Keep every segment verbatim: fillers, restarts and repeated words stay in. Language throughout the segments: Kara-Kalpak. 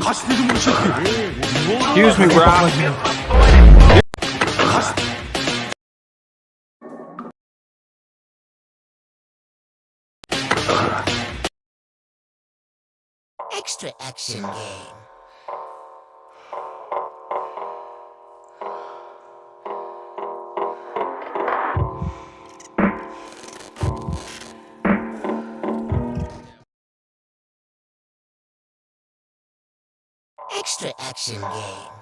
Ash dedim, shırt. Excuse me, bro. Extra action game. Extra action game.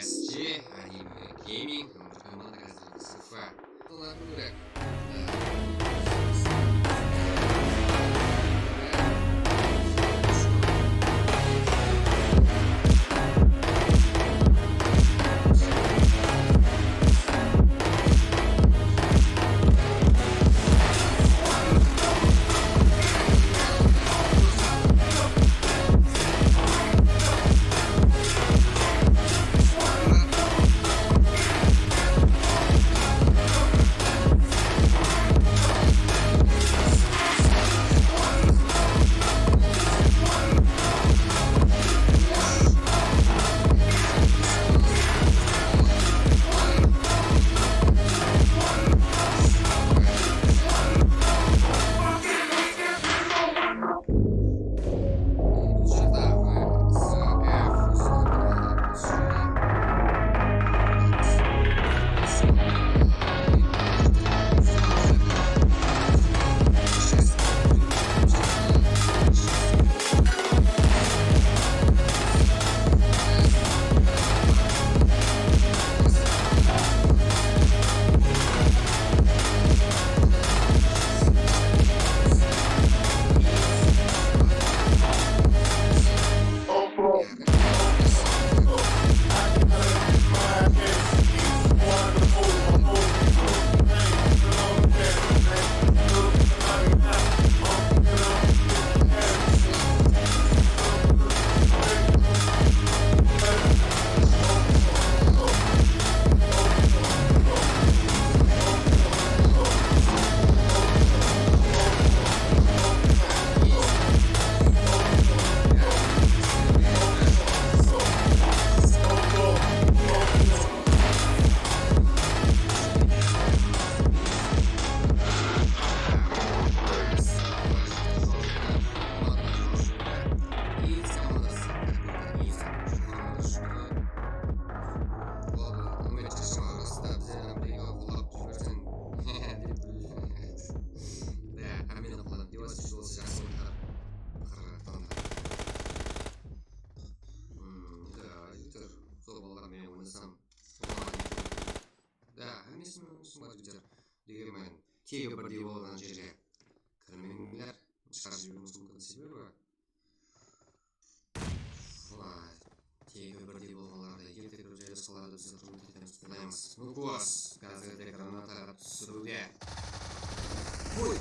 S G Anime Gaming, komanda F A. Jasam. Da, hámmesin, hámmesin biter. Degenmen, tegi birdey bolǵan jerge kirmeńler, shıǵarıp jiberiwimiz múmkin, sebebi Vay, tegi birdey bolǵanlardı erteroq jaylasqanlardı bizler húrmet etemiz, qoldaymız. Nukos, házirde granataǵa túsiriwde. Oy!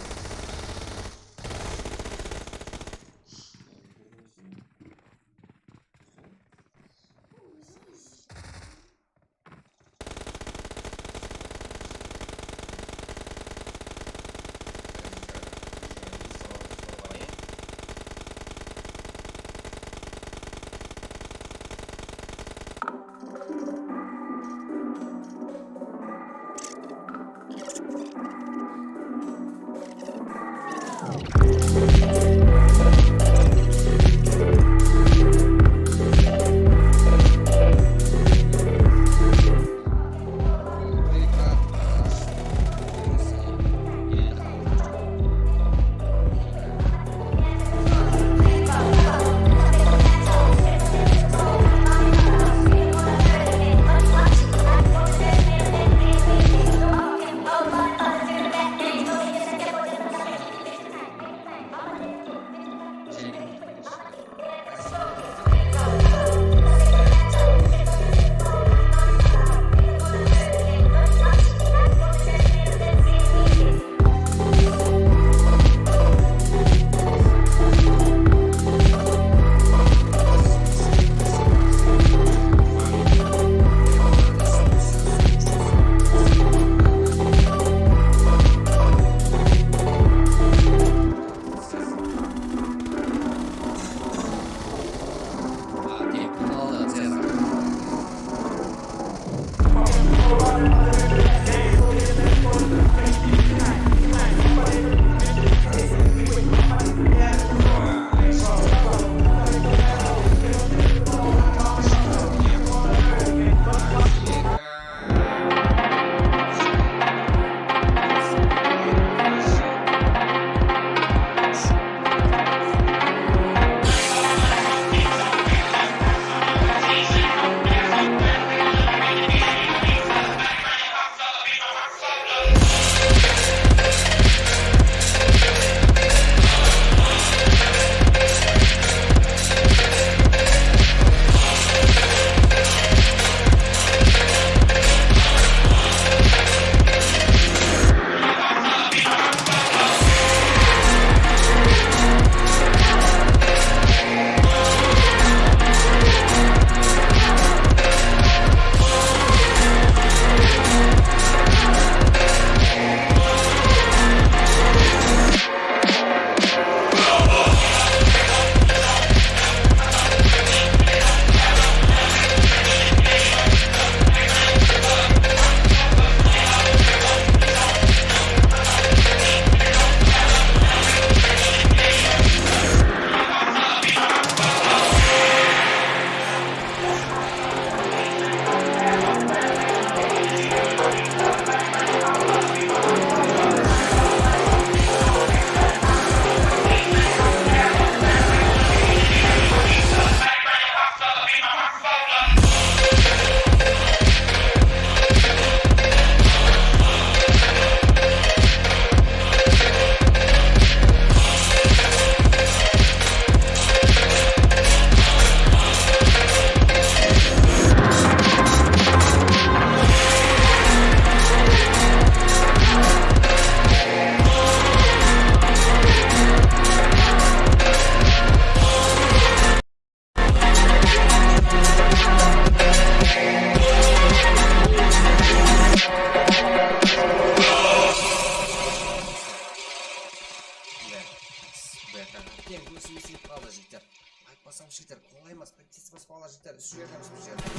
Beta. Beta. Teń ósip qaldı, jigitler. Aytpasam, jigitler, qolay emas. Tez basıp ala, jigitler, úsh jerdemiz, úsh jerdemiz.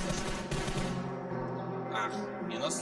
Ah, minus.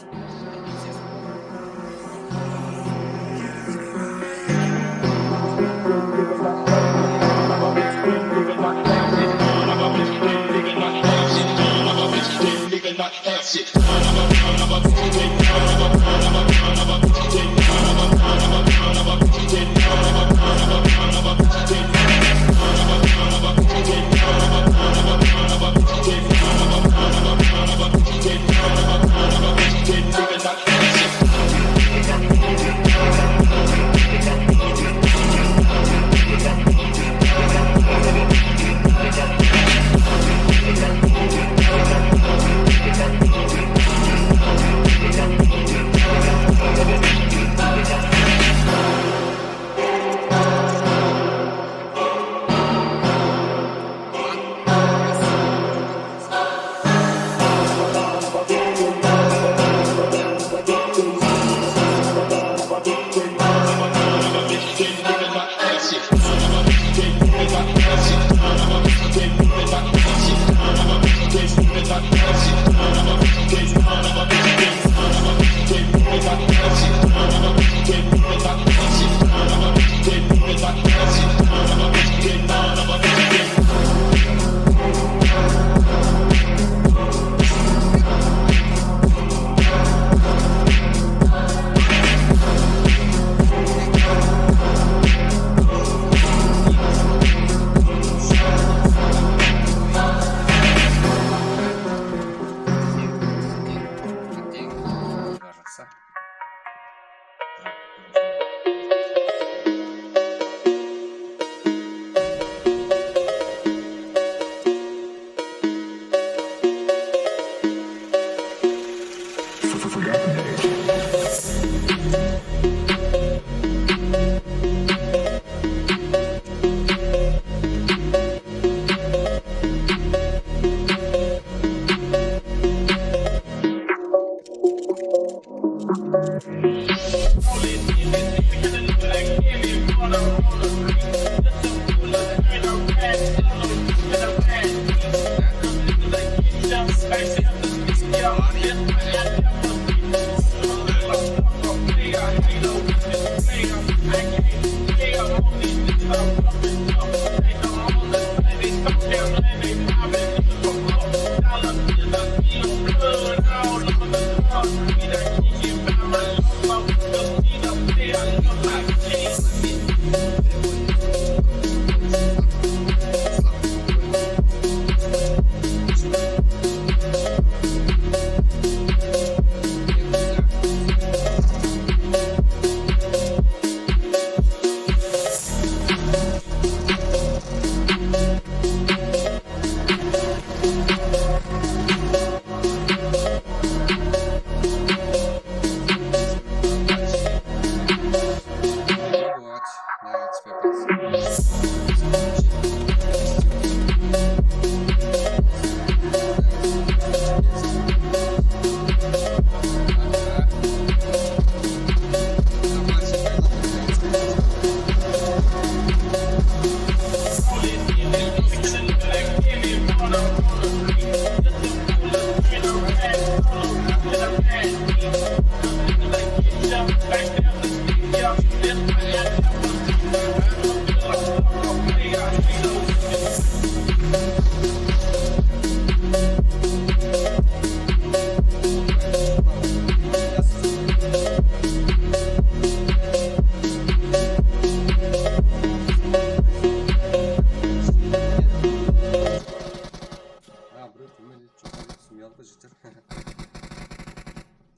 Forgotten age.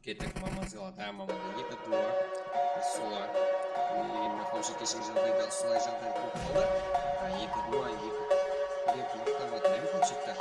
Kettik, Mamanzıla, há, Mamanzıla, eki duwa, suwa. Endi Xomshek keshegi jaǵdayda usılay jaǵday bolıp qaldı. Há, eki duwa, eki. Eki maqtap atır, em, Xomshekti?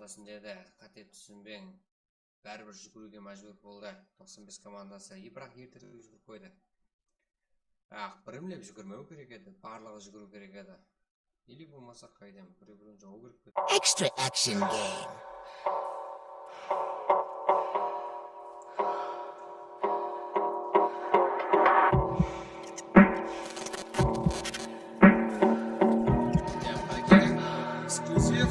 Ústinde de qáte túsinbeń, báribir júgiriwge májbúr boldı toqsan bes komandası. E, biraq erterek júgirip qoydı. Aq, birimlep júgirmew kerek edi, barlıǵı júgiriw kerek edi. Или bolmasa, qaydam, birew-birew jawıw kerek pedi. Extra action game. Exclusive.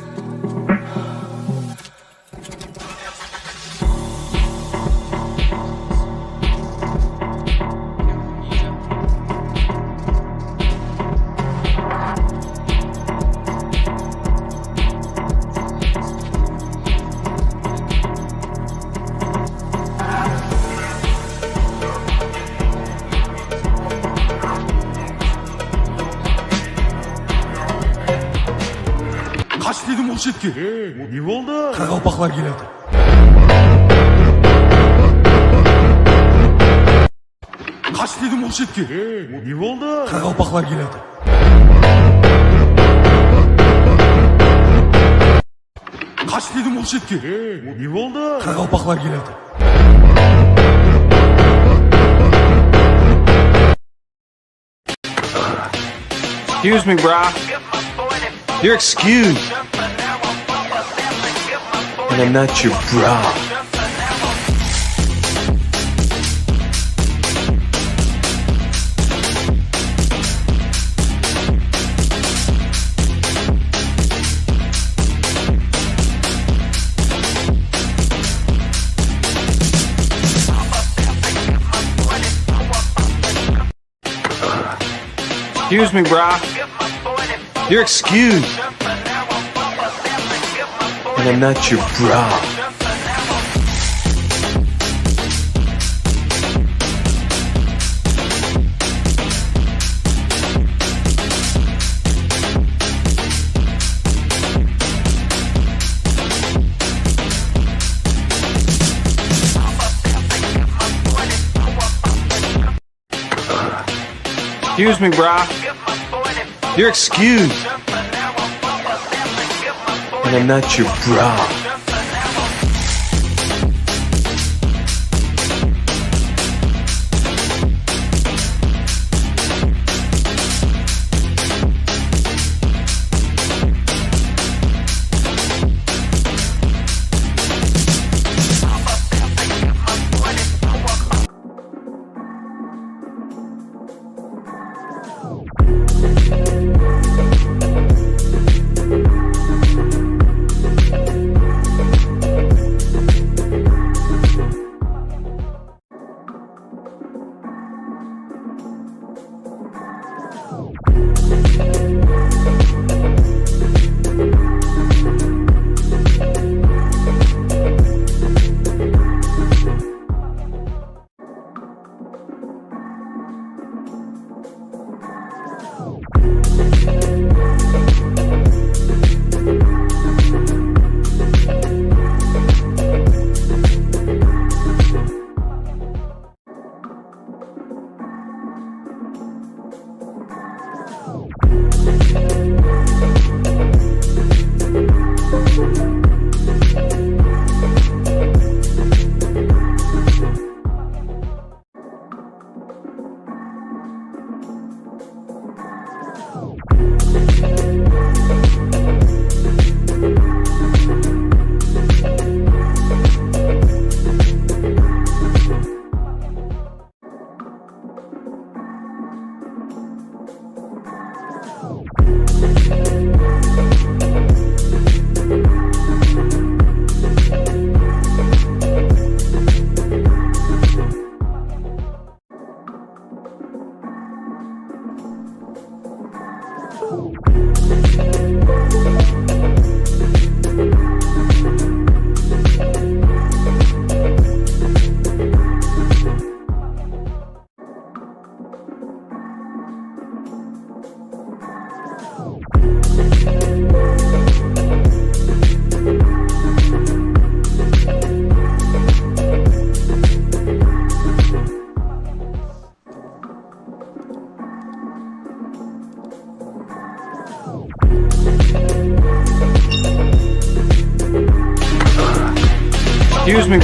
Qash dedim, uqshetke. Ne boldı? Qaraqalpaqlar keledi. Qash dedim, uqshetke. Ne boldı? Qaraqalpaqlar keledi. Qash dedim, uqshetke. Ne boldı? Qaraqalpaqlar keledi. Excuse me, brah. You're excused. And I'm not your bra. Excuse me, brah. You're excused. And I'm not your bra. Excuse me, brah. You're excused. And I'm not your bra.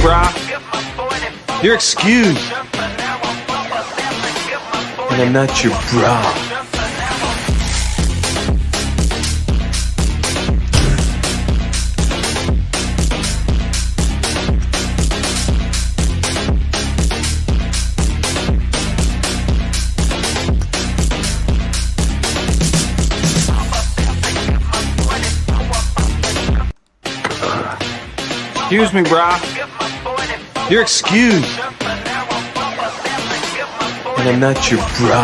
Bra. You're excused. And I'm not your bra. Excuse me, bra. You're excused. And I'm not your bra.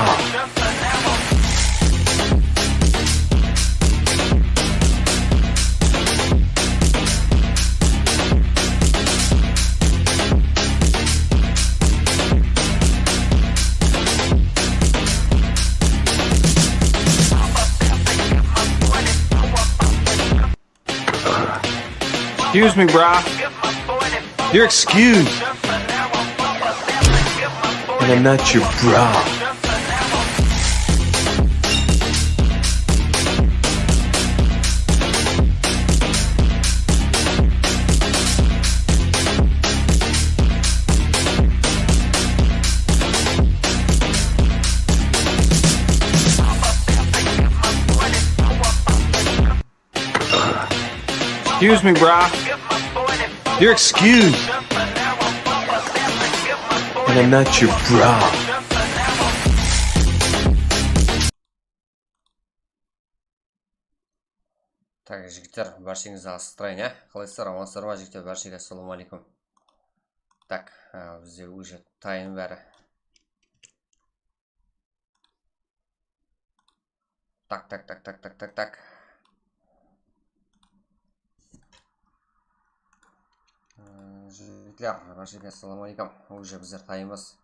Excuse me, bra. You're excused. And I'm not your bra. Excuse me, bra. You're excused. And I'm not your bra. Tak, jigitler, bársheńizdi asıqtırayın, ya. Qalaysızlar, amansızlar ma, jigitler? Bársheńizge assalamu aleykum. Tak, a, bizde уже tayın bári. Tak, tak, tak, tak, tak, tak, tak. Ee, jigitler, bársheńizge assalamu aleykum. Уже bizler tayınbız.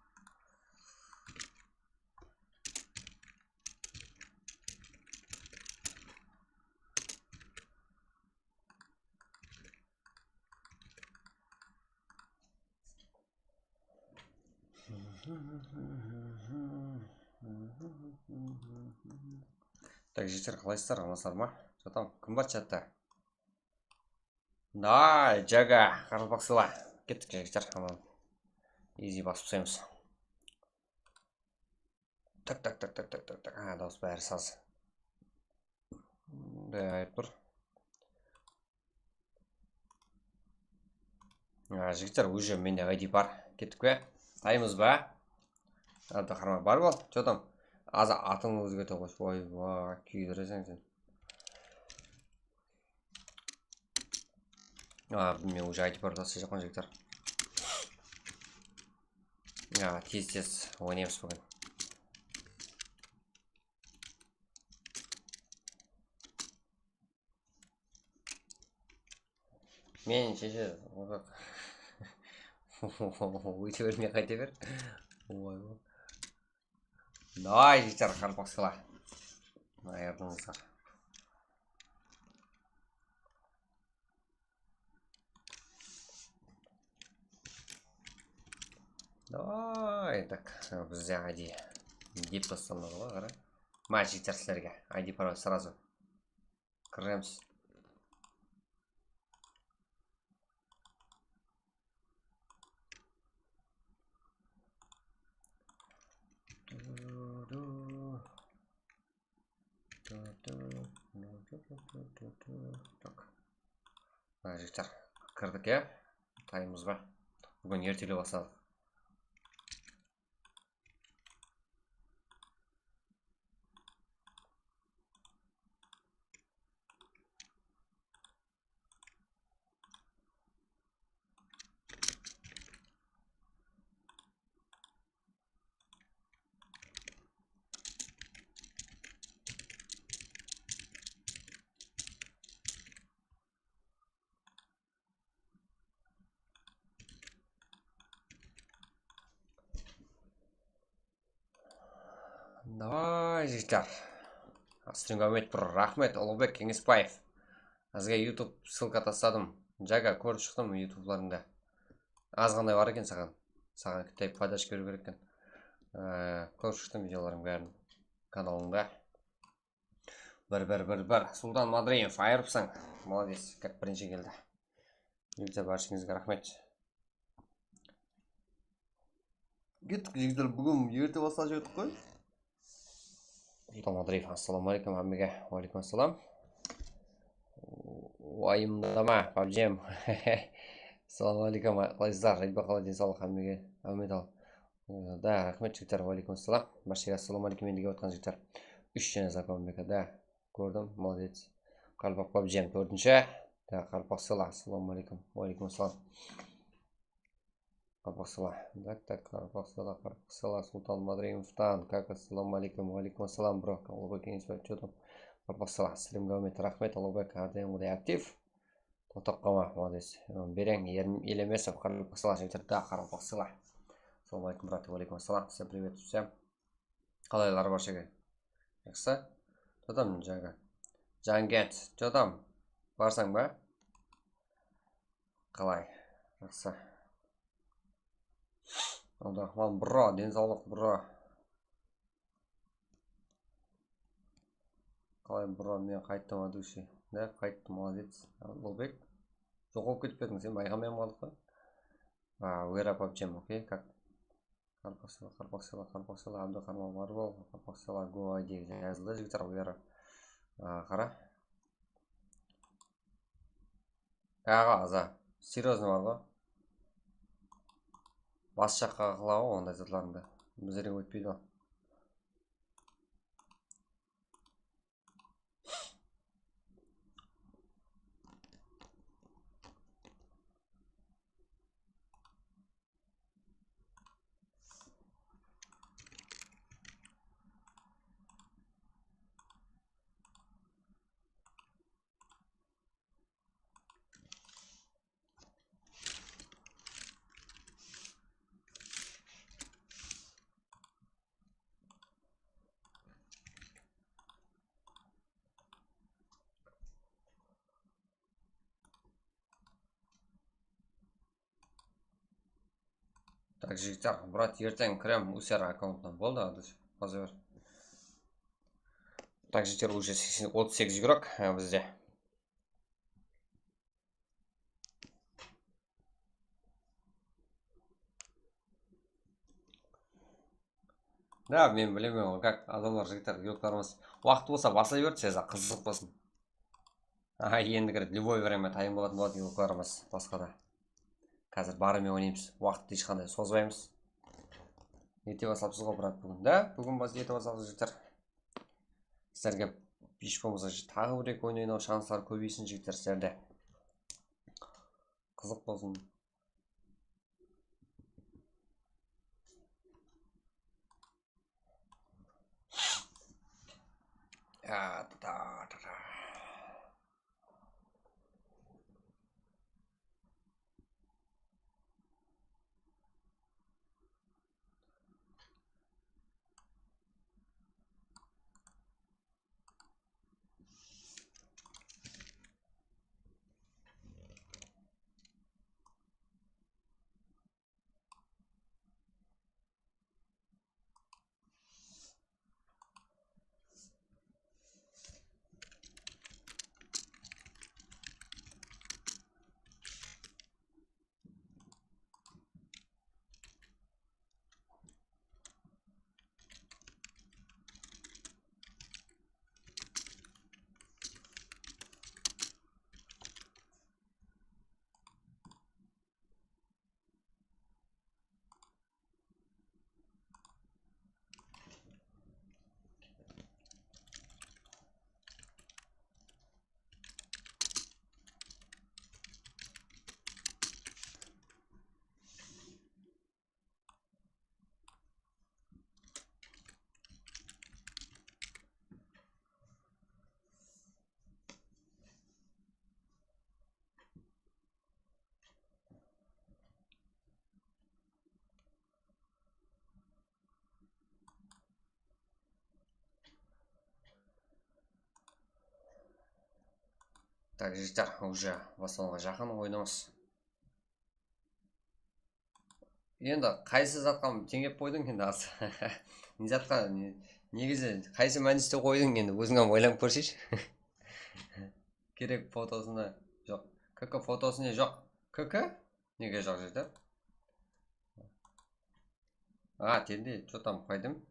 Tak, jigitler, qalaysızlar, amansızlar ma? Что там, kim bar chatta? Davay, Jaga, qaraqalpaqsıla. Kettik, jigitler, aman. Easy basıp taslaymız. Tak, tak, tak, tak, tak, tak, tak. Ha, dawıs bári saz. Bunday ayıp tur. A, jigitler, уже mende I D bar. Kettik pe? Taymız ba? Abdulqahar, bar bol. Что там? Az atıńdı ózgerte qoy. Oy, va, kúydireseń sen. A, men уже I D bar taslayjaqpan, jigitler. A, tez-tez oynaymız búgin. Men sheshe, óyte bermey qayta ber. Oy, oy. Davay, jigitler, qaraqalpaqsıla. Ayırdıńızlar. Davay, так, bizde I D dep taslandı ǵoy, qara. Mına, jigitler, sizlerge I D parol сразу. Kiremiz. Tak. Mına, jigitler, kirdik, ya? Taymız ba? Búgin ertele basladıq. Davay, jigitler. Astringga úmit bir raxmet, Uluǵbek Keńesbaev. Sizge YouTube ssılka tasladım. Jaga, kórip shıqtım YouTubelarıńda. Azǵanay bar eken saǵan. Saǵan kitay podashka beriw kerek eken. Ee, kórip shıqtım videolarıń bárin kanalıńda. Bir, bir, bir, bir. Sultan Madriyev, ayırıpsań. Molodec, как birinshi keldi. Jigitler, bársheńizge raxmet. Kettik, jigitler, búgin erte baslap jiberdik qoy. Sultan Madriyev, assalamu aleykum hámmege. Wa aleykum assalam. Uwayımdama, pabjem. Assalamu aleykum, qalaysızlar? Jaytpa qalay, densawlıq hámmege? Áwmet al. Da, raxmet, jigitler, wa aleykum assalam. Bárshege assalamu aleykum endi kep atqan jigitler. Úsh jáne znakoma beka, da. Kórdim, molodec. Qaraqalpaq pabjem, tórtinshi. Da, Qaraqalpaq Sela, assalamu aleykum. Wa aleykum assalam. Qaraqalpaq Sela. Tak, tak, Qaraqalpaq Sela, Qaraqalpaq Sela, Sultan Madrimovtan. Kak, assalamu aleykum. Wa aleykum assalam, bro. Ullıbek Enesbaev, chё tam? Qaraqalpaq Sela, streamge áwmet, raxmet, Ullıbek, hár dayımǵıday aktiv. Toqtap qalma, molodec. Bereń, Erm-, Elemesov, Qaraqalpaq Sela, jigitler, da, Qaraqalpaq Sela. Assalamu aleykum, brat. Wa aleykum assalam. Всем привет, всем. Qalaylar, bárshege? Jaqsı? Jodam, jańa. Jangent, jodam. Barsań ba? Qalay? Jaqsı. Abduraxman, bro, densawlıq, bro. Qalay, bro, men qayttım, adushiy. Da, qayttım, molodec. Ulbek. Joq bolıp ketip pediń sen, bayqamay-aq qaldıq pa? A, Vera pabjem, okey, kak. Qaraqalpaq Sela, Qaraqalpaq Sela, Qaraqalpaq Sela, Abdulqahar Marwal, Qaraqalpaq Sela, go I D jazıldı, jigitler, Vera. A, qara. Aǵa, aza. Серьёзно bar ǵo. Bas jaqqa qılaǵo onday zatlarıńdı. Bizlerge ótpeydi ǵo. Tak, jigitler, brat, erteń kirem u ser akkauntına. Boldı, adus, qoza ber. Tak, jigitler, уже seksen, otız segiz igrok, e, bizde. Da, men bilemen ǵoy, kak adamlar, jigitler, igroklarımız. Waqıt bolsa baslay berdi, sizler qızıq bolsın. Aha, endi kiredi, любое время tayın bolatuǵın boladı igroklarımız, basqa da. Házir barımen oynaymız, waqıttı hesh qanday sozbaymız. Erte baslapsız ǵoy, brat, búgin. Da, búgin bas-, erte basladıq, jigitler. Sizlerge hesh bolmasa taǵı bir-eki oyın oynaw shansları kóbeysin, jigitler, sizlerde. Qızıq bolsın. Ya, ta, ta, ta, ta. Tak, jigitler, уже baslanıwǵa jaqın oyınımız. Endi qaysı zatqa teńep qoydıń endi az? Ne zatqa, ne, negizi qaysı mánisti qoydıń endi, óziń hám oylanıp kórsheshi. Kerek fotosına joq. K K fotosına joq. K K? Nege joq, jigitler? А, тенде, что там, пойдем.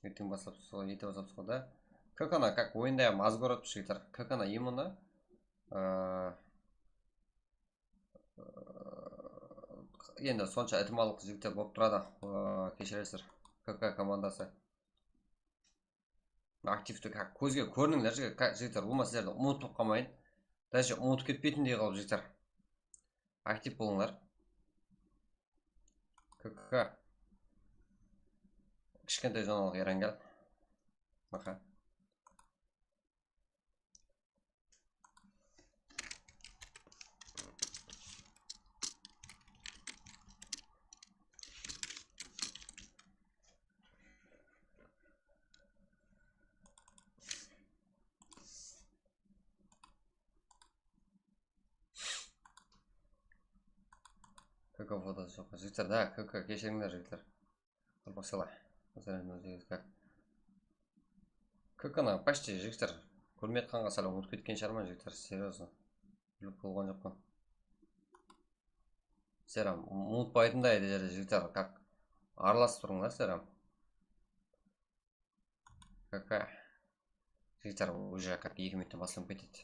Erteń baslap sol, erte baslap sol da. Как она, как oyında ya mazgor atpı jigitler. Как она именно? Aa, endi sonsha itimalıq jigitler bolıp turadı. Aa, keshirersiz. K K komandası. Aktivti ka-, kózge kórinińler, jigit-, ka-, jigitler, ulıwma sizlerdi umıtıp qalmayın. Даже umıtıp ketpeytindey qılıp, jigitler. Aktiv bolıńlar. K K. Kishkentay zonalıq Erangel. Baqa. K K fotosı joq. Jigitler, da, K K, keshirińler, jigitler. Qırpasala. K K-nı почти, jigitler. Kórmey atqanǵa sál umıtıp ketken shıǵarman, jigitler, серьёзно. Bilip bolǵan joqpan. Seram, umıtpaytınday edi, jigitler, как aralasıp turıńlar, seram. K K. Jigitler, уже как eki minuttan baslanıp ketedi.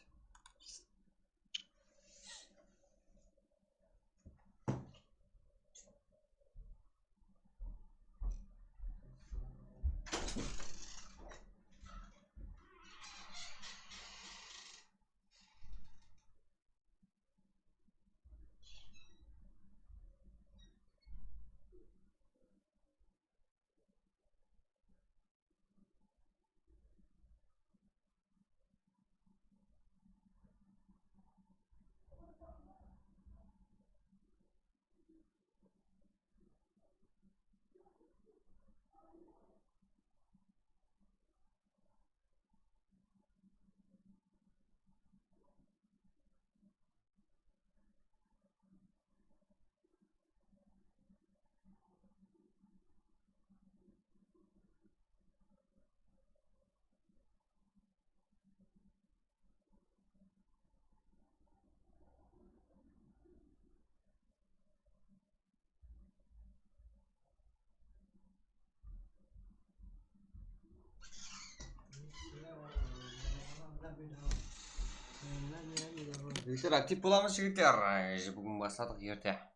Jigitler, aktiv bolamız, jigitler. Ay, búgin basladıq erte.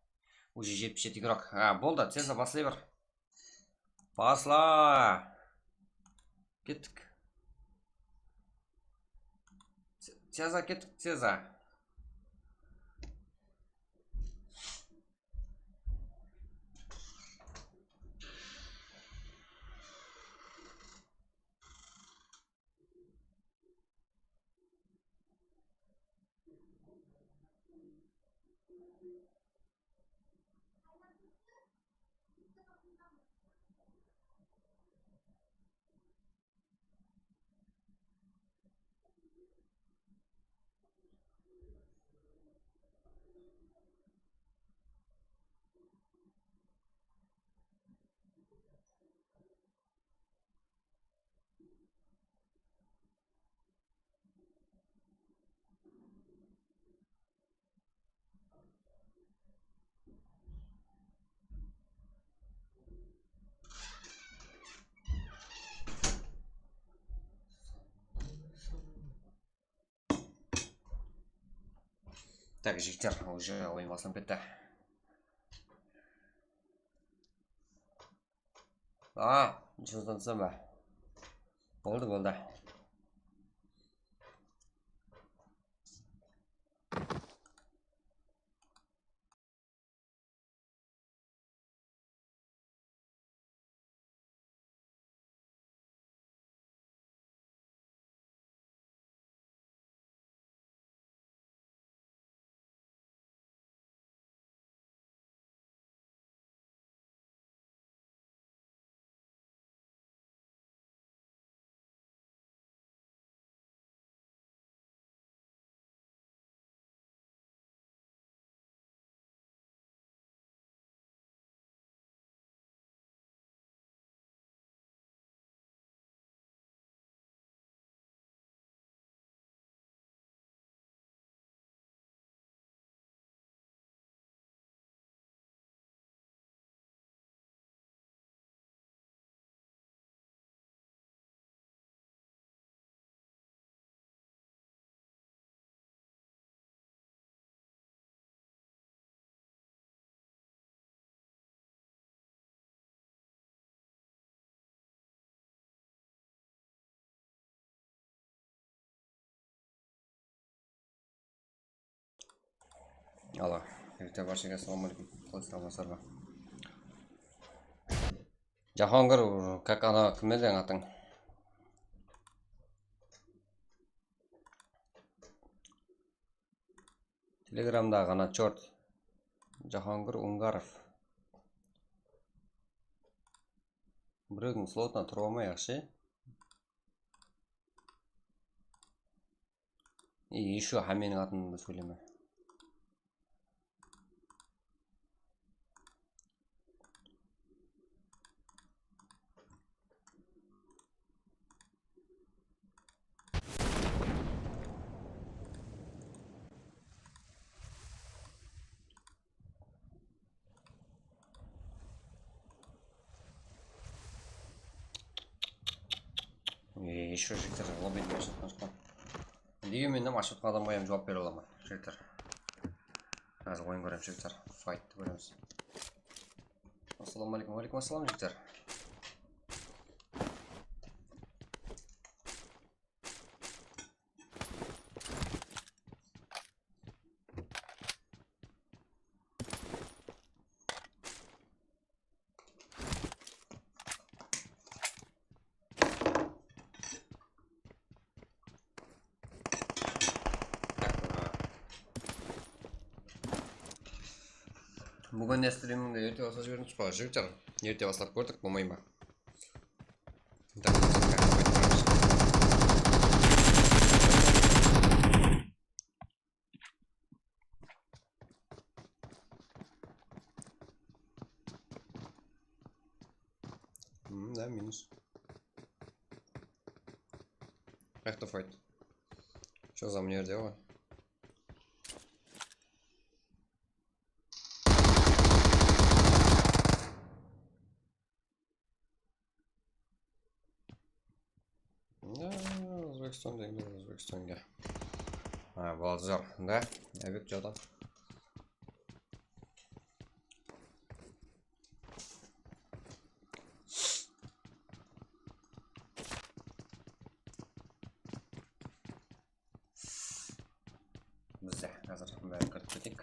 Уже jetpis jeti igrok. Ha, boldı, tezda baslay ber. Basla. Kettik. Te-, tezda kettik, tezda. Так, jigitler, уже oyın baslanıp ketti. A, jumıstan túsem ba? Boldı, boldı. Alo, jigitler, barshege assalamu aleykum. Qalaysalar, amasızlar ma? Jahongir, kak, ana, kim edi atıń? Telegramdaǵı ana chort. Jahongir Ungarov. Birewdiń slotına turıp almay, yaqshı. И ещё hámmeniń atında da sóyleme. E, ещё jigitler, lobbydi ashıp atqan. Degen men de ashıp atqan adamǵa hám juwap bere alaman, jigitler. Házir oyın kóremiz, jigitler. Fayttı kóremiz. Assalamu aleykum. Wa aleykum assalam, jigitler. Búgin ne, strimimdi erte baslap jiberdim, jigitler. Erte baslap kórdik, bolmay ma? Hmm, da, minus. Qayaqta fight? Shu zamnerde ǵoy. Ya, Ózbekstan degende Ózbekstanga. Ha, boladı, zor. Da, Abid joda. Bizde házir bárin kirip keteyik.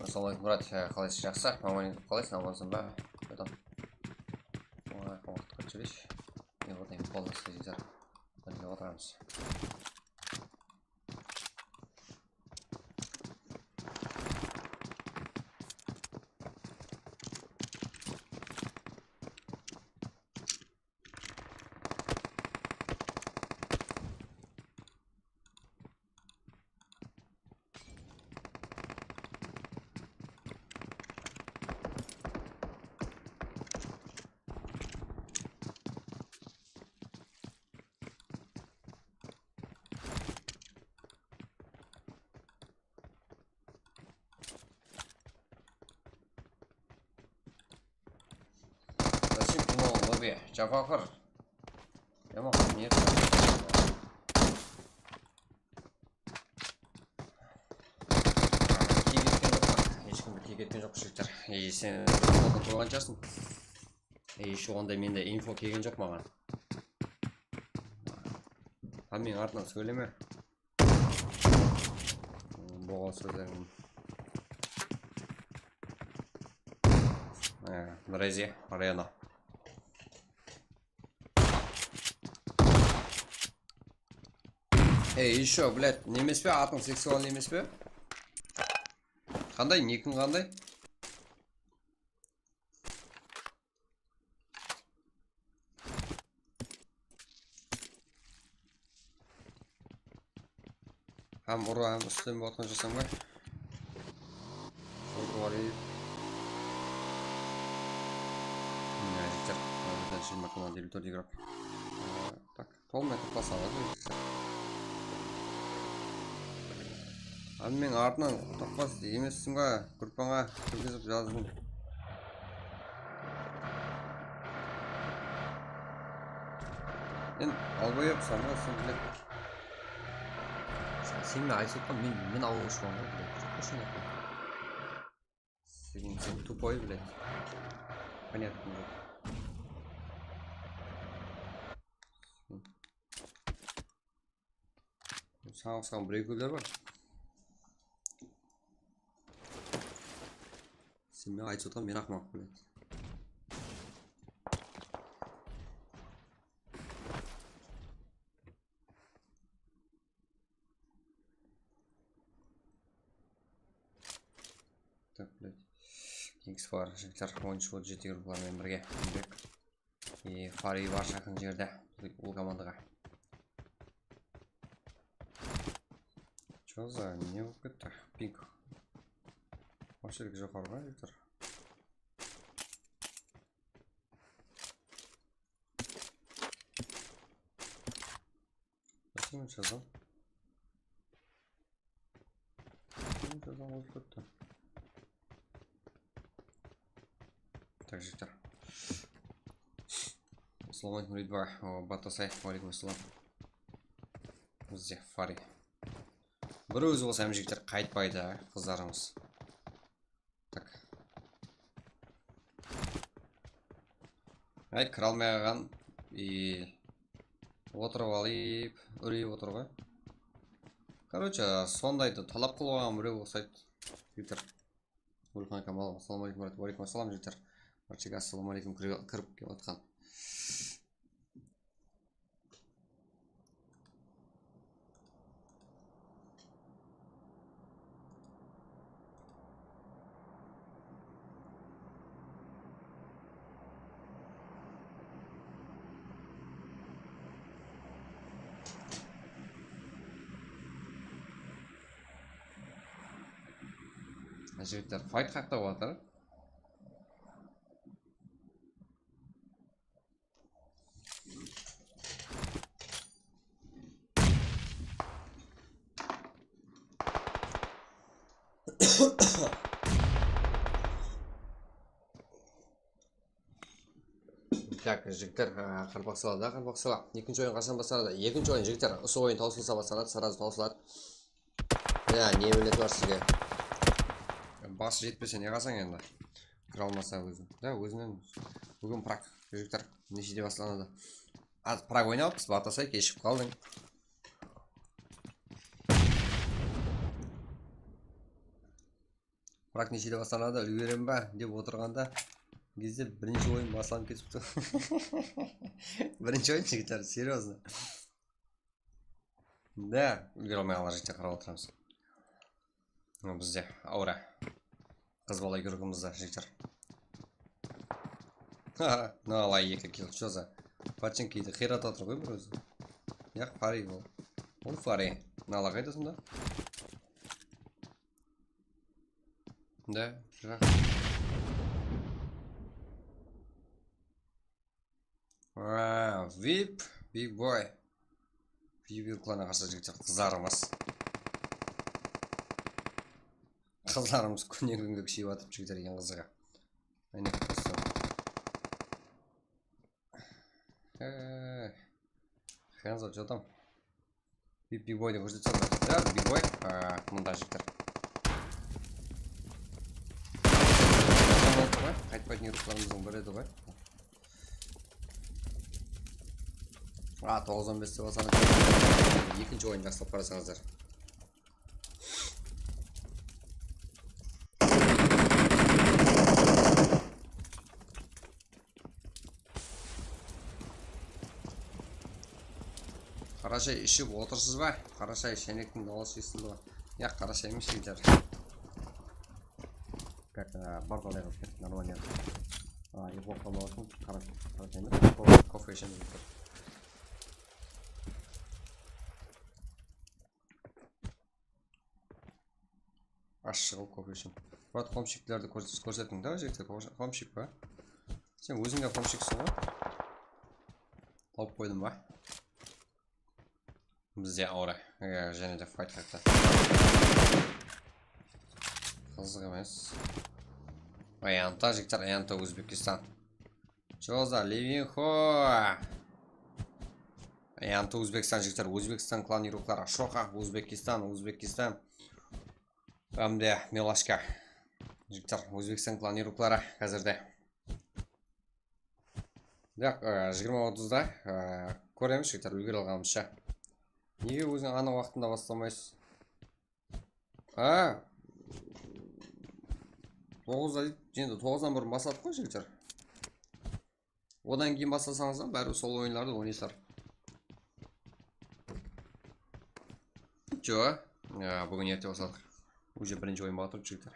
Assalawma aleykum, brat. Qalaysız, jaqsı? Mamaning qalaysız, amansın ba? Adam. Oy, waqıt qashırısh. Ne qılayın, qollasa jezar. Birge otıramız. Зачем кино лобби? Jawapır. Yaman qıyın edi. Kiyip etken joq pa? Hesh kimdi kiyip etken joq, jigitler. Ey, sen qoyǵan shıǵarsın. Ey, ещё onday mende info kelgen joq maǵan. Hámmeniń artınan sóyleme. Bolǵan sózlerim. Mine, Mreze, Reno. Ey, еще, блядь, ne emes pe? Atıń seksualnıy emes pe? Qanday, nikiń qanday? Hám urı, hám ústim otqan jasań ba? Urı barayıq. Mine, jeter. Házirden jigirma komanda eliw tórt igrok. Ee, tak, tolmay turıp basadı. Hám meniń artınan tappas emessiń ba? Gruppańa kirgizip jazdım. Men албоебсаń ba, sen, блядь. Sen, sen men aytıp otqan, men, men алып shıǵaman ǵoy, блядь. Sen, sen тупой, блядь. Понятно, блядь. Saǵan qısqan bir-eki gúller bar. Sen men aytıp otqan, men aqmaq, блядь. Так, блядь. Кеңес бар, jigitler, on úsh otız jeti gruppalar menen birge. Еңбек. И Фари bar jaqın jerde. Ol komandaǵa. Чё за, ne bolıp ketti? Ping. Вообще joqarı ǵoy, jigitler. Zачем jazam? Zачем jazam, ozıp ketti. Так, jigitler. Assalawma aleykum, Ridva, o, Batasay, wa aleykum assalam. Bizde Fari. Bir ózi bolsa hám jigitler qaytpaydı, qızlarımız. Tak. Ay, kire almay qalǵan. I, otırıp alayıp, úreyip otır ǵoy. Короче, sondaydı talap qılıp alǵan birew uqsaydı. Twitter. Gúlxan Kamal, assalawma aleykum, wa aleykum assalam, jigitler. Barshege assalawma aleykum, kirip, kirip kiyatqan. Jigitler fayt qaqtap atır. Tak, jigitler, a, qarpaqsala da, qarpaqsala. Ekinshi oyın qashan baslanadı? Ekinshi oyın, jigitler, usı oyın tawsılsa baslanadı, srazı tawsıladı. Ya, ne millet bar sizge? Bası jetpese ne qılsań endi? Kire almasa ózi. Da, ózinen búgin prak, jigitler, neshede baslanadı? Az prak oynap, biz Batasay keshigip qaldıń. Prak neshede baslanadı, úlgeren ba dep otırǵanda gezde birinshi oyın baslanıp ketipti. Birinshi oyın, jigitler, серьёзно. Da, úlgere almay qalǵan jigitler, qarap otıramız. Mına bizde aura. Qız bala yurgimizde, jigitler. Ha, nalay eki kill, что за? Pachinkiydi qıyratıp atır ǵoy bir ózi. Yaq, Fari ol. Ol Fari. Nala qayda sonda? Da, jaq. Aa, vip, big boy. Vip yurıqlarına qarsı jigitler, qızlarımız. Qızlarımız kúnne kúnge kúsheyip atır, jigitler, eń qızıǵı. Mine, dostlar. Ey, Xenzo, что там? Big, big boydı kórsetsem, ya, big boy. Aa, mında jigitler. Qaytpaytın yurıqlarımızdıń biri edi ǵoy. A, toǵız on bes dep alsańız. Ekinshi oyın jaqsılap qarasańızlar. Qarashay iship otırsız ba? Qarashay, shaynektiń dawası estildi ǵoy. Yaq, qarashay emes, jigitler. Как-то bardalayǵa ketip, нормально. A, uyqılap qalmaǵan ushın qara-, qarashay emes, ko-, kofe ishemiz, jigitler. Ashshıǵım, kofe ishim. Murat, xomshiklerdi kórs-, kórsetiń da, jigitler, xomshik pa? Sen óziń de xomshikseń ǵoy. Tawıp qoydım ba? Bizde aura. E, jáne de fight qaytta. Qızıq emes. Ayanta, jigitler, Ayanta, Ózbekistan. Choza, Levinxo. Ayanta, Ózbekistan, jigitler, Ózbekistan klan yurıqları. Shoqa, Ózbekistan, Ózbekistan. Hám de Milashka. Jigitler, Ózbekistan klan yurıqları házirde. Biraq, e, jigirma otızda, e, kóremiz, jigitler, úlgere alǵanımızsha. Nege óziń anıq waqtında baslamaysız? A, toǵızda deydi, endi toǵızdan burın basladıq ǵoy, jigitler. Odan keyin baslasańız da, báribir sol oyınlardı oynaysızlar. Nичего, e, búgin erte basladıq. Уже birinshi oyın baǵa turıptı, jigitler.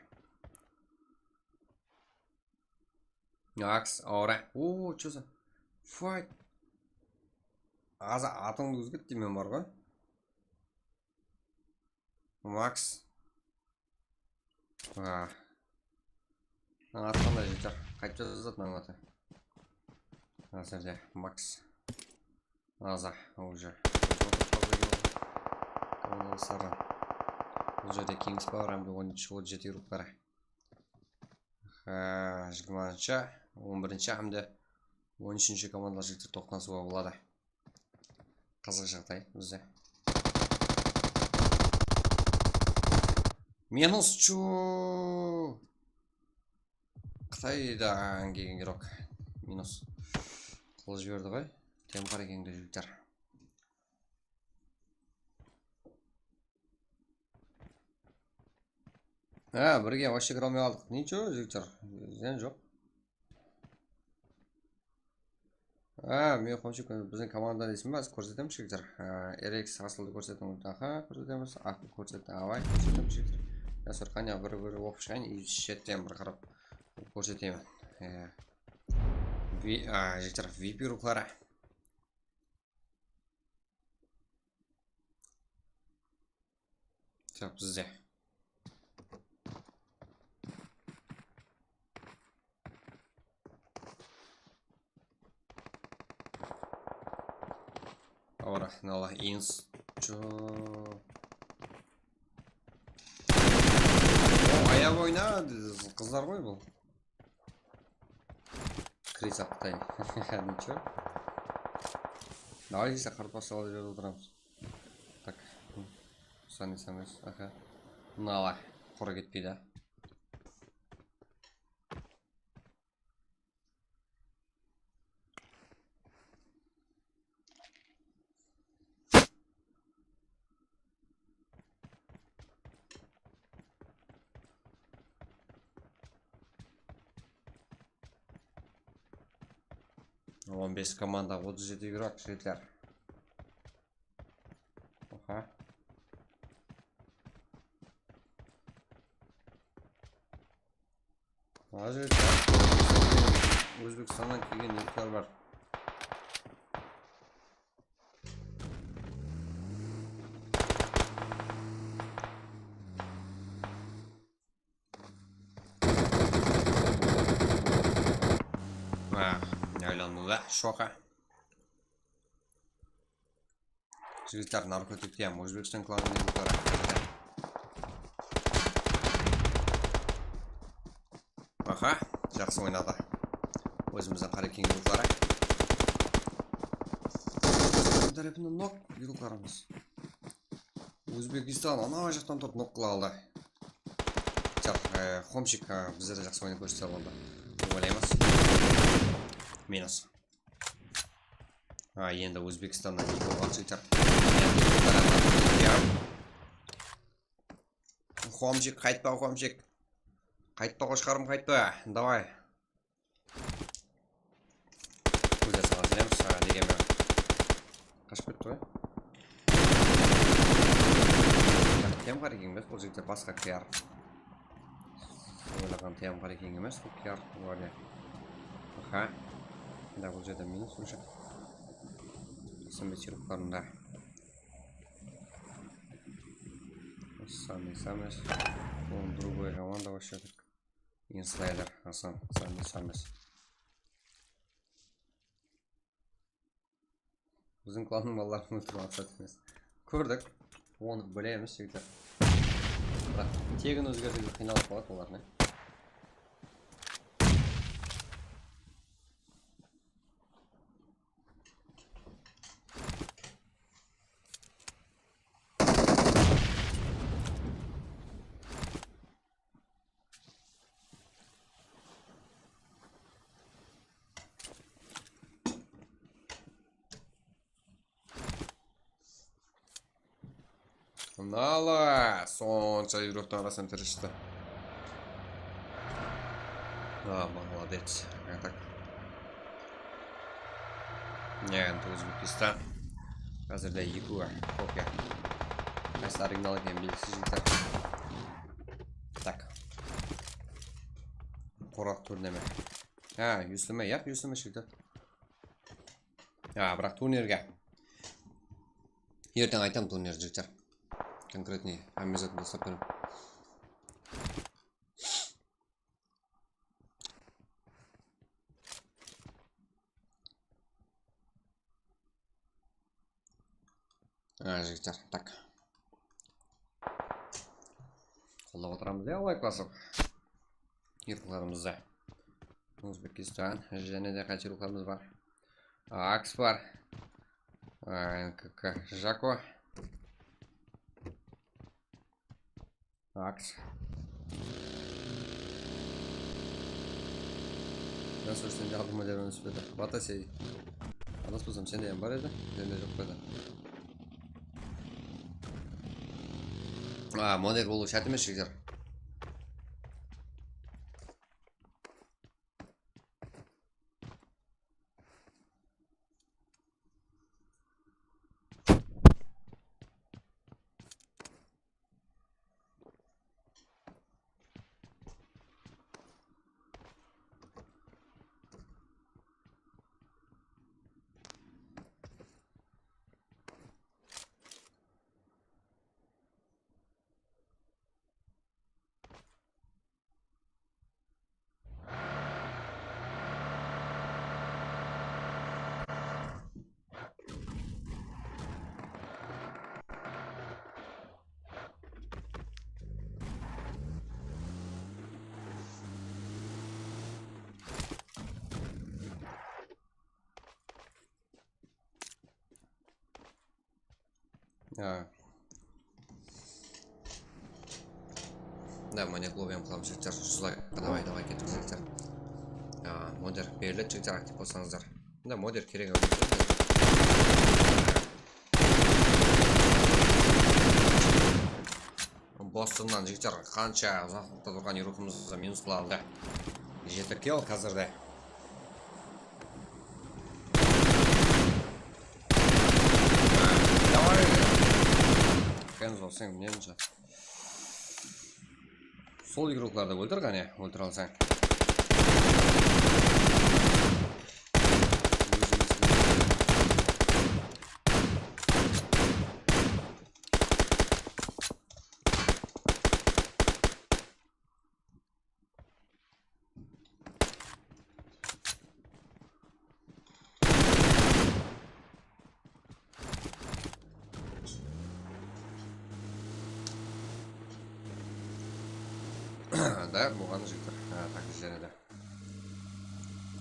Max, aura. O, чё за fight? Aza, atıńdı ózgert deymen bar ǵoy. Max. A. Mınań atı qanday, jigitler? Qaytıp jazadı mınań atı? Házirde Max. Aza, уже. Komanda sarı. Bul jerde Kings bar, hám de on úsh, on jeti yurıqları. Ha, jigirmanshı, on birinshi hám de on úshinshi komandalar, jigitler, toqnasıwǵa boladı. Qızıq jaǵday bizde. Minus chu. Qıtaydan kelgen игрок. Minus. Qılıp jiberdi ǵoy. Temqar ekende, jigitler. Ha, birge вообще kire almay qaldıq. Ничего, jigitler, zıyan joq. Ha, men, xomshik, biziń komandanıń ismi, házir kórsetemiz, jigitler. Ha, R X asıldı kórsetiń. Aha, kórsetemiz. Ak kórsettim, avay, kórsetemiz, jigitler. Jasur, qáne, bir, bir oqıp shıǵayın, i shetten bir qarap kórsetemen. E, vi-, a, jigitler, V I P ruxları. Jaq, bizde. Aura, nala, ins. Cho. O, ayap oyna, qızlar ǵoy bul. Kriza Qıtay. Ничего. Давай, ise, qartbasshılar berip otıramız. Так. Sanıy sanıy. Aha. Nala. Qora ketpeydi. On bes komanda, otız jeti игрок, jigitler. Oha. Házir Ózbekstannan kelgen yurtlar bar. Aylandı da shoqa. Jigitler, narkotikte hám Ózbekstan klanınıń yurtları. Aha, jaqsı oynadı. Ózimizdiń Qarekeńniń yurtları. Ózbekstan tárepinen nok yurtlarımız. Ózbekstan ana jaqtan turıp nok qıla aldı. Jaq, e, xomshik, e, bizlerdi jaqsı oynap kórsetse boldı, dep oylaymız. Minus. Ha, endi Ózbekstannan eki bolǵan jigitler. Xomshik, qaytpa, xomshik. Qaytpa, qoshqarım, qaytpa. Davay. Kózler saǵan selam, saǵan degen men. Qashıp ketti ǵoy. T M H R eken emes, bul jigitler basqa K R. Oylaǵan T M H R eken emes, bul K R, bul ne? Aha. Mında bul jerde minus уже. Sınbet yurıqlarında. Самый, самый. Он другой команда вообще. Инсайдер, Hasan, самый, самый. Biziń klannıń balaların óltirip atsa emes. Kórdik. Onı bilemiz, jigitler. Biraq tegin ózgertiwge qıynalıp qaladı olar, ne? Nala, sonsha yurıqtıń arasınan tiristı. A, молодец. А так. Ne, endi Ózbekistan. Házirde eki kopya. Qaysı original ekeni belgisiz, jigitler. Tak. Qoraq turneme. Ha, Yuslime, yaq, Yuslime, jigitler. Ha, biraq turnirge. Erteń aytam turnir, jigitler. Конкретный hámme zatın taslap beremen. Ha, jigitler, tak. Qollap otıramız ya, layk basıp. Yurıqlarımızda. Ózbekistan, jáne de qaysı yurıqlarımız bar? Aks bar. A, N K K, Jako. Aks. Nasıl sen de aldıma dep emes pedi? Batasey. Adaspasam, sende hám bar edi, mende joq pa edi? A, model bolıwı shárt emes, jigitler. Ya. Da, mine, klub em qılamız, jigitler. Júz layk. Davay, davay, kettik, jigitler. Ya, moder beriledi, jigitler, aktiv bolsańızlar. Da, moder kerek emes. Bostonnan, jigitler, qansha uzaqlıqta turǵan yurıqımızdı minus qıla aldı. Jeti kill házirde. Davay. Kenzo, sen ne, sol yurıqlardı óltir, qáne, óltire alsań. Da, buǵan jigitler. Ha, tak, jáne de.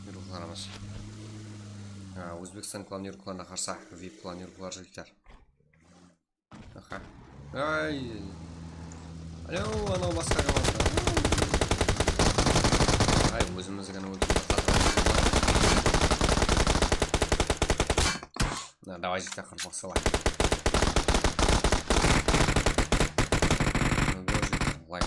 Yurıqlarımız. Ha, Ózbekstan klan yurıqlarına qarsı, vip klan yurıqlar, jigitler. Aha. Ay. Alo, anaw basqa komanda. Ay, ózimiz ǵana óltirip atırmız. Na, davay, jigitler, qırpaq salay. Lay.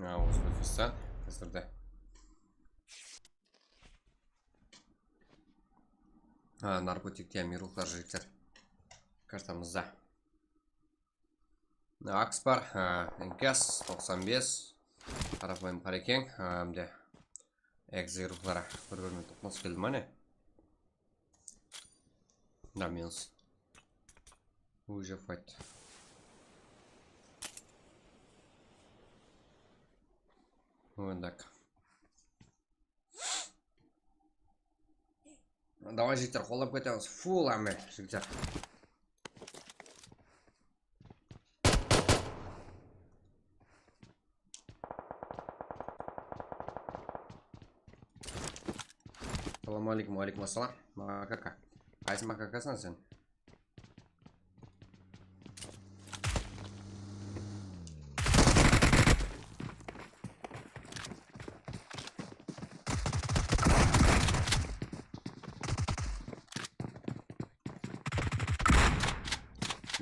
Ha, Ózbekstan házirde. Ha, narkotik tiyam yurıqlar jigitler. Kartamızda. Aks bar, ha, Enkas, toqsan bes. Qarapayım qarekeń, ha, hám de Egzi yurıqları bir-birine toqnas keldi ma ne? Да, минус. Уже fight. Вот так. Давай, jigitler, qollap ketemiz. Full áme, jigitler. Assalawma áleykum. Wa áleykum assalam. Makaka. Qaysı makakasań sen?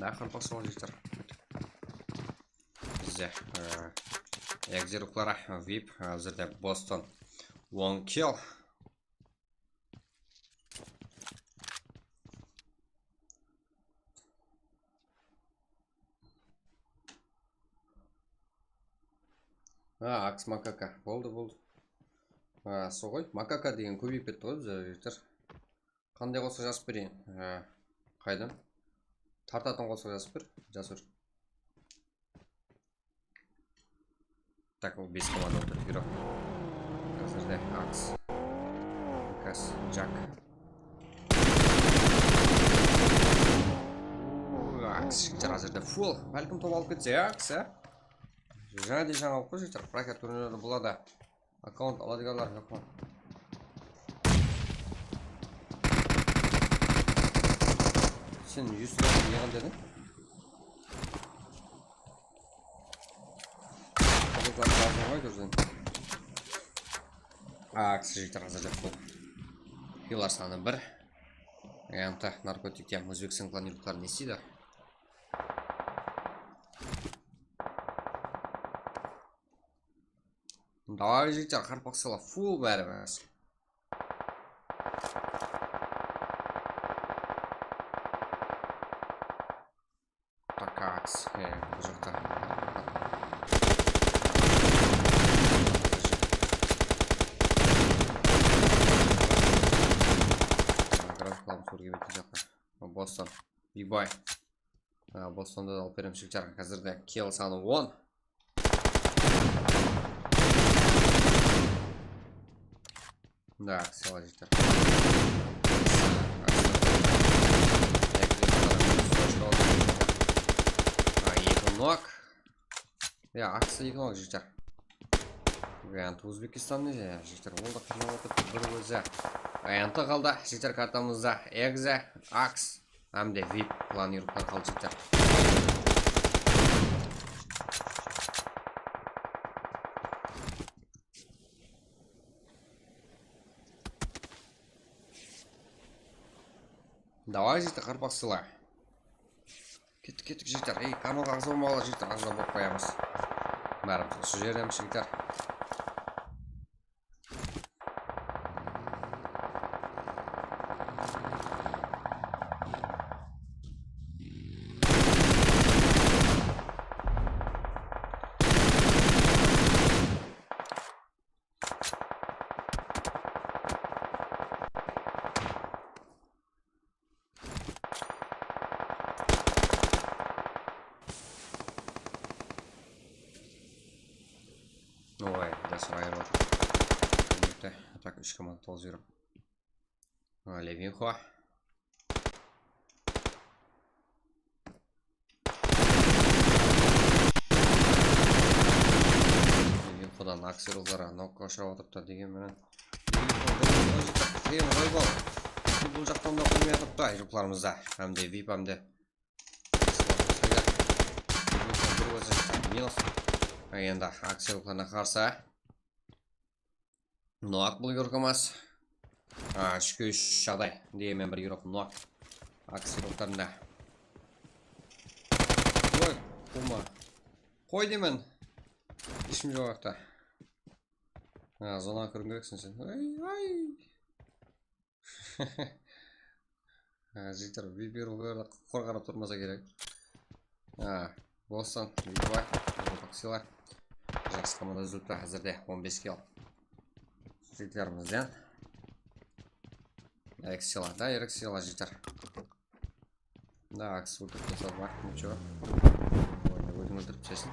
Da, qaraqalpaqstan jigitler. Bizde, e, Egzi yurıqları, vip, házirde Boston. On kill. Ha, Aks makaka. Boldı, boldı. Ha, sol ǵoy. Makaka degen kóbeyip ketti ǵoy bizde, jigitler. Qanday qosıq jazıp bereyin? Ha, qaydan? Tartatın qosıq jazıp ber, Jasur. Так, ol bes komanda otır, игрок. Házirde Aks. Kas, Jak. Aks jigitler házirde full. Bálkim top alıp ketse, ya, Aks, ya? Jáne de jańalıq ǵoy, jigitler. Praker turnirinde buladı. Akkaunt aladıganlar joq ma? Sen júz dollar yıǵın dediń. Qızlar lazım ǵoy, kórsen. Aks jigitler házirde full. Killer sanı bir. Enta narkotik tiyam Ózbekstan klan yurıqları ne isteydi? Давай, jigitler, qaraqalpaqsılar, full bárimiz. Так, Aks, e, bul jaqta. Grafiklarımız kórge betti jaqta. Boston. Big Boy. Ha, Bostonda da alıp beremiz, jigitler. Házirde kill sanı on. Da, akciyalar, jigitler. Ha, eki nok. Ya, Aks eki nok, jigitler. Ent Ózbekstan ne, jigitler? Ol da qıynap atır, bir ózi. Enti qaldı, jigitler, kartamızda. Egzi, Aks. Hám de vip klan yurıqları qaldı, jigitler. Давай, jigitler, qaraqalpaqsılar. Kettik, kettik, jigitler. Ey, kanalǵa aǵza bolmaǵanlar, jigitler, aǵza bolıp qoyamız. Bárimiz usı jerden, jigitler. Oy, jasır ayırıp atır. Bitti. Так, úsh komanda toǵız yurıp. Ha, Levinxo. Levinxodan Aks yurıqları nokka ushırap atırıptı degen menen. Levinxo bir qiyin ǵoy bul. Bul jaqtan da qoymay atırıptı yurıqlarımızda. Hám de vip, hám de bir ózi minus. Endi Aks yurıqlarına qarsı. Nok bul yurıqımız. Ha, úshke úsh jaǵday. Deymen, bir yurıq nok. Aks yurıqlarında. Oy, quma. Qoy deymen. Ishim joq aqta. Ha, zonaǵa kiriw kerekseń sen. Ay, ay. Ha, jigitler, vayperlerdi qor qarap turmasa kerek. Ha, Boston, Levi, Baksila. Jaqsı komanda úzilipti házirde, on bes kill. Jigitlerimizden. Erik Sila, da, Erik Sila, jigitler. Da, Aks óltirip tasladı ma? Nичего. Oyna, ózin óltirip taslasın.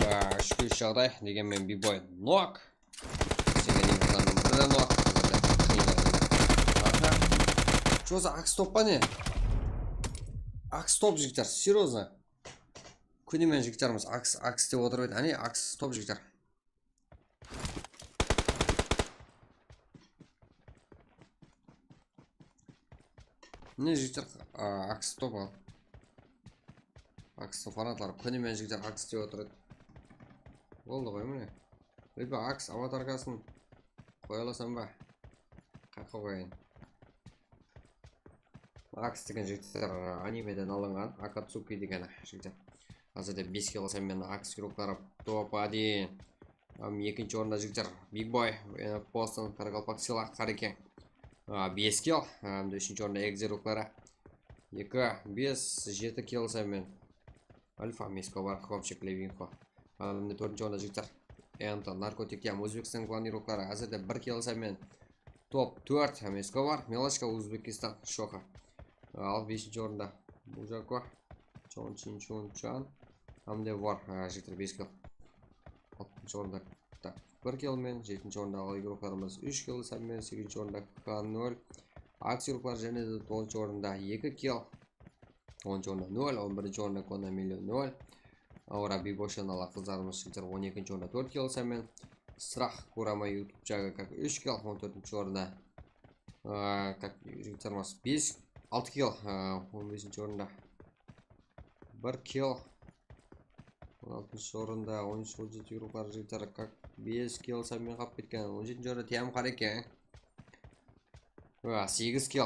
Ba, úshke úsh jaǵday, degenmen B-boy nok. Sen menen qılamın bir nok. Aha. Joza, Aks top pa ne? Aks top, jigitler, серьёзно. Kúni menen jigitlerimiz Aks, Aks dep otırıp edi. Áne, Aks top, jigitler. Mine, jigitler, a, Aks top al. Aks top fanatlar kúni menen, jigitler, Aks dep otır edi. Boldı ǵoy, mine. Lebi Aks avatarkasın qoya alasań ba? Qayaqqa qoyayın? Aks degen jigitler animeden alınǵan, Akatsuki degeni, jigitler. Házirde bes kill qılsam men, Aks игроклары top один. Hám ekinshi orında, jigitler, Big Boy, e, Boston, Qaraqalpaq Sila, Qarekeń. A, bes kill, hám de úshinshi orında Exe игроклары. Eki, bes, jeti kill qılsam men. Alfa, Meskobar, Kopchik, Levinko. Hám de tórtinshi orında, jigitler, Ento, Narkotik, hám Ózbekstan klan игроклары. Házirde bir kill qılsam men. Top tórt, hám Eskobar, Melochka, Uzbekistan, Shoka. Al, besinshi orında Bujako, Chon Chin Chun Chan, hám de War, a, jigitler, bes kill. Altınshı orında, tak, bir kill men, jetinshi orında al игрокlarımız úsh kill qılsam men, segizinshi orında K nol. Aks игроклар jáne de toǵızınshı orında eki kill. Onınshı orında nol, on birinshi orında Kona Milyo nol. Aura Biboshan ala qızlarımız, jigitler, on ekinshi orında tórt kill qılsam men. Strah Kurama YouTube jaǵı, kak, úsh kill, on tórtinshi orında. Aa, kak, jigitlerimiz bes, altı kill, aa, on besinshi orında. Bir kill. On altınshı orında, on úsh, on jeti игрокlar, jigitler, kak, bes kill qılsam men, qalıp ketken. On jetinshi orında Tiyam Qarekeń. Wa, segiz kill.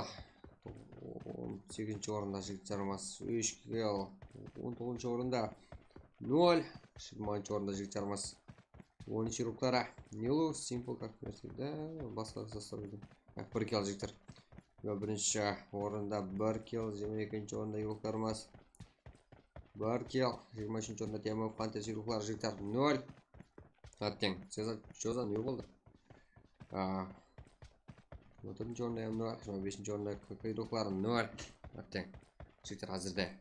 On segizinshi orında jigitlerimiz, úsh kill. On toǵızınshı orında nol. Jigirmanshı orında jigitlerimiz, onınshı игрокları Nilu, Simple, kak, basqa sostав bizden. Kak, bir kill, jigitler. Wa, birinshi orında bir kill, jigirma ekinshi orında игрокlarımız. Bir kill, jigirma úshinshi orında Tiyam Panter, игрокları, jigitler, nol. Atteń. Sezar, Joza, ne boldı? A, on tórtinshi orında M nol, jigirma besinshi orında K K игрокları, nol. Atteń. Jigitler, házirde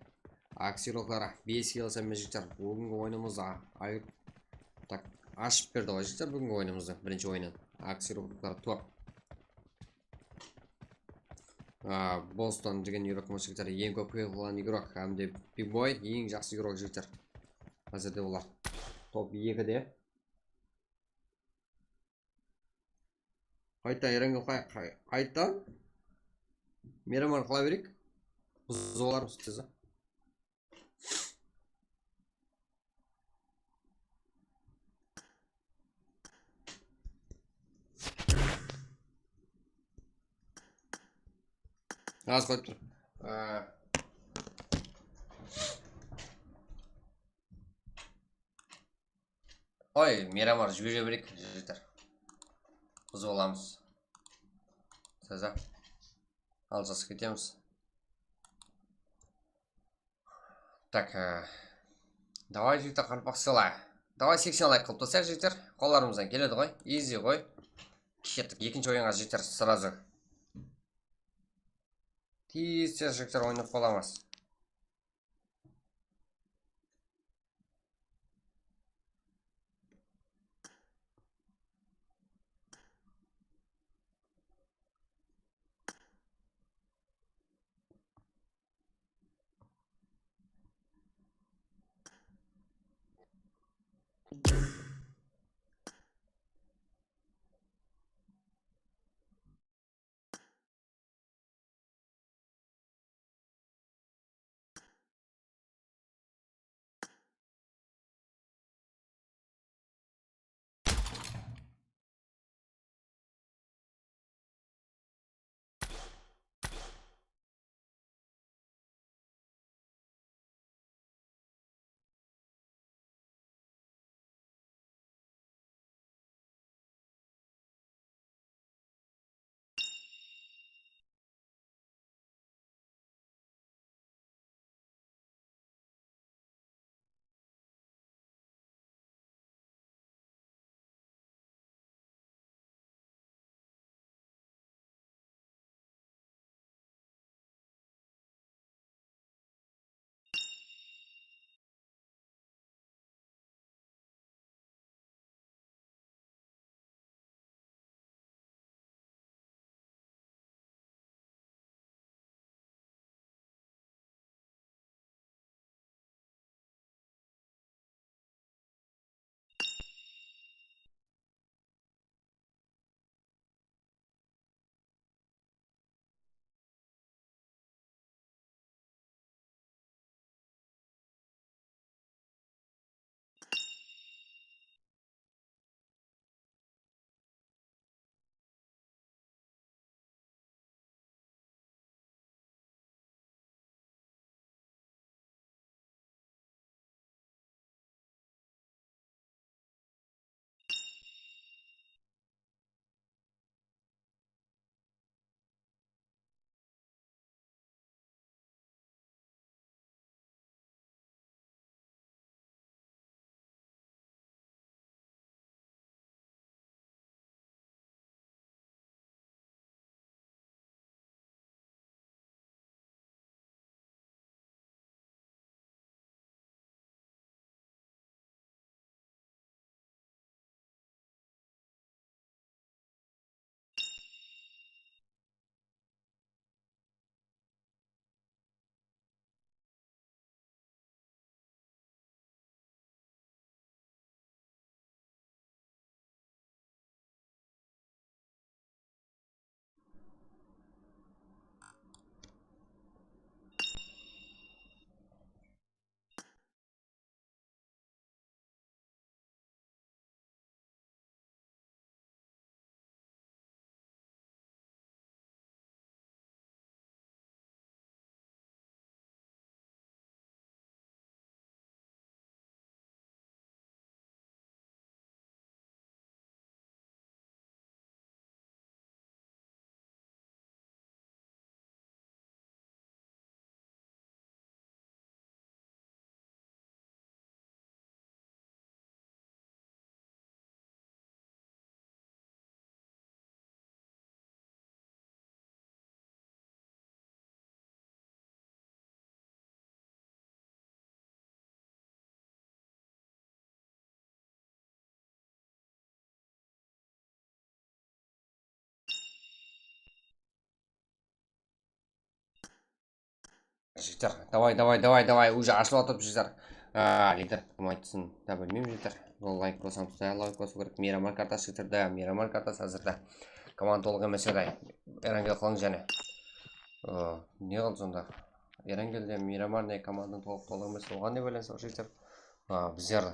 Aks игрокları bes kill qılsam men, jigitler, búgingi oyınımızda ayır, tak, ashıp berdi ǵoy, jigitler, búgingi oyınımızdı, birinshi oyının. Aks игрокları top. A, Boston degen игрокımız, jigitler, eń kóp kill qılǵan игрок, hám de Big Boy eń jaqsı игрок, jigitler. Házirde olar top ekide. Qayta Erangel qay-, qay-, qayta miyraman qıla bereyik. Buzıp alarmız tez. Az qoyıp tur. Aa. Oy, miyramar, júbere bereyik, jigitler. Buzıp alamız. Taza. Aljasıp ketemiz. Tak, e, davay, jigitler, qaraqalpaq Sila. Davay, seksen layk qılıp taslayıq, jigitler. Qollarımızdan keledi ǵoy. Easy ǵoy. Kettik ekinshi oyınǵa, jigitler, сразу. Tez-tez, jigitler, oynap qalamız. Jigitler, davay, davay, davay, davay, уже ashılıp atırıptı, jigitler. A, lider kim aytsın da bilmeymen, jigitler. Bul layk basıp tursa, layk basıw kerek. Miramar kartası, jigitler, da, Miramar kartası házirde. Komanda tolıq emes edi. Erangel qılıń jáne. O, ne qıldı sonda? Erangel de Miramar ne komandanıń tolıq, tolıq emes. Oǵan ne baylanısı bar, jigitler? A, bizler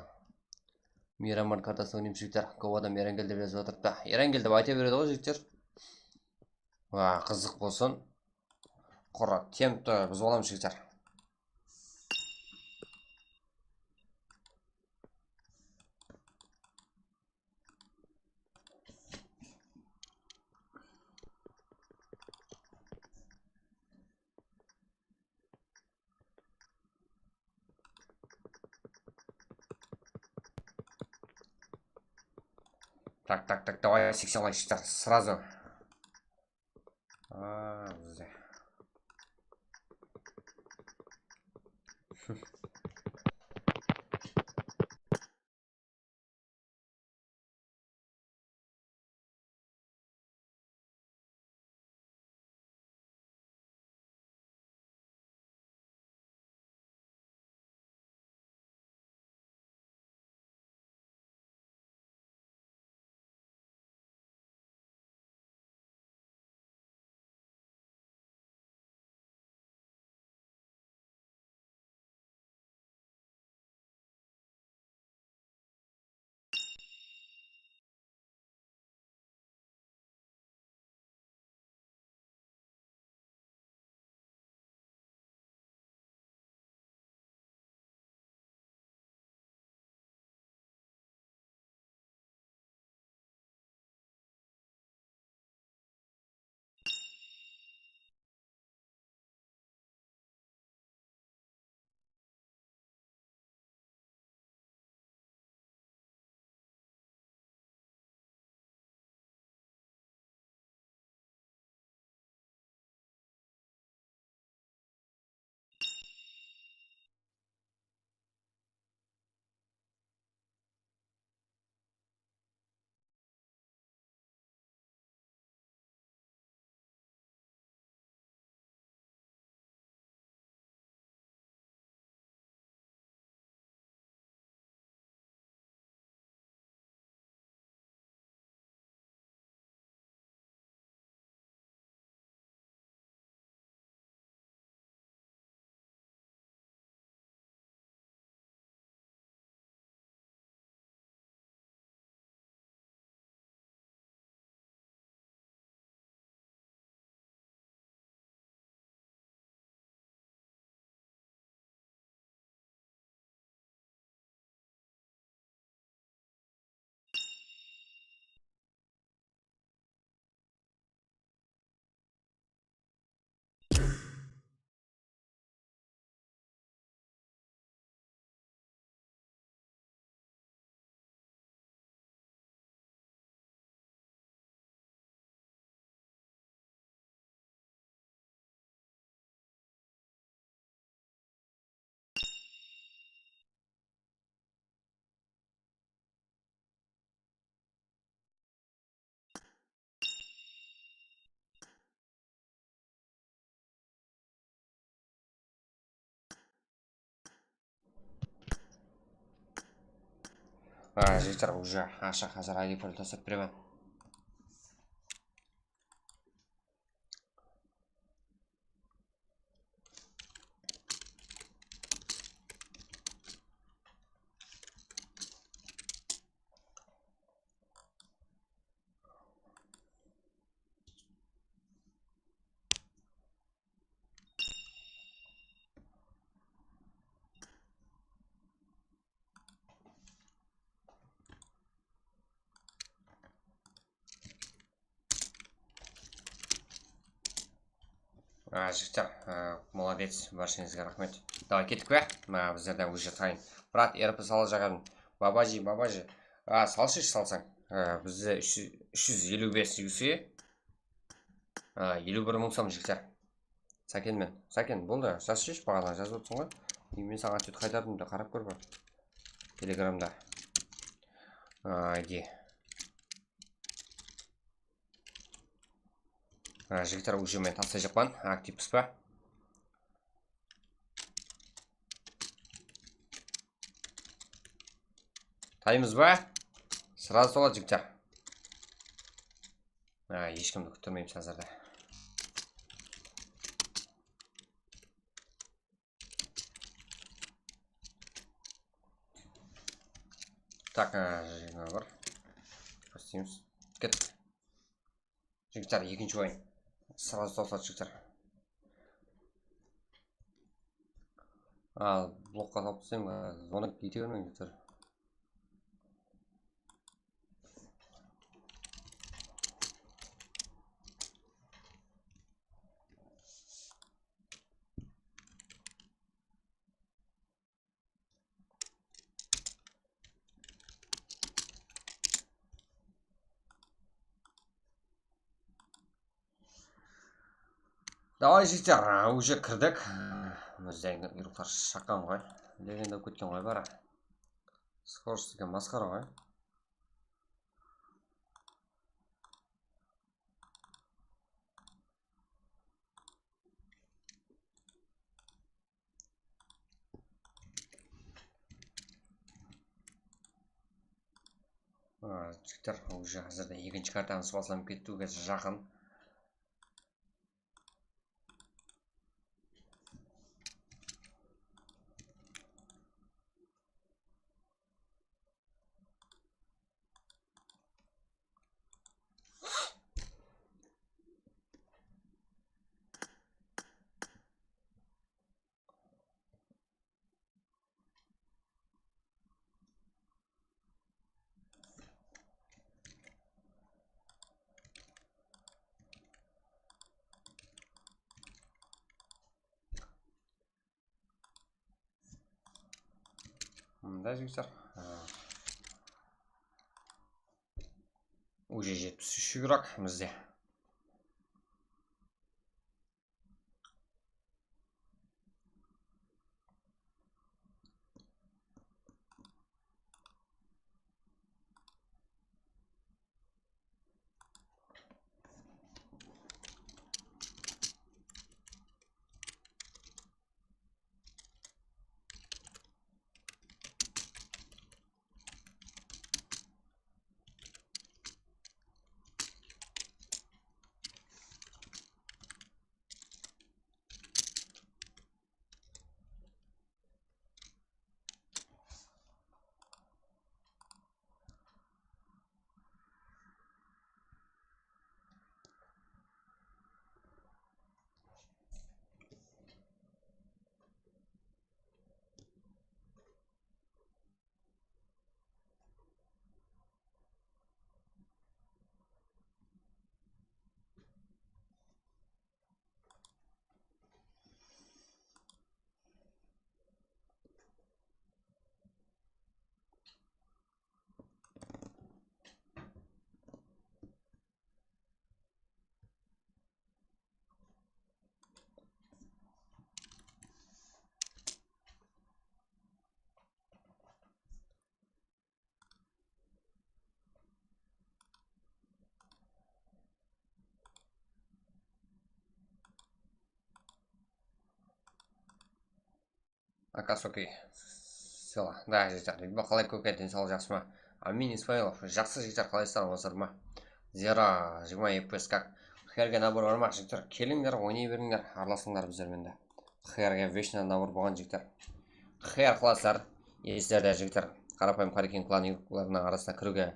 Miramar kartasında oynaymız, jigitler. Kóp adam Erangel dep jazıp atırıptı. Erangel dep ayta beredi ǵoy, jigitler. A, qızıq bolsın. Qurı tempti buzıp alamız, jigitler. Так, так, так, давай, seksen layk, jigitler, сразу. A, bizde. A, jigitler, уже ashıq, házir I D puldi taslap beremen. A, jigitler, a, молодец, bársheńizge raxmet. Davay, kettik pe? A, bizlerden уже tayın. Brat, R P sala jaǵarın. Babaji, babaji. A, salshı, salsań. A, bizde úsh júz, úsh júz eliw bes yúse. A, eliw bir mıń som, jigitler. Sáken men. Sáken, boldı. Jazshı, baǵana jazıp otırsań ǵoy. E, men saǵan otvet qaytardım da, qarap kór bir. Telegramda. A, I D. A, jigitler, уже men taslayjaqpan. Aktivpiz ba? Baslaymız ba? Srazı toladı, jigitler. Ha, hesh kimdi kúttirmeymiz házirde. Tak, ha, jigirma bir. Kórseymiz. Ket. Jigitler, ekinshi oyın. Srazı toladı, jigitler. Al, blokqa salıp tastayın, zvonok ete bermeń, jigitler. Davay, jigitler, уже kirdik. Bizden uyruqlar shaqqan ǵoy. Legenda ketken ǵoy bara. Skorost degen masqara ǵoy. A, jigitler, уже házirde ekinshi kartamız baslanıp ketiwge jaqın. Mında, jigitler. Уже jetpis úsh igrók bizde. Akasoki. Sela. Da, jigitler. Baqalay, kóke, densawlıq jaqsı ma? Amin Ismailov. Jaqsı, jigitler, qalaysızlar, ońsızlar ma? Zero, jigirma F P S kak. Q R ge nabor bar ma, jigitler? Kelińler, oynay berińler, aralasıńlar bizler mende. Q R ge vesh nabor bolǵan, jigitler. Q R qılasızlar. Eslerde, jigitler. Qarapayım Qárekeńniń klan yurtlarınıń arasına kiriwge,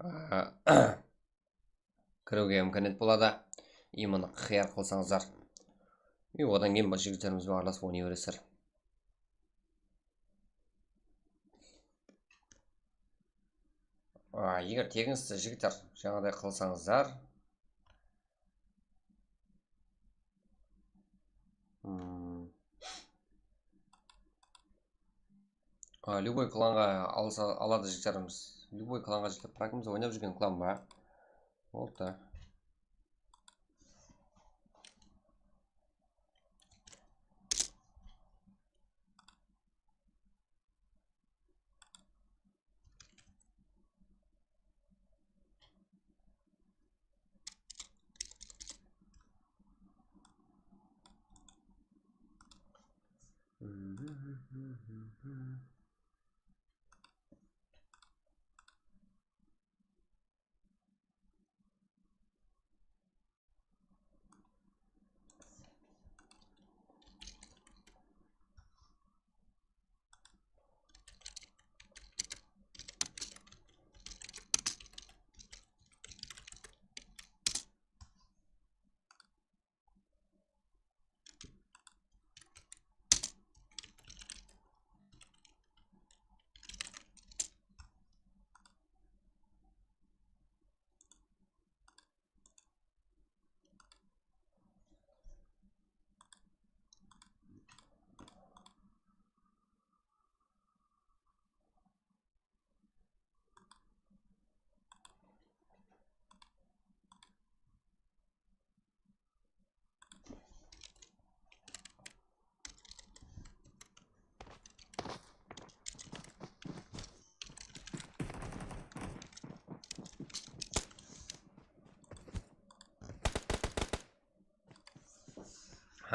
a, kiriwge imkaniyat boladı. I mını Q R qılsańızlar. I odan keyin jigitlerimiz benen aralasıp oynay beresizler. A, eger teginisli, jigitler, jańaday qılsańızlar. Hmm. A, любой klanǵa alsa, aladı jigitlerimiz. Любой klanǵa jigitler, прокimiz oynap júrgen klan ba? Boldı.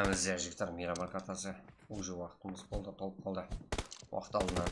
Bizde jigitler, Miramar kartası. Уже waqtımız boldı, tolıp qaldı. Waqıt aldına.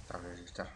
Tamam, jigitler.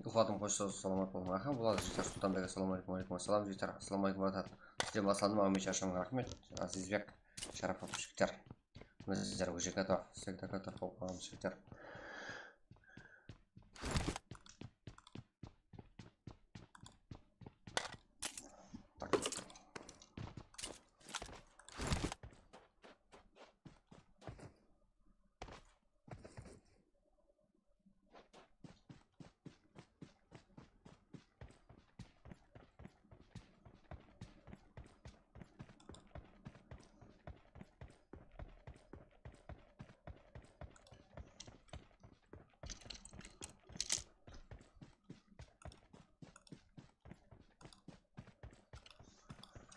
Uxladım, xosh, saw, salamat bolıń. Aha, boladı, jigitler. Sultanbek, assalawma áleykum. Wa áleykum assalam, jigitler. Assalawma áleykum, bratad. Sizden baslandım, áwme, sharshań, raxmet. Azizbek Sharapov, jigitler. Bizler уже готов, всегда готов bolıp qalamız, jigitler.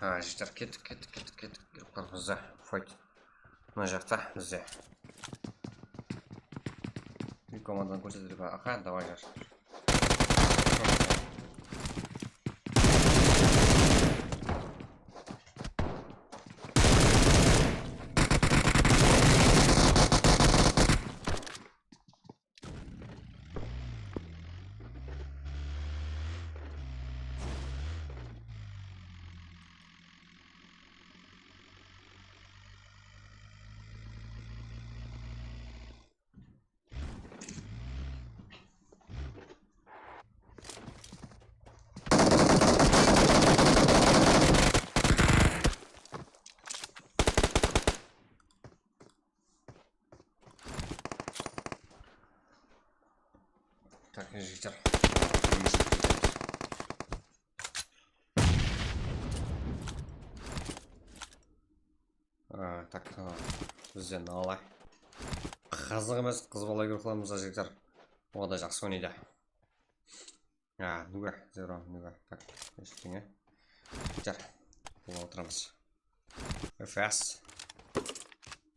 Ha, jigitler, kettik, kettik, kettik, kettik. Bizde fight. Mına jaqta bizde. Bir komandanı kórsetedi ba? Aha, davay, jaqsı. Jigitler. A, tak, a, bizde nala. Qızıq emes, qız bala guruhlarımızda jigitler. O da jaqsı oynaydı. A, Nuga, zero, Nuga. Tak, eshittiń, a? Jigitler, bul otıramız. F S.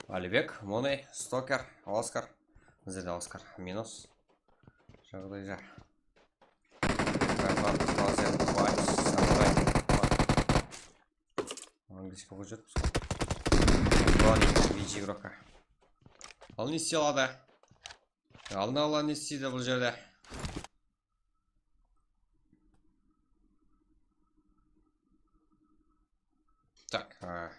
Alibek, Money, Stoker, Oskar. Bizde de Oskar, minus. Jaǵdayja. Angliyskiy oqıp júrmiz. Ronnie, V G Roka. Al, ne istey aladı? Aldın ala ne isteydi bul jerde? Tak, ha.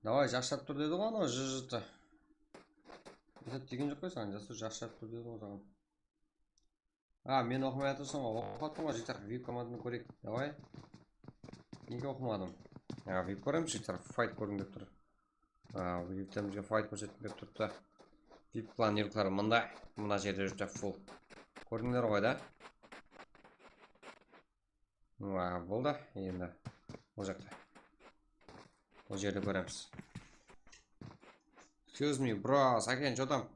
Davay, jaqshılap tur dedi ǵoy anaw J J T. Esap degen joq qoy saǵan, jaqshılap tur dedi ǵoy saǵan. A, men oqımay atırsań ǵoy, oqıp atırsań ǵoy, jigitler, vip komandanı kóreyik. Davay. Nege oqımadım? A, vip kóremiz, jigitler, fayt kórgim kelip tur. A, vipten bizge fayt kórsetkim kelip turıptı. Vip klan yurıqları mında, mına jerde júrdi full. Kórdińler ǵoy da. Wa, boldı endi. Ol jaqta. Ol jerde kóremiz. Excuse me, bro, Saken, что там?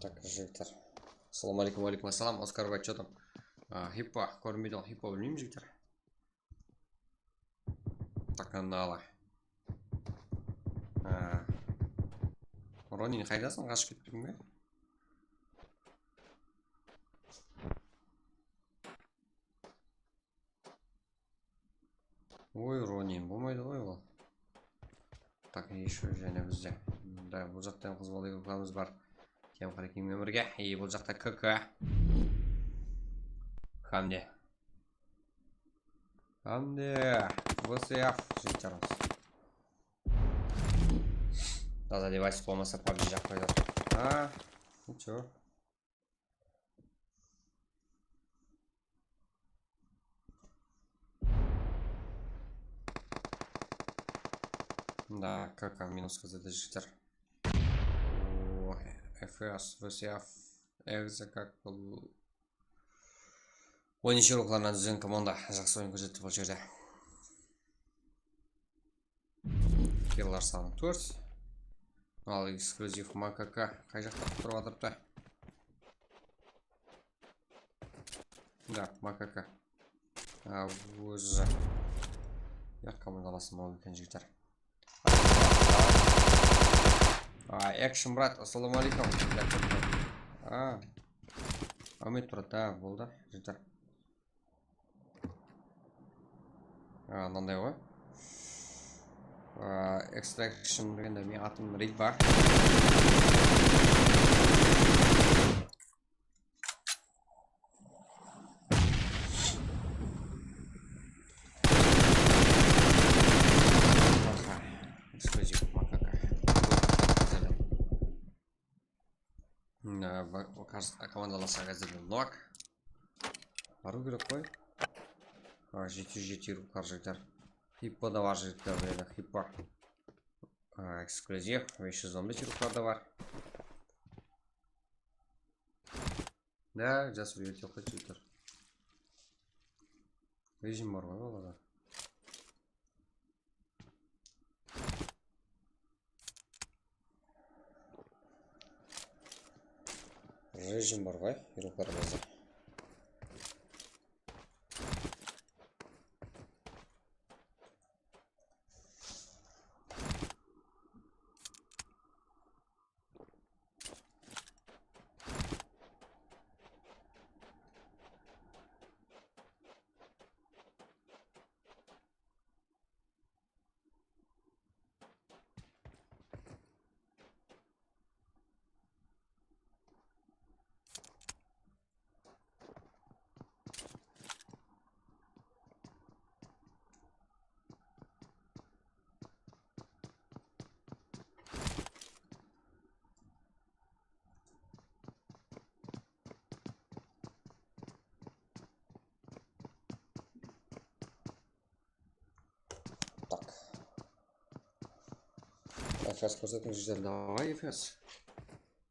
Tak, jigitler. Assalawma aleykum, wa aleykum assalam. Oskar bay, что там? A, Hippo, kórinbeydi ǵoy, Hippo bilmeymen, jigitler. Tak, nala. A. Ronin, qaydasıń? Qashıp ketpediń be? Oy, Ronin, bolmaydı ǵoy ol. Tak, еще jáne bizde. Da, bul jaqta qız bala ekewimiz bar. Kem Harekimmen birge. E, bul jaqta K K. Hamde. Hamde. V S F, jigitlerimiz. Taza devays bolmasa, pabji jaqpaydı. A, nичего. Da, K K minus K Z D, jigitler. O, F S, V S F, Exe, как bul. Oyın shıruqlarınan dúzgen komanda, jaqsı oyın kórsetti bul jerde. Killar sanı tórt. Al, eksklyuziv M K K qay jaqta turıp atırıptı? Da, M K K. A, ózi. Yaq, komandalasım ol eken, jigitler. A, Action, brat, assalawma aleykum. A, Ámet, brat, a, boldı, jigitler. A, mınanday ǵoy. A, Extraction degende men atım Ridva. Aha, eksklyuziv M K K. Mına, va-, va-, kars-, komandalasqa házir Noak. Barıw kerek ǵoy. A, jeti júz jeti rubllar, jigitler. Hippo da bar, jigitler, bu jerde Hippo. A, eksklyuziv, bes júz on bes rubllar da bar. Da, jas, bu jerde joq, jigitler. Rejim bar ǵoy, olarda. Rejim bar ǵoy, yuruplarımızda. F S kórsetiń, jigitler, davay, F S.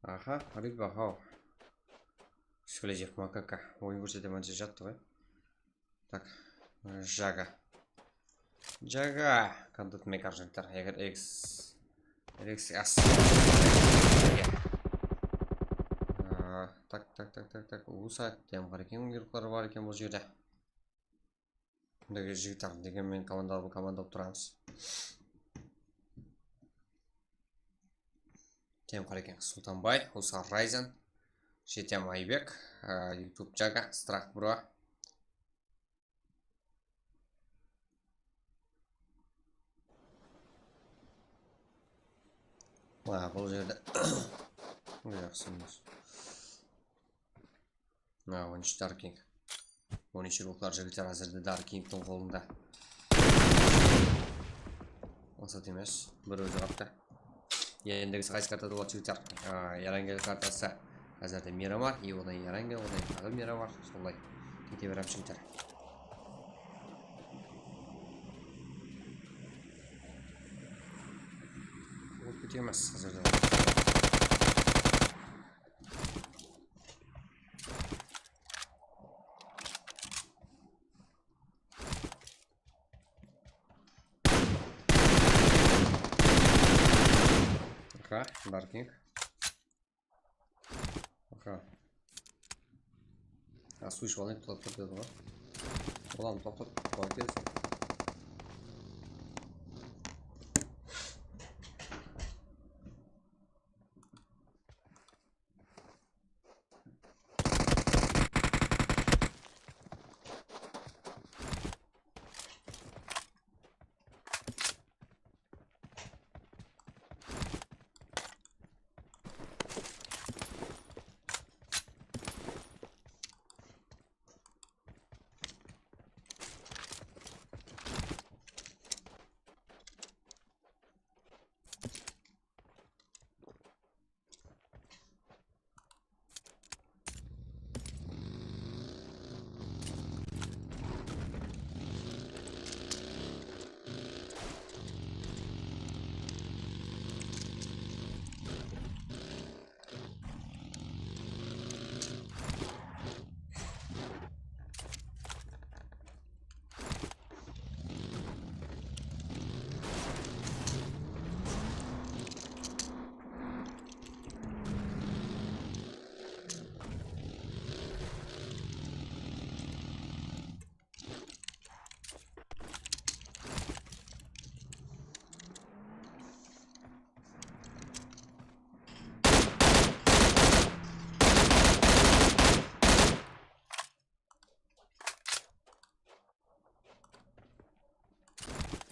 Aha, Ridba, haw. Sklejek makaka. Oyın kórsetemen dese jattı ǵoy. Tak, Jaga. Jaga, kandat mekar, jigitler. Eger X, X S. Aa, tak, tak, tak, tak, tak. Usa, tem qara eken, yurıqlar bar eken bul jerde. Mındagi jigitler, degen men komanda, komanda bolıp turamız. Tem qara eken, Sultanbay, Usa Ryzen, Jetem Aybek, aa, YouTube Jaga, Strah bro. Aa, bul jerde. Jaqsı emes. Mına, on úsh Dark King. On úsh ruwxlar, jigitler, házirde Dark Kingtiń qolında. Maqsat emes, bir ózi qaptı. Endigi qaysı kartada boladı, jigitler? A, Erangel kartası. Házirde Miramar, и odan Erangel, odan taǵı Miramar. Solay kete beremiz, jigitler. Ótip ketemiz házirde. Aka, Dark King. Aka. A, suw iship alayın, toqtap, toqtap dedi ǵoy. Ulan, toqtap, toqtap, toqtap.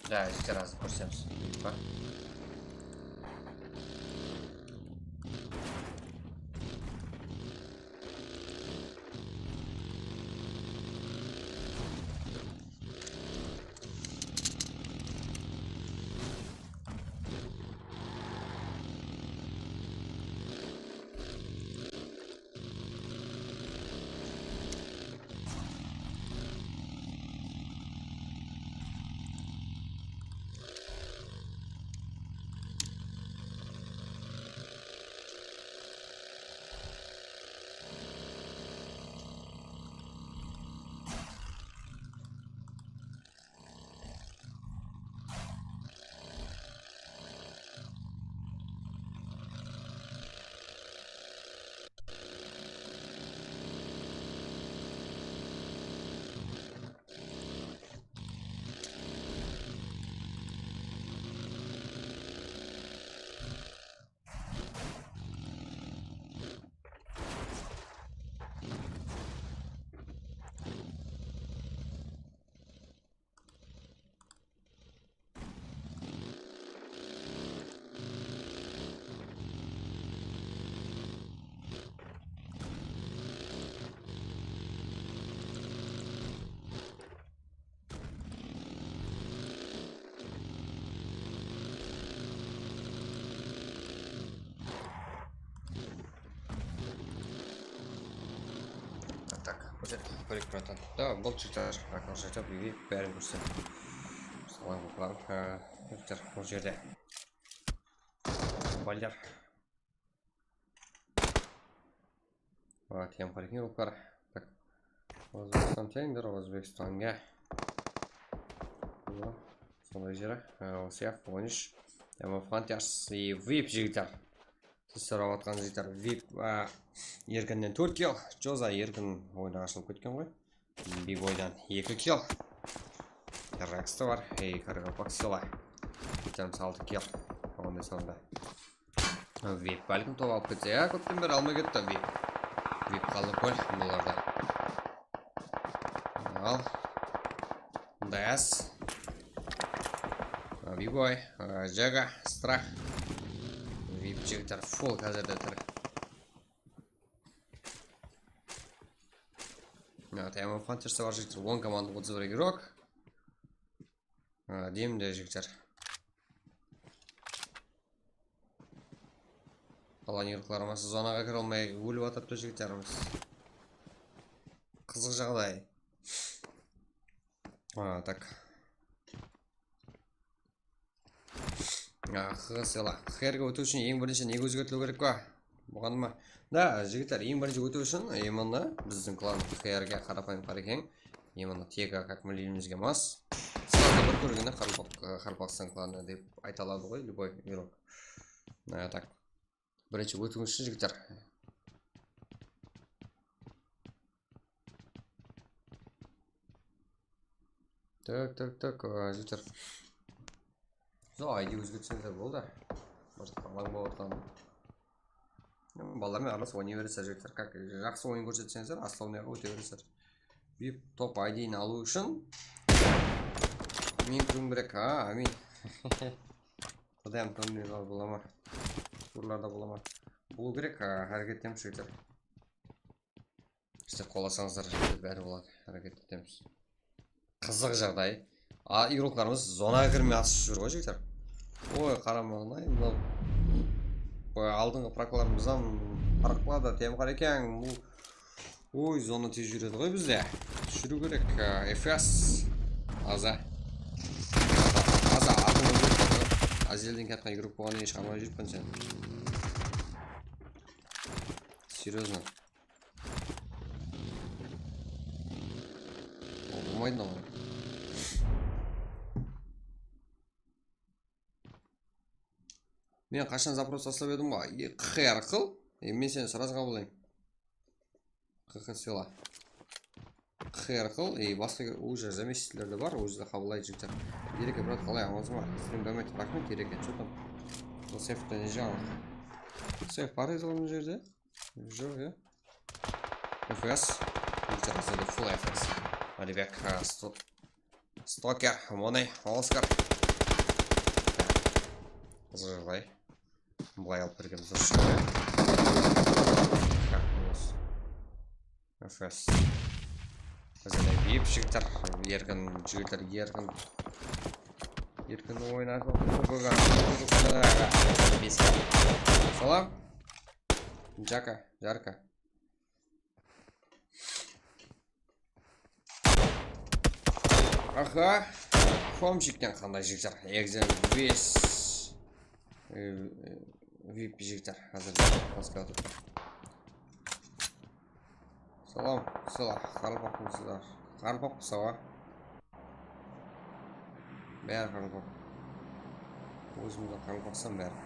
Да, еще раз курсимся. Типа. Так, bu jerge kórip turatan. Da, bul jigitler, akıllı jigitler, bárin kórse. Salam, salam. Ha, jigitler, bul jerde. Valder. Aa, tiyem qara eken, ruhlar. Tak. Ózbekstan teńdir, Ózbekstanga. Mına, sonday jeri. Aa, Osiyaf, on úsh. Demo Hunters, e, vip jigitler. Siz sorap atqan jigitler, vip, aa, Erkinnen tórt kill, Joza Erkin oyına ashılıp ketken ǵoy. Biboydan eki kill. Rex te bar. Ey, qaraqalpaq sila. Jetpis altı kill. Onda sonda. Vip bálkim top alıp ketse. Ya, kópten beri almay ketti vip. Vip qaldı kól bularda. Al. Dayas. Biboy. Jaga. Strah. Vip jigitler full házirde tirik. Mına Diamond Hunters bar jigitler, on komanda otız bir игрок. Á, demde jigitler. Qalan игрокlarımız zonaǵa kire almay ólip atırıptı jigitlerimiz. Qızıq jaǵday. Á, tak. Q Q S L. Q R ge ótiw ushın eń birinshi nege ózgertiliw kerek pa? Buǵan ma? Da, jigitler, eń birinshi ótiw ushın именно biziń klan Q R ge qarapayım qarekeń. Именно tegi как мы limizge mas. Sırada bir kórgende Qaraqalpaq-, Qaraqalpaqstan klanı dep ayta aladı ǵoy, любой игрок. Á, tak. Birinshi ótiw ushın jigitler. Tak, tak, tak, a, jigitler. Sol I D ózgertseńizler boldı. Просто alań bolıp atqan. Balalar menen aralasıp oynay beresizler, jigitler. Как jaqsı oyın kórsetseńizler, asıl oynaǵa óte beresizler. Vip top I D ni alıw ushın men kiriwim kerek. A, ámin. Qudayım, tómine bola ma? Turlarda bola ma? Bul kerek, a, háreket etemiz, jigitler. Sizler qolasańızlar, bári boladı. Háreket etemiz. Qızıq jaǵday. A, игрокlarımız zonaǵa kirmey atısıp júr ǵoy, jigitler. Oy, qaramańlay, mınaw. Oy, aldınǵı praklarımızdan parıqladı, temqar eken. Bul, oy, zona tez júredi ǵoy bizde. Túsiriw kerek, a, F S. Aza. Aza, atın ózgertip atır. Azelden kiyatqan игрок bolǵannan keyin shıǵarmay júrippiń sen. Серьёзно. Bolmaydı mınaw. Men qashan запрос taslap edim ǵoy, e, Q R qıl, e, men seni сразу qabıllayman. Q Q S L. Q R qıl, e, basqa уже заместитель de bar, ózi de qabıllaydı jigitler. Ereke, brat, qalay, amansıń ba? Stream давайте raxmet, Ereke, что там? Bul seyfte ne jańalıq? Seyf bar edi ǵoy mına jerde. Joq, ya. F S. Jigitler, házirde full F S. Alibek, a, sto-, Stoker, Money, Oskar. Qızıq jaǵday. Bılay alıp bergenimiz durıs shıǵar, ya. F S. Házirde vip jigitler, erkin jigitler, erkin. Erkin oynar. Salam. Jaka, Jarka. Aha. Homjikten qanday jigitler? Egzem bes. E, e, vip jigitler. Házir basqa turıptı. Salam, salam. Qaraqalpaqpız, sawa. Bári qaraqalpaq. Ózimizden qaraqalpaqsam bári.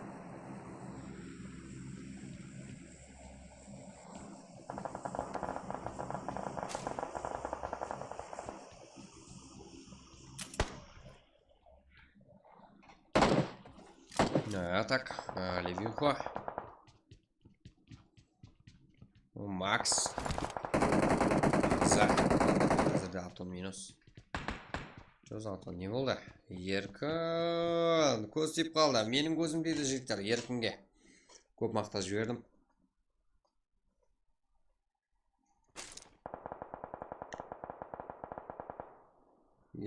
Á, tak, á, Levinxo. Max. Za. Házirde avto minus. Joz avto ne boldı? Erkin. Kóz tiyip qaldı. Meniń kózim deydi jigitler, Erkinge. Kóp maqta jiberdim.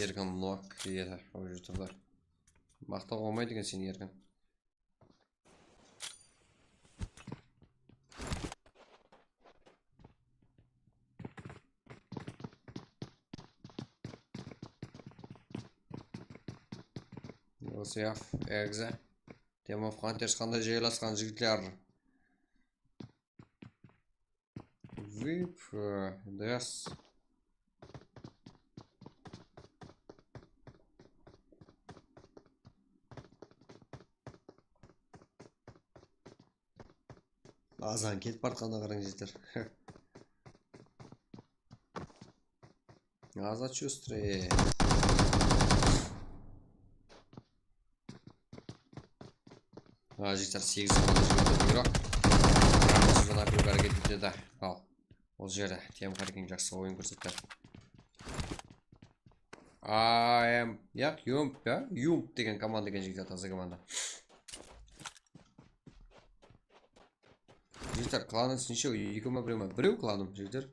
Erkin nok edi, ol jerde turdı. Maqtaw bolmaydı eken seni, Erkin. Yosef, Egze. Team of Hunters qanday jaylasqan, jigitler? Vip, e, des. Azan ketip baratqanına qarań, jigitler. Azat Shustrey. A, jigitler, segiz komanda jigitler, buyıraq. Sodan ákeliw háreket etedi. Al. Ol jerde T M Harkin jaqsı oyın kórsetti. I am, yaq, Yump, ya? Yump degen komanda eken, jigitler, taza komanda. Jigitler, klanıńız neshew? Ekew ma, birew ma? Birew klanım, jigitler.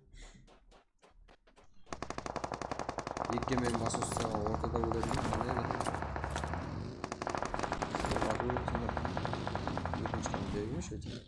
Ekke meniń basıwshısı ortada óledim. Qanday edi? Sol atıw edi, sonda. Ekinshi klanı bermeyshi, aytayın.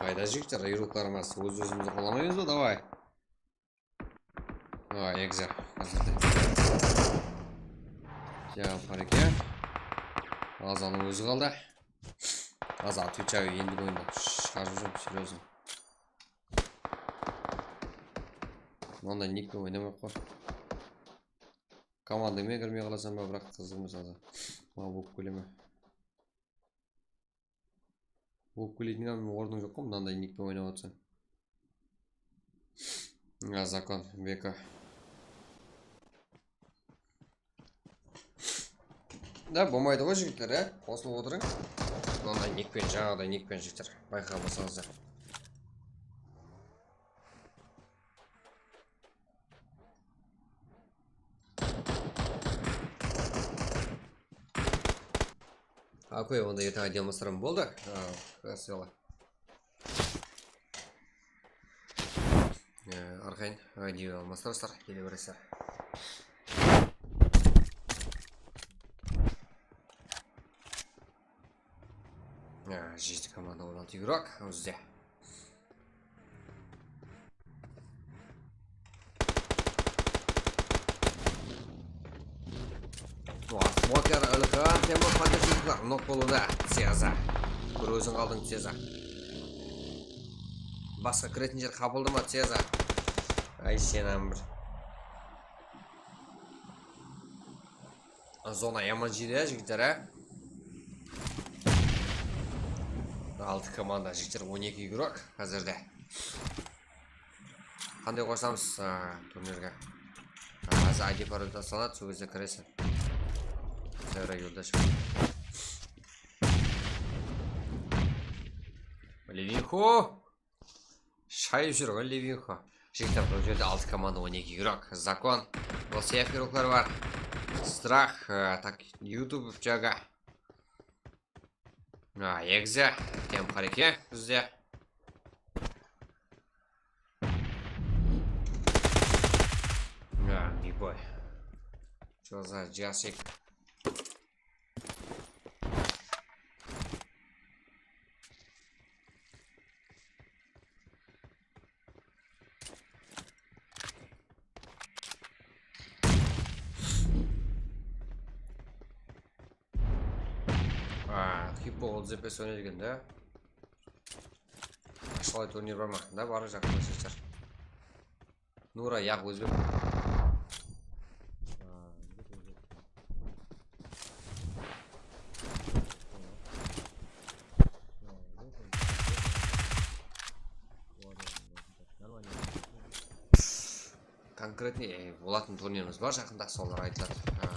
Qayda, jigitler, yurıqlarımız? Óz-ózimizdi qolamaymız ba? Davay. A, egzi. Házirde. Ya, bareke. Azanıń ózi qaldı. Azat, отвечаю, endigi oyında shıǵarıp júrmen, серьёзно. Mınanday nik penen oynamay-aq qoy. Komandaymen kirmey qalasań ba, biraq qızıq emes, Azat. Maǵan bolıp kele me? Bolıp keleytin ornıń joq ǵoy, mınanday nik penen oynap atsań. A, Zakon, Beka. Da, bolmaydı ǵoy, jigitler, e? Qosılıp otırıń. Mınanday nik penen, jańaǵıday nik penen, jigitler. Bayqap alsańızlar. Okey, onda erteń I D almastırıp boldı. A, krasıla. E, arqayın I D almastırasızlar, kele beresizler. E, jeti komanda, on altı igrok bizde. Wah, smoker ılǵan, Temur, Panter jigitler, nok bolıwda, Ceza. Bir óziń qaldıń, Ceza. Basqa kiretin jer qapıldı ma, Ceza? Ay, sen hám bir. Zona yaman jeydi, ya, jigitler, á? Altı komanda, jigitler, on eki igrok házirde. Qanday qoysamız, a, turnirge? A, házir I D parol taslanadı, sol gezde kireseń. Zara yoldash. Levinxo! Shayıp júr ǵoy Levinxo. Jigitler, bul jerde altı komanda, on eki igrok. Zakon. Bul seyf igroklar bar. Strah, e, tak, YouTube jaǵa. A, egzi. Tem hareke bizde. A, big boy. Чё за джасик? A, Hippo ol Z P S oynaydı eken da. Ashqalay turnir bar ma? Da, bar, jaqında sheshar. Nura, yaq, ózbek. Konkretnıy, e, bolatın turnirimiz bar jaqında, solar aytıladı. Ha.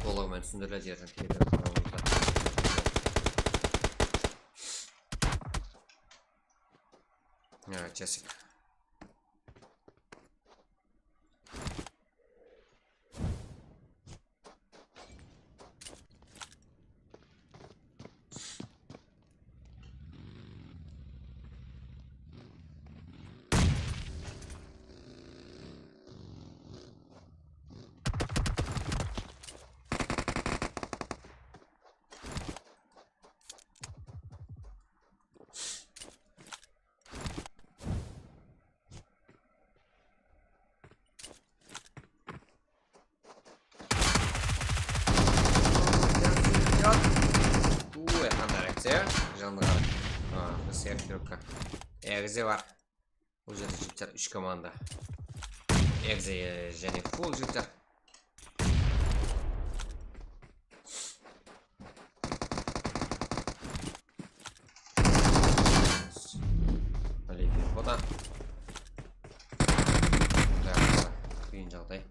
Tolıǵı menen túsindiriledi erteń telegram kanalımızda. Ya, Jessica. Serpirovka. Egize bar. Bul jerde jigitler úsh komanda. Egize jáne full jigitler. Levin foto. Qıyın jaǵday.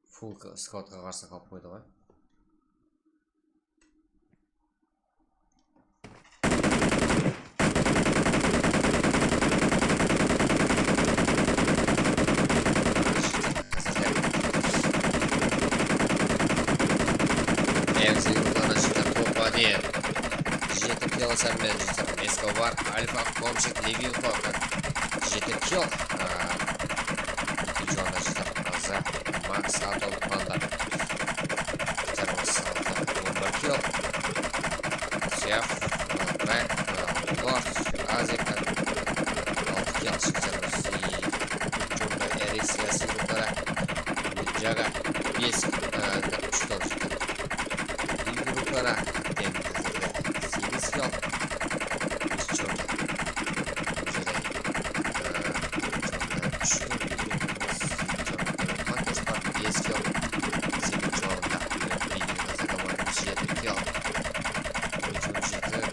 Full skladqa qarsı qalıp qoydı ǵoy. Egize jigitler, topa de. Jeti kill sánmen jigitler. Mesko bar. Alfa, Komchik, Levin Foka. Jeti kill. Ekinshi orında jigitler. Aza, Max, Atom, Panda. Jigitler, on bir kill. Sef, Black, Lord, Azek. Altı kill jigitler. Jumba, Eris, Yasin, Jaga. Bes, e, úsh kill jigitler. Endi ruqlara, endi házirde segiz kill. Úsh kill. Bul jerde, e, úsh kill, segiz kill. Bes kill. Segiz kill. Jeti kill. Úsh kill. Jeti kill.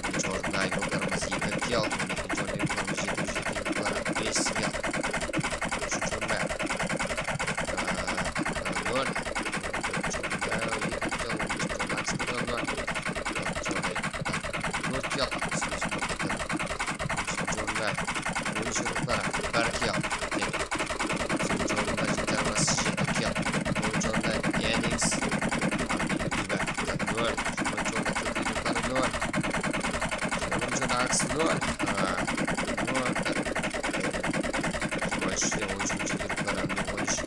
Birinshi orında Ayboldarımız eki kill, on ekinshi orında Ayboldarımız jeti, jeti kill, bes kill. Úshinshi orında, aa, nol. Dórtinshi orında eki kill, on besinshi orında Aksimov nol. Altıncı orında dört kill, segizinshi orında Úshinshi orında Ónshiruklar bir kill. Tek. Segizinshi orında Jigitarbas jeti kill. Onınshı orında Enix. Nol. Jigirmanshı orında Kirpiyuklar nol. Jigirmanshı orında Aks nol. Aa, nol. Jigirma úshte on úshinshi Kirpiyuklar on úsh.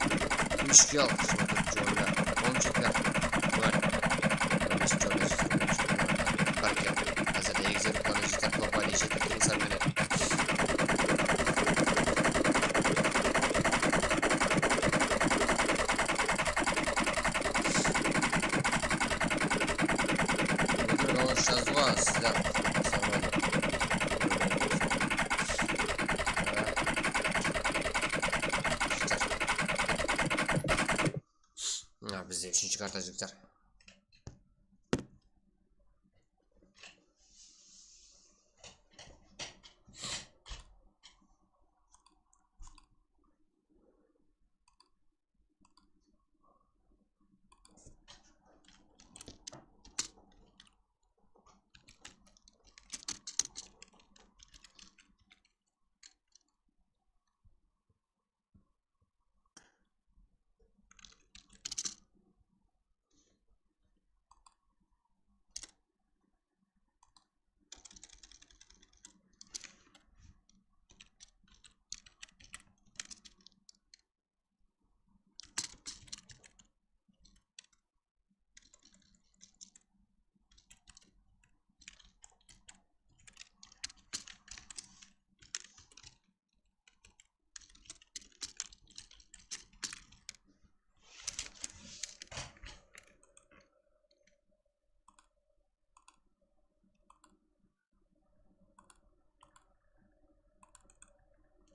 Úsh kill. Jigirma tórtinshi orında Komchikler nol. On besinshi orında bir kill. Házirde egizeriklardı jete topa de jete tırmısar menen. Ótirik awız jazıwǵa sizler basarman. Bizde úshinshi karta jigitler.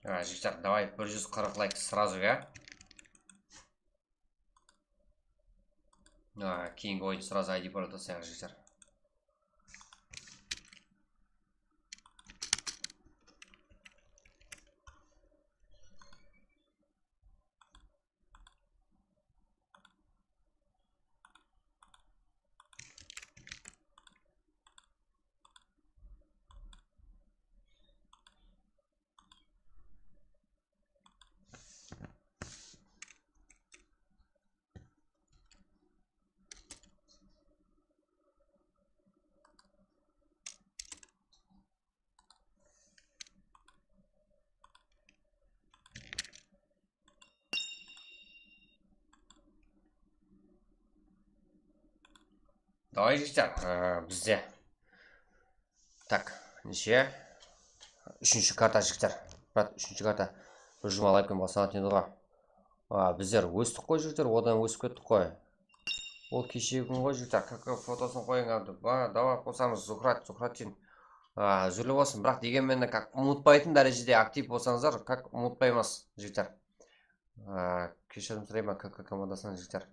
A, jigitler, davay, bir júz qırq layk srazu, ya? A, keyingi oyın srazu I D pol taslayıq, jigitler. Davay, jigitler, e, bizde. Tak, neshe? Úshinshi karta, jigitler. Brat, úshinshi karta. Bir juwma layk penen baslanadı edi ǵoy. A, bizler óstik ǵoy, jigitler, odan ósip kettik ǵoy. Ol keshegi kún ǵoy, jigitler, kak fotosın qoyıń, abdı. Ba, давай qosamız, Zuhrat, Zuhratdin. A, uzrli bolsın, biraq, degen menen, kak, umıtpaytın dárejede aktiv bolsańızlar, kak, umıtpayman, jigitler. A, keshirim sorayman, kak komandasınan, jigitler.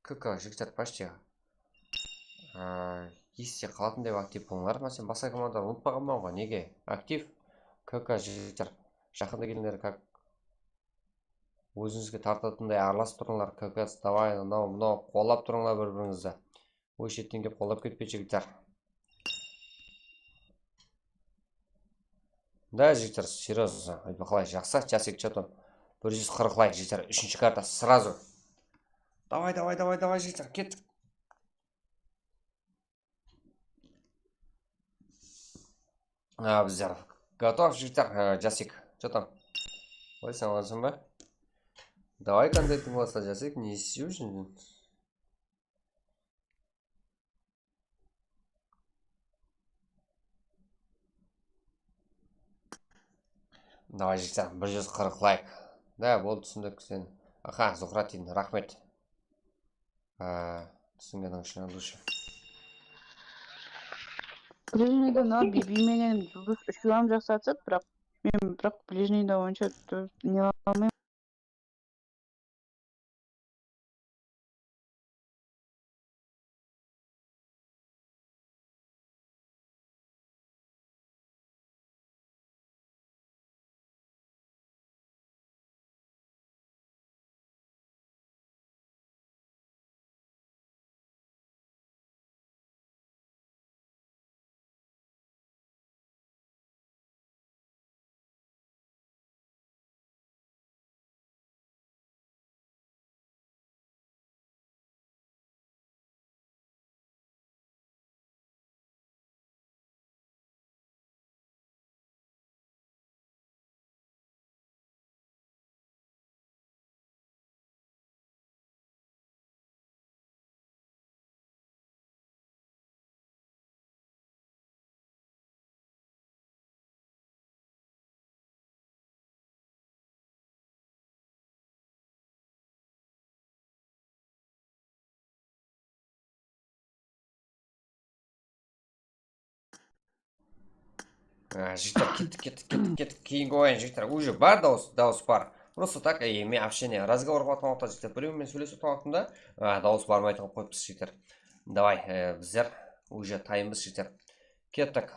K K, jigitler, почти. A, este qalatınday aktiv bolıńlar. Máselen, basqa komandalar umıtpaǵanman ǵoy, nege? Aktiv. K K, jigitler, jaqında kelińler, kak. Ózińizge tartatınday aralasıp turıńlar, K K, davay, mınaw, mınaw, qollap turıńlar bir-birińizdi. Óy, shetten kelip qollap ketpey, jigitler. Da, jigitler, серьёзно, qalay, jaqsı, Jasik, что там? Bir júz qırq layk, jigitler, úshinshi karta, сразу. Davay, davay, davay, davay, jigitler, kettik. A, bizler готов, jigitler, e, Jasik, что там? Qoy, sen alınsın ba? Davay, koncertiń bolsa, Jasik, ne istiw ushın? Davay, jigitler, bir júz qırq layk. Da, boldı, túsindik sen. Aha, Zuhratdin, raxmet. A, túsingeniń ushın, от души. Ближныйда, но, Bibi menen Juldız úshewi hám jaqsı atısadı, biraq men, biraq, ближныйда onsha tur-, ne qıla almayman. A, jigitler, kettik, kettik, kettik, kettik. Keyingi oyın, jigitler, уже bar dawıs, dawıs bar. Просто так, e, men общение, разговор qılıp atqan waqıtta, jigitler, birew menen sóylesip atqan waqtımda, a, dawıs barmaytuǵın qılıp qoyıppız, jigitler. Davay, e, bizler уже tayınbız, jigitler. Kettik.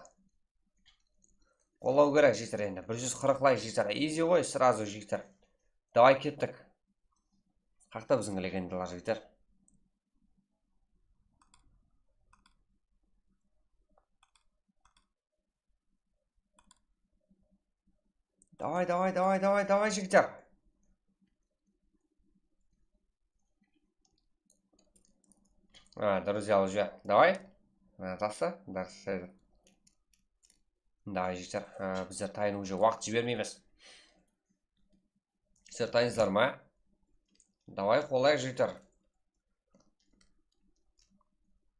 Qollaw kerek, jigitler, endi. Bir júz qırq layk, jigitler. Easy ǵoy, сразу, jigitler. Davay, kettik. Qaqta biziń legendalar, jigitler. Davay, davay, davay, davay, davay, jigitler. A, друзья, уже. Davay. A, tasta. Dars. Davay, jigitler. A, bizler tayın уже waqıt jibermeymiz. Sizler tayınsızlar ma? Davay, qollayıq, jigitler.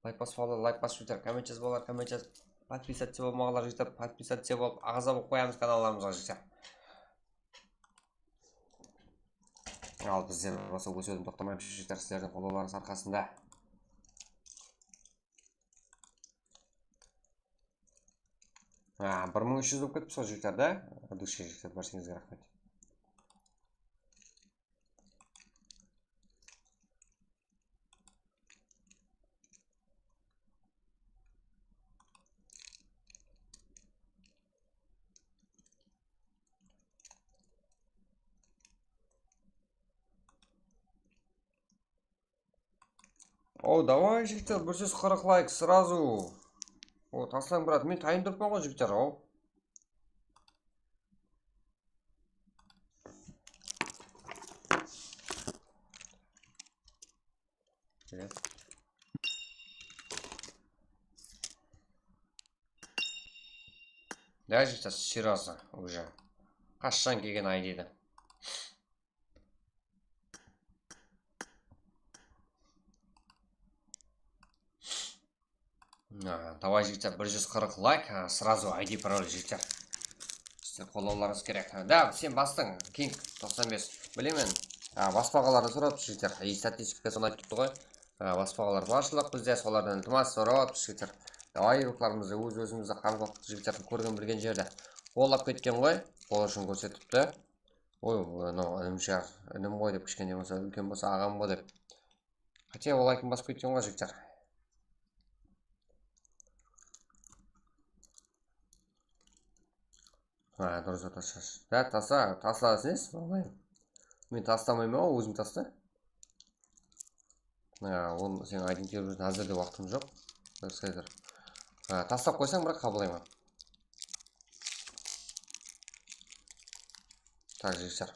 Layk basıp aldı, layk basıp, jigitler, komment jazıp aldı, komment jazıp, подписаться bolmaǵanlar, jigitler, подписаться bolıp, aǵza bolıp qoyamız kanallarımızǵa, jigitler. Al, bizler bolsa ósiwden toqtamaymız, jigitler, sizlerdiń qollawlarıńız arqasında. A, bir mıń úsh júz bolıp ketipsiz ǵoy, jigitler, da? От души, jigitler, bárshenińizge raxmet. O, davay, jigitler, bir júz qırq layk сразу. O, taslań, brat, men tayın turıppan ǵoy, jigitler, o. Jigitler. Da, jigitler, серьёзно, уже. Qashshan kelgen I D di. A, davay, jigitler, bir júz qırq layk, a, сразу I D, parol, jigitler. Sizler qollawlarıńız kerek. Da, sen bastıń, King toqsan bes. Bilemen, A, baspaǵalardı sorap jigitler. I, statistika sonı aytıp turdı ǵoy. A, baspaǵalar barshılıq bizde, solardan iltimas sorap jigitler. Davay, ruhlarımızdı óz-ózimizdi qamqoqtıq jigitler, kórgen bilgen jerde. Qollap ketken ǵoy, qol ushın kórsetipti. Oy, mınaw inim shıǵar, inim ǵoy dep, kishkene bolsa, úlken bolsa aǵam ǵoy dep. Хотя ol likein basıp ketken ǵoy jigitler. Ha, durıs, durıs. Dá, tasla, tasla deseń, bolmaydı. Men taslamayman ǵoy, ózim tasta. Ha, onı sen aytıp berip házir de waqtım joq. Házir. Ha, taslap qoysań, biraq qabıllayman. Tak, jigitler.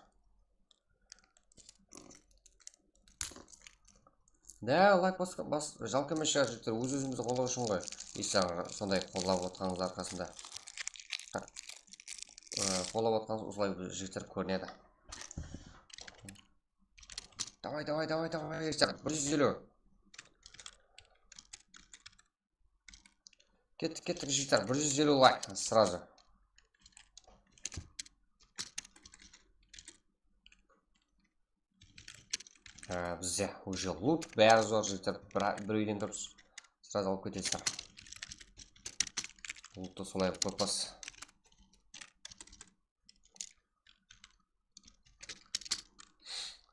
Dá, layk bas, bas, jalqı emes shıǵar, jigitler, óz-ózimizdi qollaw ushın ǵoy. Iysa, sonday qollap otqanıńız arqasında. Ee, qollap otqanıńız usılay jigitler kórinedi. Davay, davay, davay, davay, jigitler, bir júz eliw. Kettik, kettik, jigitler, bir júz eliw layk, сразу. Ha, bizde уже lut, bári zor, jigitler, bir, bir úyden turıp, сразу alıp ketesizler. Luttı solay qılıp qoyıppız.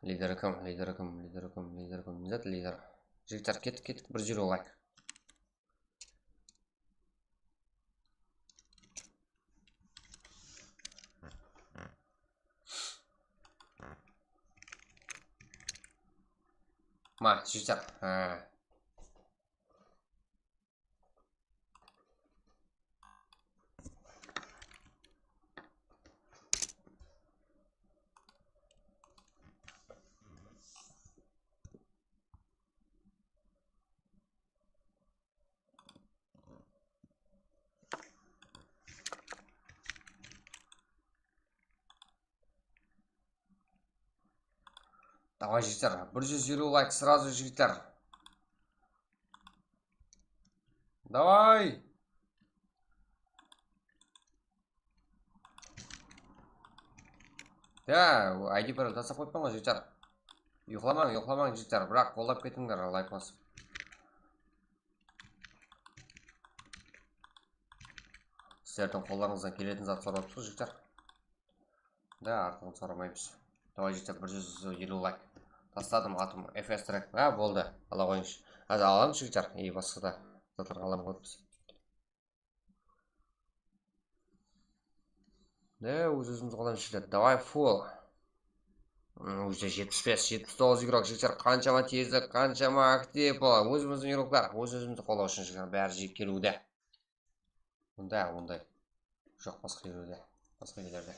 Lider kim, lider kim, lider kim, lider kim? Ne zat lider? Jigitler, kettik, kettik, bir júz eliw layk. Ma, jigitler. Ha. Davay, jigitler, bir júz eliw layk, сразу, jigitler. Davay! Ya, I D parol taslap qoyıppan ǵoy, jigitler. Uyıqlamań, uyıqlamań, jigitler, biraq qollap ketińler, layk basıp. Sizlerdiń qollarıńızdan keletin zat sorap atırmız, jigitler. Da, artıǵın soramaymız. Davay, jigitler, bir júz eliw layk. Tasladım atım, F S track. Ha, boldı. Ala qoyıńız. Házir alamız, jigitler. Ey, basqa da zatlarǵa alamız. Ne, óz-ózimizdi qolamız, jigitler. Davay, full. Hmm, уже jetpis bes, jetpis toǵız igrok, jigitler. Qanshama tezlik, qanshama aktiv. Óz-ózimizdiń igroklar. Óz-ózimizdi qolaw ushın, jigitler. Bári jiyip keliwde. Bunda onday joq basqa jerlerde, basqa jerlerde.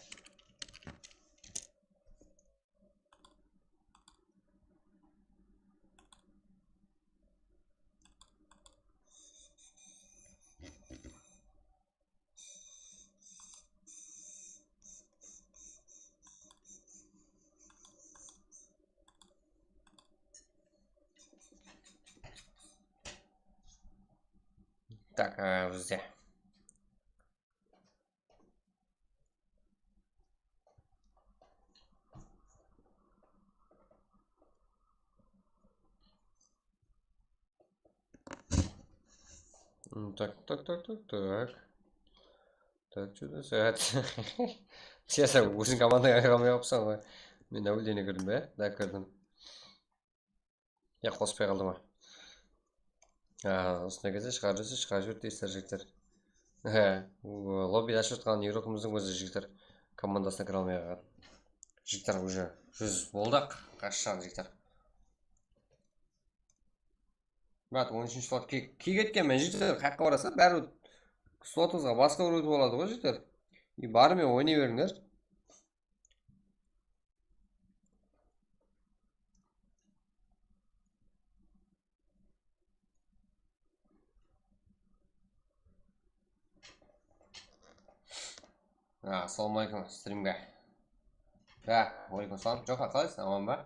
Так, e, bizde. М, так, так, так, так, так. Так, что-то сәт. Sen, sen óziń komandaǵa kire almay qalıpsań ǵoy. Men давление kirdim be? Da, kirdim. Ya, qospay qaldı ma? A, usınday gezde shıǵarıp júrse, shıǵarıp jiber, jigitler. He, lobbi ashıp atırǵan igrokımızdıń ózi, jigitler, komandasına kire almay qalǵan. Jigitler, уже júz boldıq. Qashshan, jigitler. Brat, on úshinshi slot ke-, key ketkenmen, jigitler, qayaqqa barasız? Báribir slotıńızǵa basqa bir ótip aladı ǵoy, jigitler. И barıp oynay berińler. Ha, assalawma áleykum, strimge. Ha, wa áleykum assalam. Joqa, qalaysız, aman ba?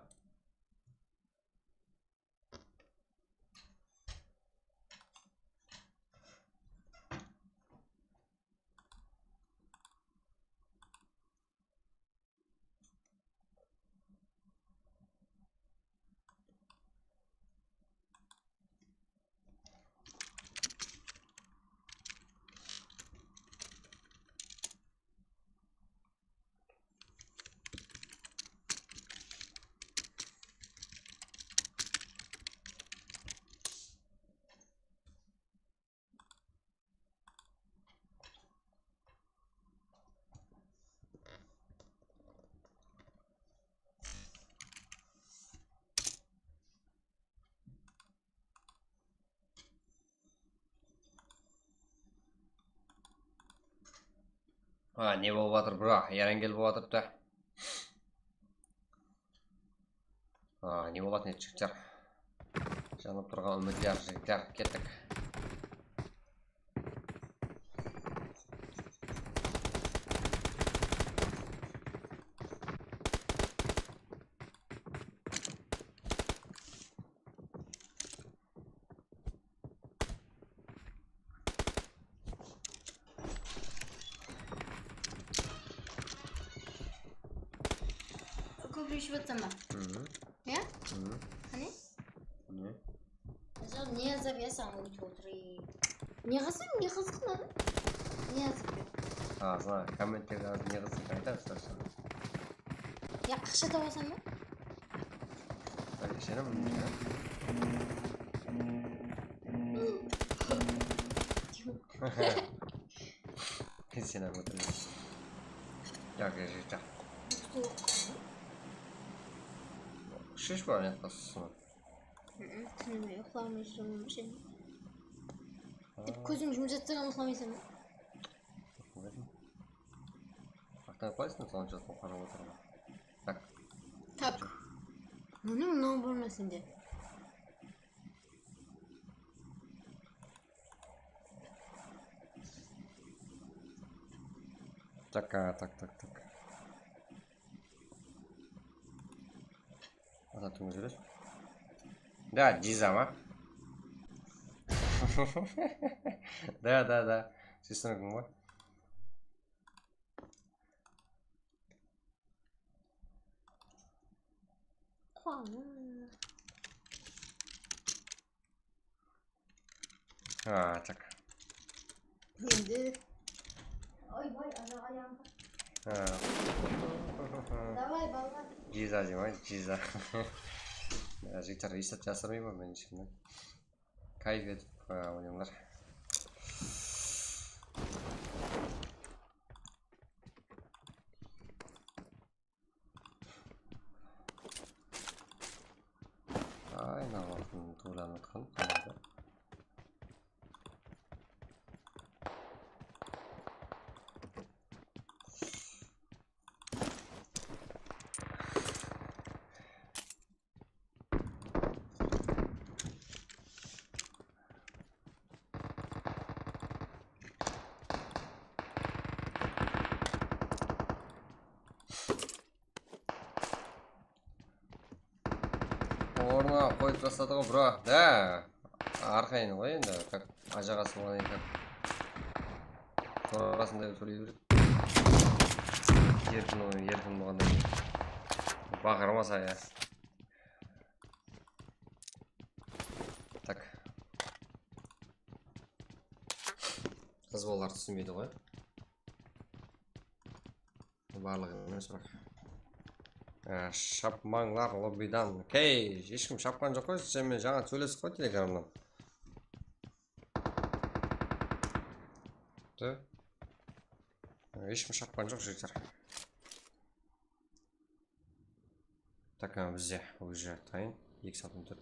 Ha, ne bolıp atır, bro? Yarangelip atırıptı. Ha, ne bolatın edi, jigitler? Janıp turǵan úmitler, jigitler, kettik. Kóp iship atsań ba? Iya? Qáne? Ne? Ajal, ne yazıp atırsań, óytip otırayın. Ne qılsań, ne qızıqladı? Ne yazıp? Ha, sana kommentlerge ne qızıq aytarsın. Ya, aqsha tabasań ba? Bálki seni bilmeymen. Sen otır. Ya, gelecekte. Shesh bar, ne qılsın. Túnime uyıqlamay júrmen, shen. Kóziń jumıp jatsa uyıqlamaysań ba? Aqtan qoyasın, sonshasın qarap otırman. Tak. Tak. Bunıń nomer ma sende? Tak, a, tak, tak, tak. Ata túngi júresiz. Da, Jiza ma? Da, da, da. Sesiniń ba? Ha, tak. Endi. Oy, boy, ajaǵa yandı. Ha. Davay, balalar. Jiza deymen, Jiza. Ya, jigitler, esat jasırmayman men ishimden. Kayf etip, ha, oynańlar. Ay, mına waqtın tuwlanıp atqan qanday. Ornına qoyıp tasladı ǵoy, bro. Da, arqayın ǵoy endi, как ajaǵası bolǵannan keyin, как torasınday sóyley beredi. Erkin oyın, erkin bolǵannan keyin baqırmasa ya. Tak. Qız balalar túsinbeydi ǵoy. Barlıǵı emes, biraq. Á, shapmańlar lobbydan. Okey, hesh kim shapqan joq ǵoy, sen menen jańa sóylestik ǵoy telegramnan. Tı. Hesh kim shapqan joq, jigitler. Tak, a, bizde уже tayın, eki satın tórt.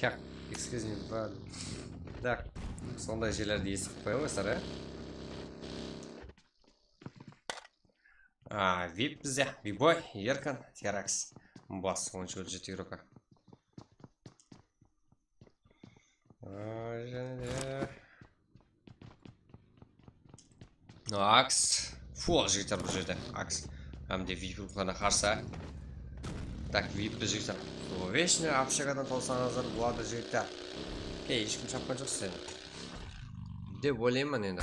Yaq, excuse me, brother. Tak, sonday jerlerdi esitip qoyańızlar, ya. A, vip bizde, viboy, Erkin, Terax. Bas, on jeti yevroka. Ay, jáne de. Aks. Full jigitler bul jerde. Aks. Hám de vip ruxlarına qarsı. Tak, vip jigitler. Vechener obshegadan tawsańızlar boladı, jigitler. Ey, hesh kim shapqan joq sen. Dep oylayman endi.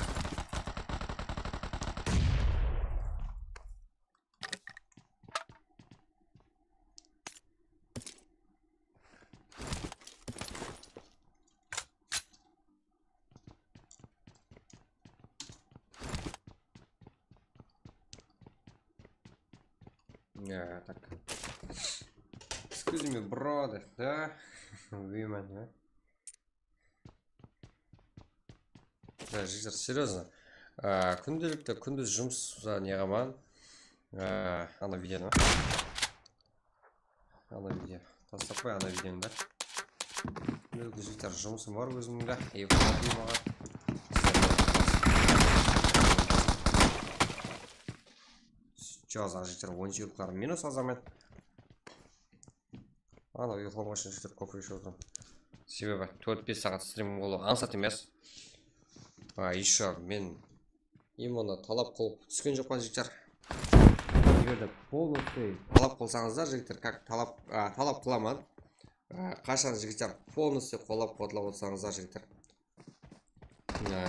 Ya, tak. Excuse me, brother, да? Women, а? Ya, jigitler, серьёзно. Á, kúndelikte kúndiz jumıs neǵaman. Á, ana videonı. Ana video. Taslap qoy ana videonı da. Kúndelikte, jigitler, jumısım bar ózimniń de. Ey, hobbim maǵan. Jazıq jigitler, on segiz minut azǵana. Ana, uyıqlamaǵan jigitler, kóp islep otırman. Sebebi tórt-bes saat strim bolıwı ańsat emes. A, ещё men именно talap qılıp túsken joqpan, jigitler. Eger de полностью talap qılsańızlar, jigitler, как talap, a, talap qılaman. A, qashan, jigitler, полностью qollap-quwatlap otırsańızlar, jigitler. A,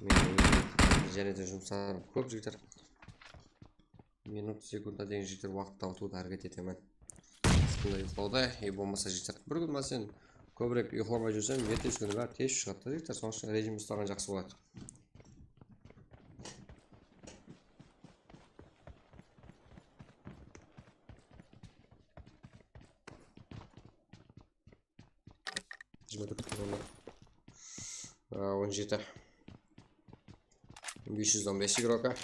men jáne de jumıslarım kóp, jigitler. Minut, sekundqa deyin, jigitler, waqıt tawıp háreket etemen. Usınday uyıqlawda, e, bolmasa, jigitler, bir kún, máselen, kóbirek uyıqlamay júrsem, ertesi kúni bári tez shıǵadı da, jigitler, sonıń ushın rejim uslaǵan jaqsı boladı. Jigirma tórt kilo. A, on jeti. Bes júz on bes igroka.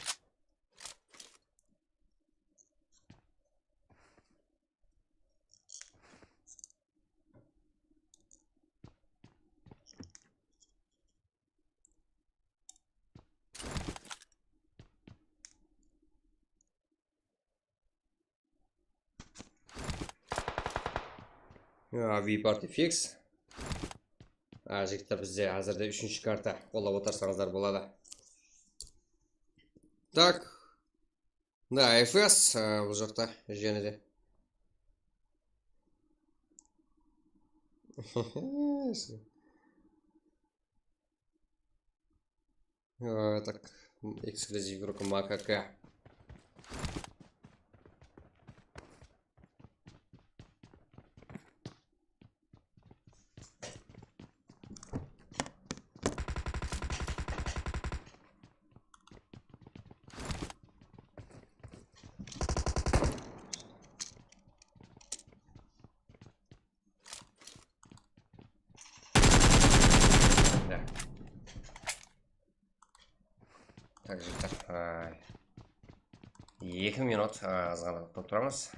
A, V party fix. A, jigitler, bizde házirde úshinshi karta, qollap otırsańızlar boladı. Tak. Da, F S, a, bul jaqta jáne de. A, tak, eksklyuziv igroka M K K. Tak, jigitler, a, eki minut, a, azǵana toqtap turamız.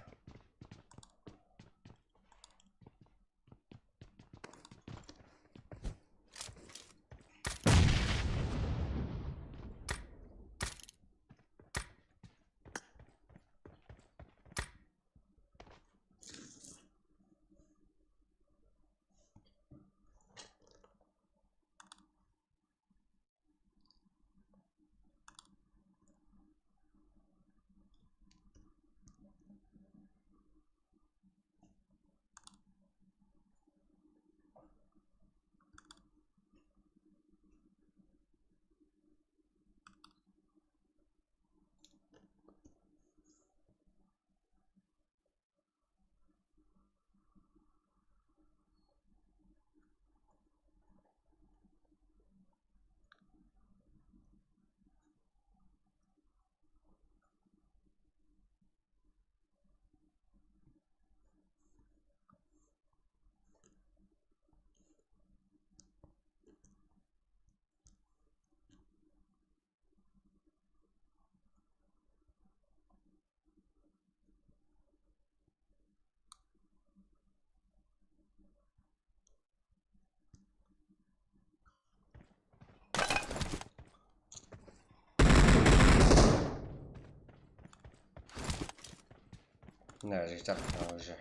Mına jigitler, mına уже.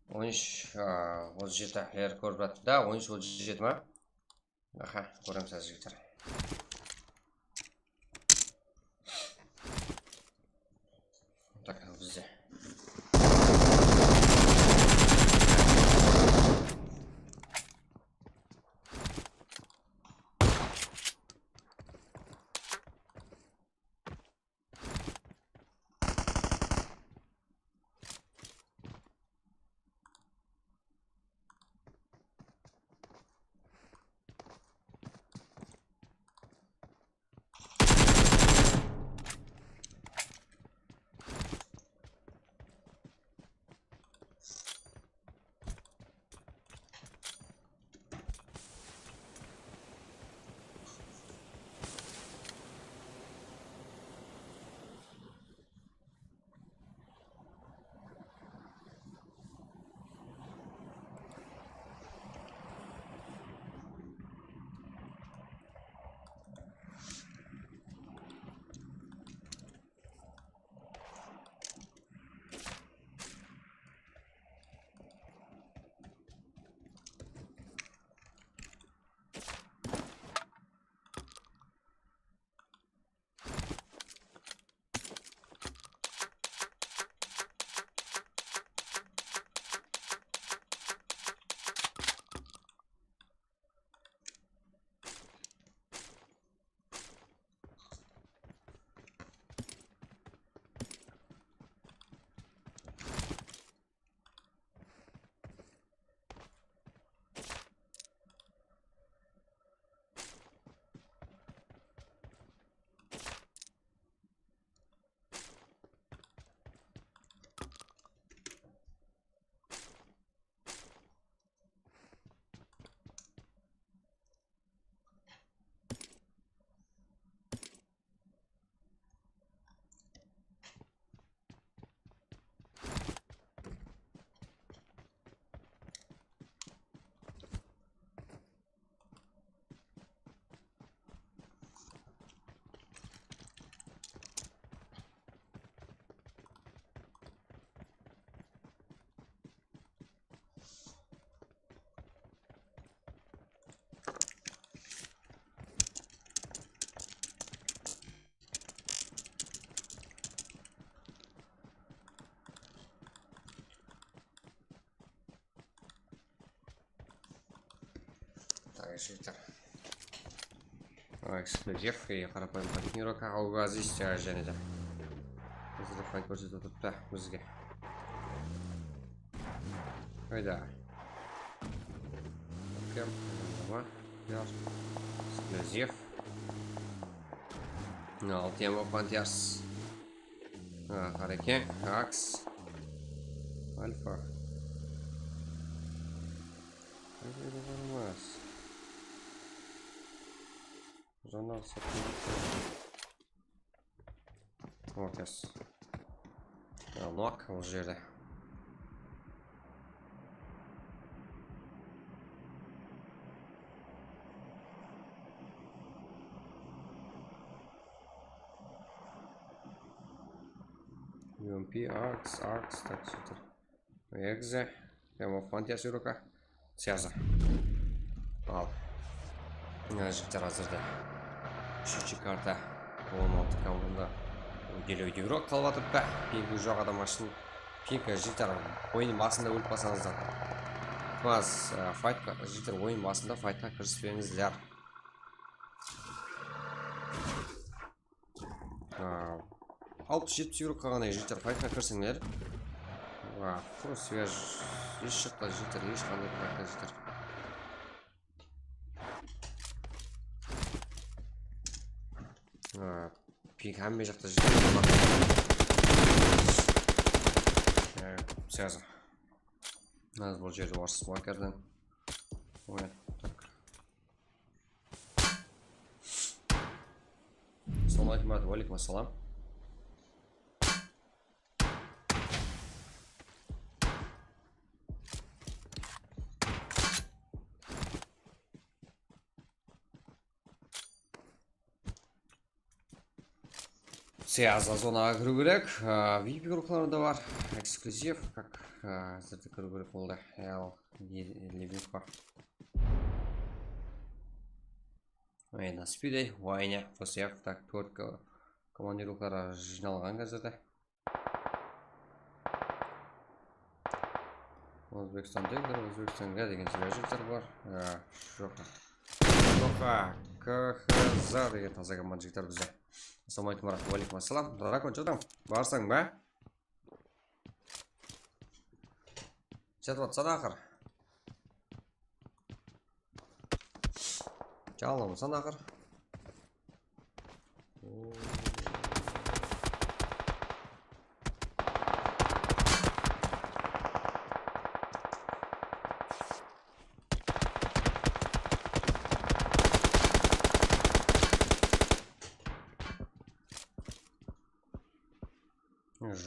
On úsh, a, otız jeti ler kórip atır da, on úsh, otız jeti ma? Aha, kóremiz házir, jigitler. Tak, bizde. Tag, jigitler. Ekskluziv, e, qarapayım, panikniroka, Augazis, e, jáne de. Bizge fayt kórsetip otırıptı bizge. Qayda? Kim? Tamam. Yar. Ekskluziv. Altı M O Pantias. Ha, Hareke, Aks. Alfa. Qayda barmaz? Jana satın. Okey. Ya, nok ol jerde. U M P, Arks, Arks, tak, jigitler. Exe, Demo Fantias Yuruka. Siyaza. Al. Mına jigitler házirde. Úshinshi karta. On altı komanda. Úydelewde Yurok qalıp atırıptı. Pingi joq adam ashın. Pingi jigitler oyın basında ólip qalsańızlar. Mas, e, faytqa, jigitler oyın basında faytqa kirispeńizler. A, alpıs jetpis evro qalǵan eken, jigitler, faytqa kirsińler. A, pro svязь, hesh jaqta, jigitler, hesh qanday faytqa, jigitler. A, pik hámme jaqta, jigitler. A, siyaza. Házir bul jerde orıs bunkerden oynattık. Assalawma aleykum, Murat. Wa aleykum assalam. Siyaza zonaǵa kiriw kerek. A, V I P gruppalar da bar. Ekskluziv, как, a, házirde kiriw kerek boldı. Al, ne, ne V I P bar. Ey, nasipidey, Wayne, F S F, tak, tórt ko-, komandirlikler jıynalǵan házirde. Ózbekstan degler, Ózbekstanga degen sóz jigitler bar. Ya, joq. Joq, K H Z degen taza komanda jigitler bizde. Assalawma aleykum, Murat. Wa aleykum assalam. Drakon, jadam. Barsań ba? Jatıp atsa da aqır. Jalınsa da aqır.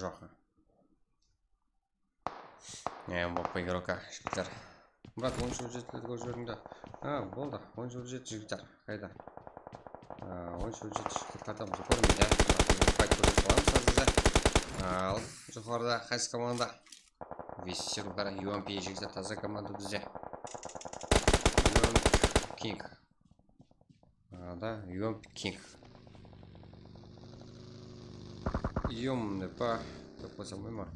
Joq. Ne, boppa, igroka, jigitler. Murat, on úsh nol jeti kórip jiberiń da. Ha, boldı, on úsh nol jeti, jigitler. Qayda? Ha, on úsh nol jeti, jigitler, tartamız. Kórmeydi. Fayt kórsetip alamız házir de. Al, joqarıda qaysı komanda? Visi, qara, U M P, jigitler, taza komanda bizde. U M P King. Mınada U M P King. U M P dep qoysam bolmay ma?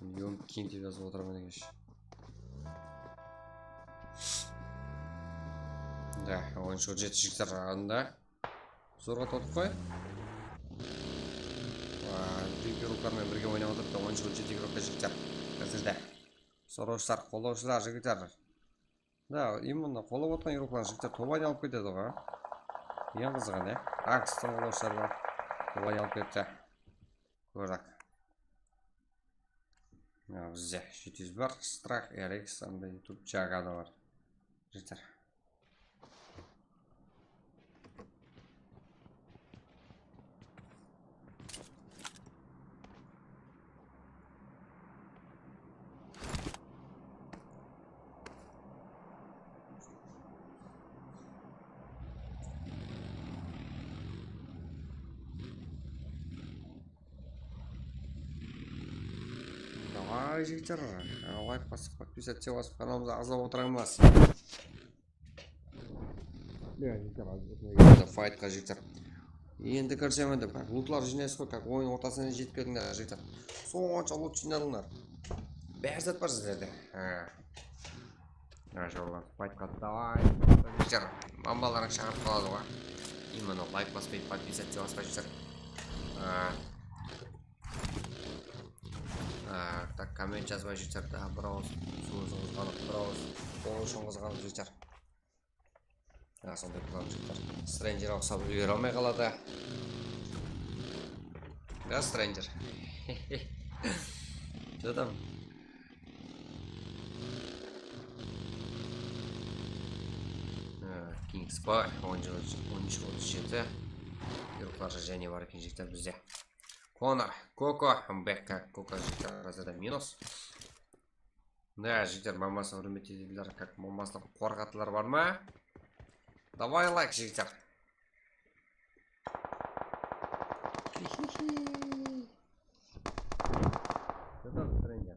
U M P King dep jazıp otıraman ekenshi. Da, on úsh nol jeti jigitler arasında. Zorǵa totıq qoy. Biwke rukarmen birge oynap atırıptı, on úsh nol jeti ruka jigitler. Házirde. Sorıwshılar, qollawshılar, jigitler. Da, именно qollap otırǵan ruqlar jigitler top aylanıp ketedi ǵoy. Eń qızıǵı ne? Akstıń qollawshıları bar. Top aylanıp ketti. Kórdik. Mına bizde jeti júz bar, Strah, R X, anda YouTube jagada bar. Jigitler. Давай, jigitler, layk basıp, подписаться basıp, kanalımızǵa aǵza bolıp otırıńız. Faytqa, jigitler. Endi kirsem endi, как, lutlar jıynayız ǵoy, как, oyın ortasına jetip keldińler, jigitler. Sonsha lut jıynadıńlar. Bári zat bar sizlerde. Ha. Ha, jollar, faytqa davay. Jigitler, mambalarıń shaǵarıp qaladı ǵoy. Именно layk baspay, podpisat ete baspay jigitler. Ha. Ha, tak, komment jazbay jigitler, da, bir awız sóziń qızǵanıp, bir awız qol ushın qızǵanıp jigitler. Ya, sonday qılamız jigitler. Stranger uqsap úlgere almay qaladı. Ya, Stranger. Jadam. Ha, Kings bar, on jıl, on úsh, otız jeti. Yurıqlar jáne bar eken jigitler bizde. Konor, Koko, Bekka, Koko jigitler házirde minus. Ne, jigitler, mamasın húrmet etediler, как, mamasın qorqatılar bar ma? Davay, layk, jigitler. Что там, Stranger?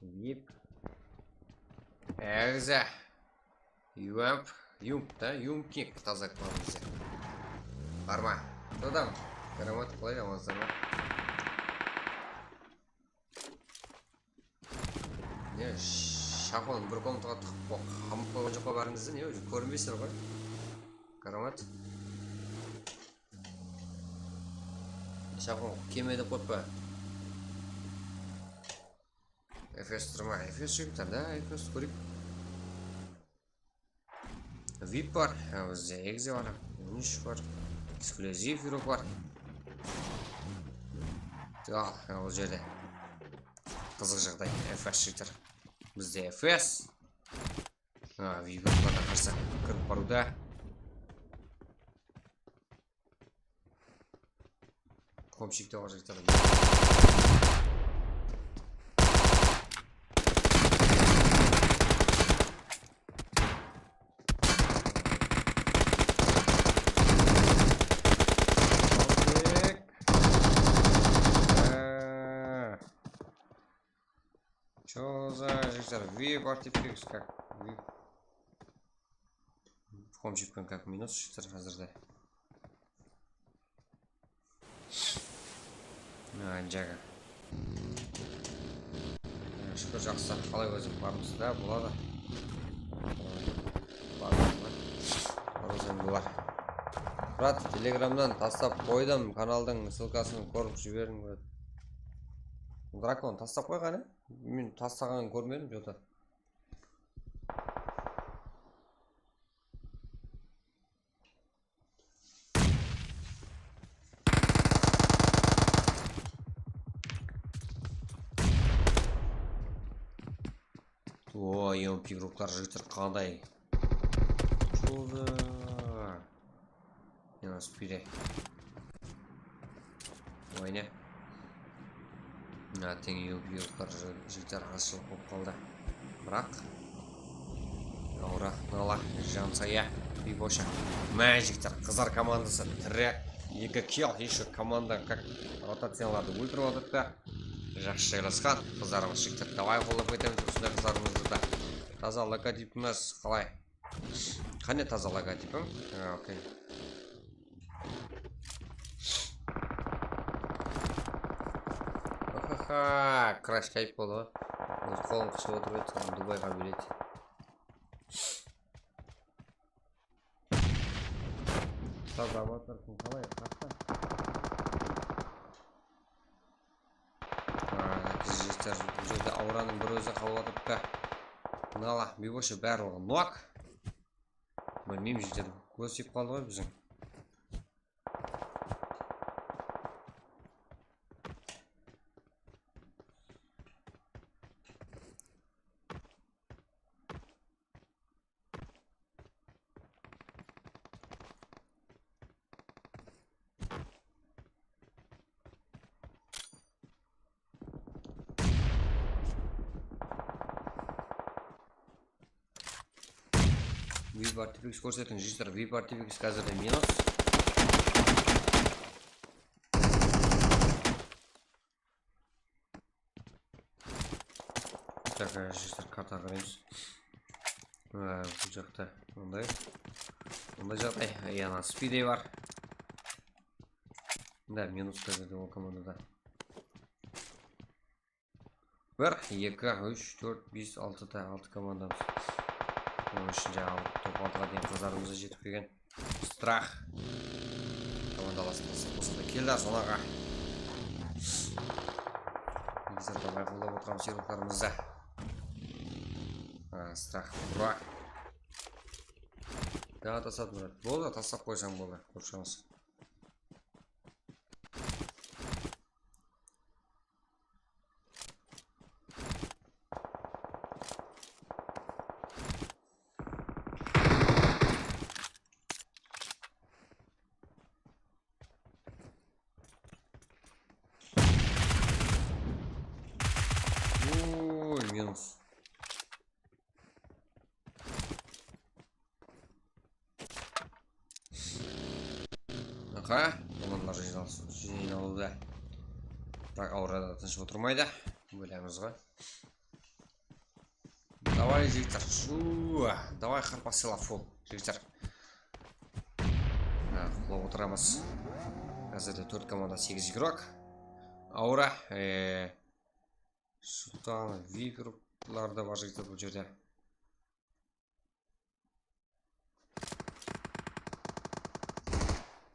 Vip. Egze. Yump, yump da, yump kek taza qılamız bizde. Barma. Dadam, karamat, qalay, amansızlar ma? Ne, shapon bir komnataǵa tıqıp qo-, qamıp qoyǵan joq pa bárińizdi, ne, ózi kórinbeysizler ǵoy. Karamat. Shapon keme dep qoyıp pa? Efes turma, Efes jigitler da, Efes kóreyik. Vip bar, ha, bizde Egze bar, on úsh bar, Eksklyuziv yurık bar. Al, ha, bul jerde qızıq jaǵday, Efes jigitler. Bizde Efes. Ha, Vip barlarǵa qarsı kirip barıwda. Komshik te bar jigitler. Что за, jigitler, Vip artifix, как Vip. Komshik penen как minus jigitler házirde. Ha, jaǵa. Shúkir, jaqsı. Qalay óziń, barmısız da? Boladı. Barmısız ba? Barmısız, bolar. Brat, telegramnan tastap qoydım, kanaldıń ssılkasın kórip jiberiń, brat. Drakon, tastap qoy qáne. Men tastaǵanın kórmedim, что-то. O, yump yurıqlar jigitler qanday. Чё за? Minus biri. Oyna. Mına teń yump yurıqlar jigitler azshılıq bolıp qaldı. Biraq Aura, Nala, Jansaya, Bibosha. Mine, jigitler, qızlar komandası tiri. Eki kill, еще komanda как rotaciyalardı óltirip atırdı. Jaqsı jaylasqan qızlarımız, jigitler. Davay, qollap ketemiz usınday qızlarımızdı da. Taza logotipimiz qalay? Qáne taza logotipim? Ha, okey. Ahaha, Crash kayıp boldı. Ózi qolın qısıp otırıp edi, soǵan Dubayǵa bileti. Usta, zavodlar kún qalay? Qaqta? Aa, jigitler, bul jerde Auranıń bir ózi qalıp atırıptı. Nala, Bibosha, barlıǵı nok. Bilmeymen, jigitler, kóz tiyip qaldı ǵoy biziń. Vip artifix kórsetiń, jigitler, Vip artifix házirde minus. Jigitler, kartaǵa qaraymiz. Á, bul jaqta mınday. Mınday jaǵday. Yana spidey bar. Mında minus ta dedi ol komandada. Bir, eki, úsh, tórt, bes, altı ta, altı komandamız. Onıń ishinde al, top altıǵa deyin qızlarımız da jetip kelgen. Strah. Komandalasın qosıp qosıp keldi sonaǵa. Bizler de bayqawlap otırmız yıqlarımızda. Ha, Strah, ura. Jańa tasladım, Murat. Boldı, taslap qoysań boldı. Qorqpamız. Oy, minus. Aha, olanlar jıynalıs-, jıynalıwda. Biraq aurada tınısh otırmaydı. Bilemiz ǵoy. Davay, jigitler. Shu, davay, qarpasıla full, jigitler. Ha, qutlap otıramız. Házirde tórt komanda, segiz igrok. Aura, e, Sultan, Viperlar da bar, jigitler, bul jerde.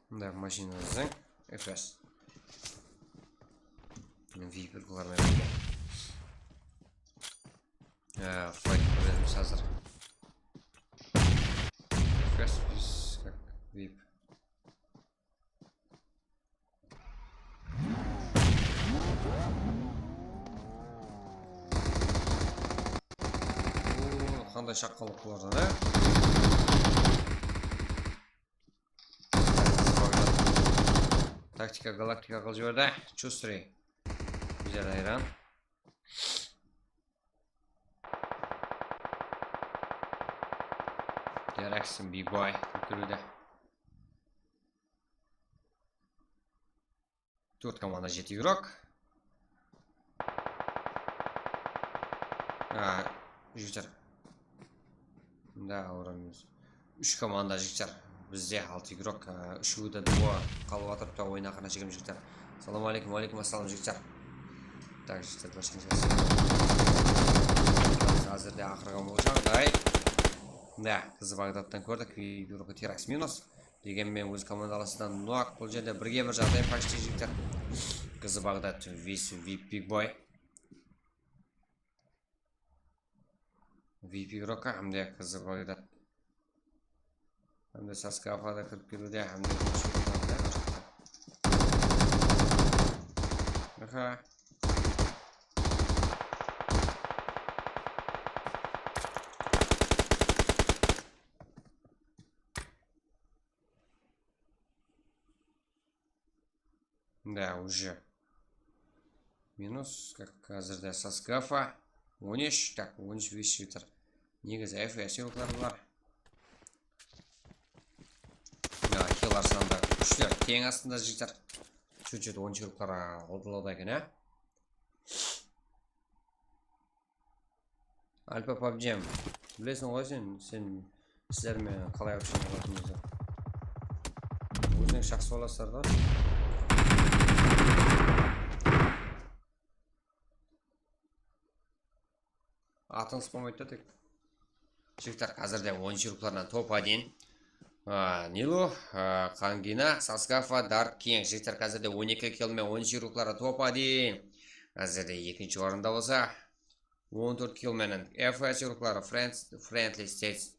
Mınday mashina izleń. F S. Viperlar menen birge. Ee, fight beremiz házir. F S biz как Vip. Oo, qanday shaqqanlıq bulardan, á? Taktika galaktika qılıp jiberdi. Chustriy. Bizler hayran. Yaraksın, B-boy. Kúlkili de. Tórt komanda, jeti igrok. Ha, jigitler. Mında aura minus. Úsh komanda, jigitler. Bizde altı igrok, ha, úshewi de duo qalıp atırıptı, oyın aqırına shekem, jigitler. Assalawma áleykum. Wa áleykum assalam, jigitler. Tak, jigitler, barshangizge assalawma áleykum. Házirde aqırǵan bolsaq, day. Mına, Qızı Bagdadtan kórdik. Yurgı Tirax minus. Degenmen, óz komandalasınan nok. Bul jerde birge bir jaǵday, почти, jigitler. Qızı Bagdad, Vip, Vip, Big Boy. Vip Roka hám de Qızı Bagdad. Hám de Saskafa da kirip keliwde, hám de Aha. Да, уже. Minus, как házirde Saskafa. On úsh, так, on úsh bes jigitler. Negizi F S yurıqları bar. Ya, killar sanında úshler teń astında, jigitler. Чуть-чуть on úsh yurıqlar aldılawda eken, á? Alfa pabjem, bilesiń ǵoy sen, sen sizler menen qalay общение qılatınıńızdı. Ózińiz jaqsı bolasızlar da. Atıńız bolmaydı da tek. Jigitler, házirde on úsh yurıqlarınan top один. A, Nilu, a, Qangina, Saskafa, Dark King. Jigitler, házirde on eki kill menen on úsh yurıqları top один. Házirde ekinshi orında bolsa on tórt kill menen F S yurıqları, Friends, Friendly States,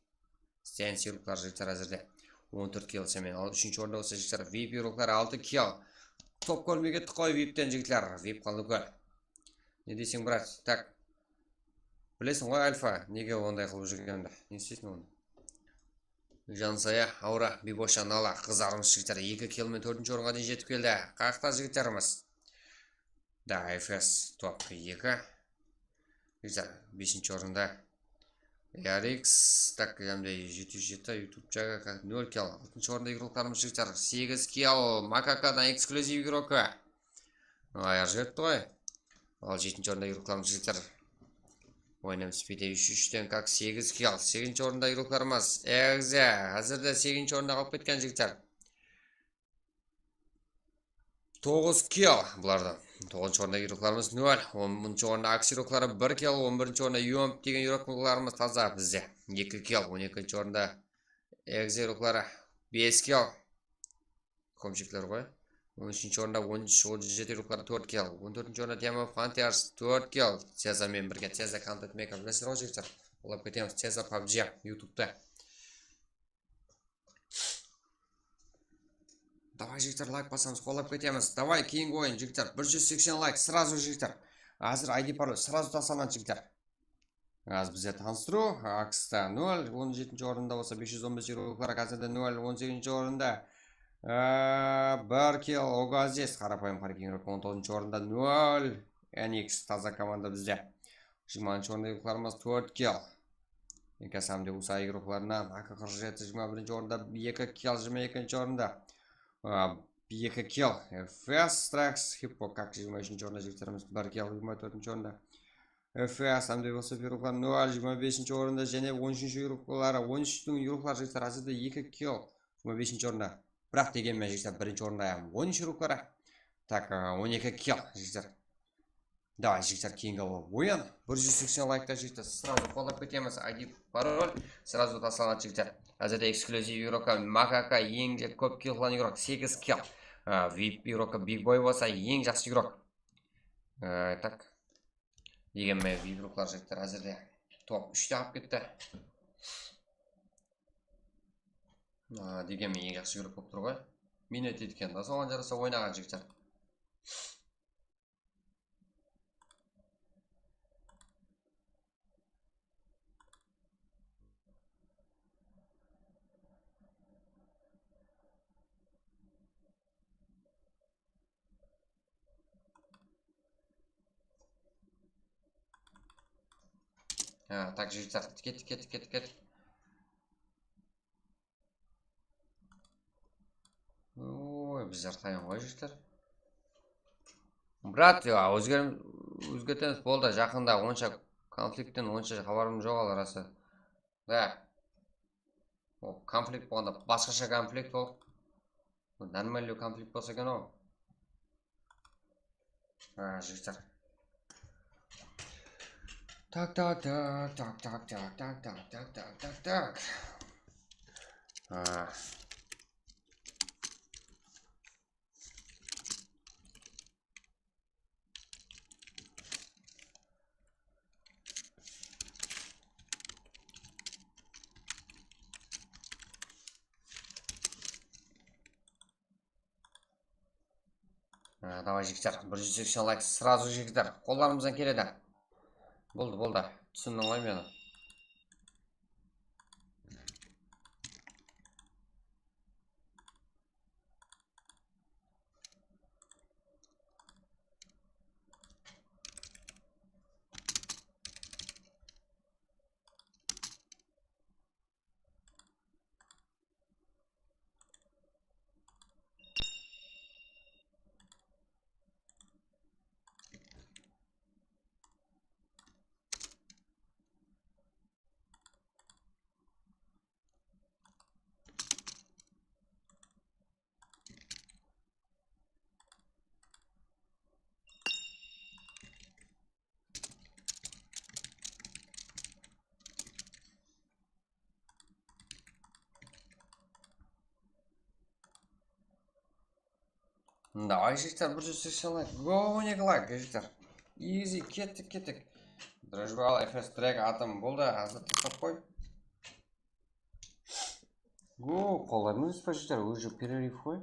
Stance yurıqları, jigitler, házirde on tórt kill menen. Al, úshinshi orında bolsa, jigitler, Vip yurıqları altı kill. Top kórmey kettik ǵoy Vipten, jigitler. Vip qaldı kól. Ne deyseń, brat? Tak. Bilesiń ǵoy, Alfa, nege onday qılıp júrgendi? Ne isteyseń onı? Jansaya, Aura, Bibosha, Nala, qızlarımız, jigitler, eki kill menen tórtinshi orınǵa deyin jetip keldi. Qaqta, jigitlerimiz. Da, F S top eki. Bizler besinshi orında. Yarix, tak, hám de jeti júz jeti, YouTube jaǵa, nol kill. Altınshı orında igroklarımız, jigitler, segiz kill. Makakadan eksklyuziv igroki. Ayar jiberitti ǵoy. Al, jetinshi orında igroklarımız, jigitler. Oynam spidi úsh úshten kak segiz kill. Segizinshi orında igroklarımız Egze. Házirde segizinshi orında qalıp ketken jigitler. Toǵız kill bulardan. Toǵızınshı orında igroklarımız nol. Onınshı orında Aksi igrokları bir kill. On birinshi orında Yomp degen igroklarımız taza bizde. Eki kill. On ekinshi orında Egze igrokları bes kill. Komshikler ǵoy. On úshinshi orında on úsh, on jeti igrokları tórt kill. On tórtinshi orında Team of Hunters tórt kill. Ceza menen birge, Ceza Content Maker. Bilesizler ǵoy, jigitler. Qollap ketemiz. Ceza pabji YouTubeta. Davay, jigitler, layk basamız, qollap ketemiz. Davay, keyingi oyın, jigitler. Bir júz seksen layk, srazu, jigitler. Házir I D parol, srazu taslanadı, jigitler. Házir bizde tanıstırıw, Aksta nol, on jetinshi orında bolsa bes júz on bes igroklar, házirde nol, on segizinshi orında, aa, bir kill, Ogazis, qarapayım, qara keyinirek, on toǵızınshı orında nol, N X, taza komanda bizde. Jigirmanshı orında igroklarımız tórt kill. Eka Samde Usa igroklarınan, A K qırq jeti, jigirma birinshi orında, eki kill, jigirma ekinshi orında. Aa, eki kill. F S Strax, Hippo, kak, jigirma úshinshi orında jigitlerimiz, bir kill, jigirma tórtinshi orında. F S Samde bolsa igroklar nol, jigirma besinshi orında, jáne on úshinshi igrokları, on úshtiń igrokları jigitler, házirde eki kill, jigirma besinshi orında. Biraq degenmen jigitler, birinshi orında on úsh igrokları. Tak, aa, on eki kill jigitler. Davay, jigitler, keyingi oyın. Bir júz seksen laykta, jigitler, srazu qollap ketemiz. I D, parol, srazu taslanadı, jigitler. Házirde eksklyuziv igroka Makaka, eń de kóp kill qılǵan igrok, segiz kill. A, vip igroka Big Boy bolsa, eń jaqsı igrok. E, tak. Degenmen, vip igroklar, jigitler, házirde top úshte alıp ketti. A, degenmen, eń jaqsı igrok bolıp tur ǵoy. Minnet etken da, soǵan jarasa oynaǵan, jigitler. Ha, tak, jigitler, kettik, kettik, kettik, kettik. Oy, bizler tayın ǵoy, jigitler. Brat, ya, ózger-, ózgertemiz, boldı, jaqında onsha konfliktten onsha xabarım joq, al, rası. Da. O, konflikt bolǵanda, basqasha konflikt ol. Normalniy konflikt bolsa eken ol. Ha, jigitler. Tak, tak, tak. Ha. Ha, davay, jigitler, bir júz seksen layk, srazu, jigitler, qollarımızdan keledi. Boldı, boldı, túsindiń ǵoy meni. Davay, jigitler, bir júz seksen layk. Go, on eki layk, jigitler. Easy, kettik, kettik. Дружба, F S Track, atım boldı, házir taslap qoy. Go, qollarımız pa, jigitler, уже перерыв ǵoy.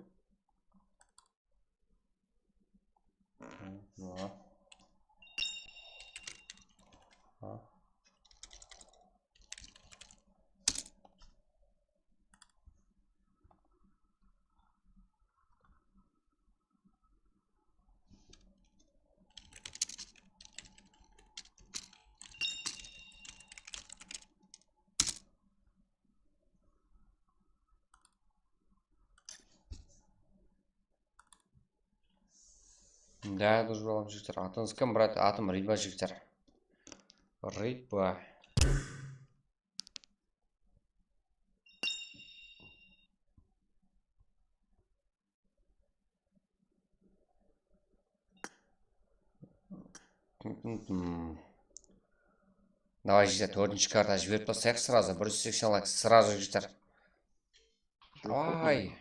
Да, дружбаларым, jigitler. Atıńız kim, brat? Atım Riba, jigitler. Reyd pa? Davay, jigitler, tórtinshi karta jiberip taslayıq srazu. Bir júz seksen layk srazu, jigitler. Davay.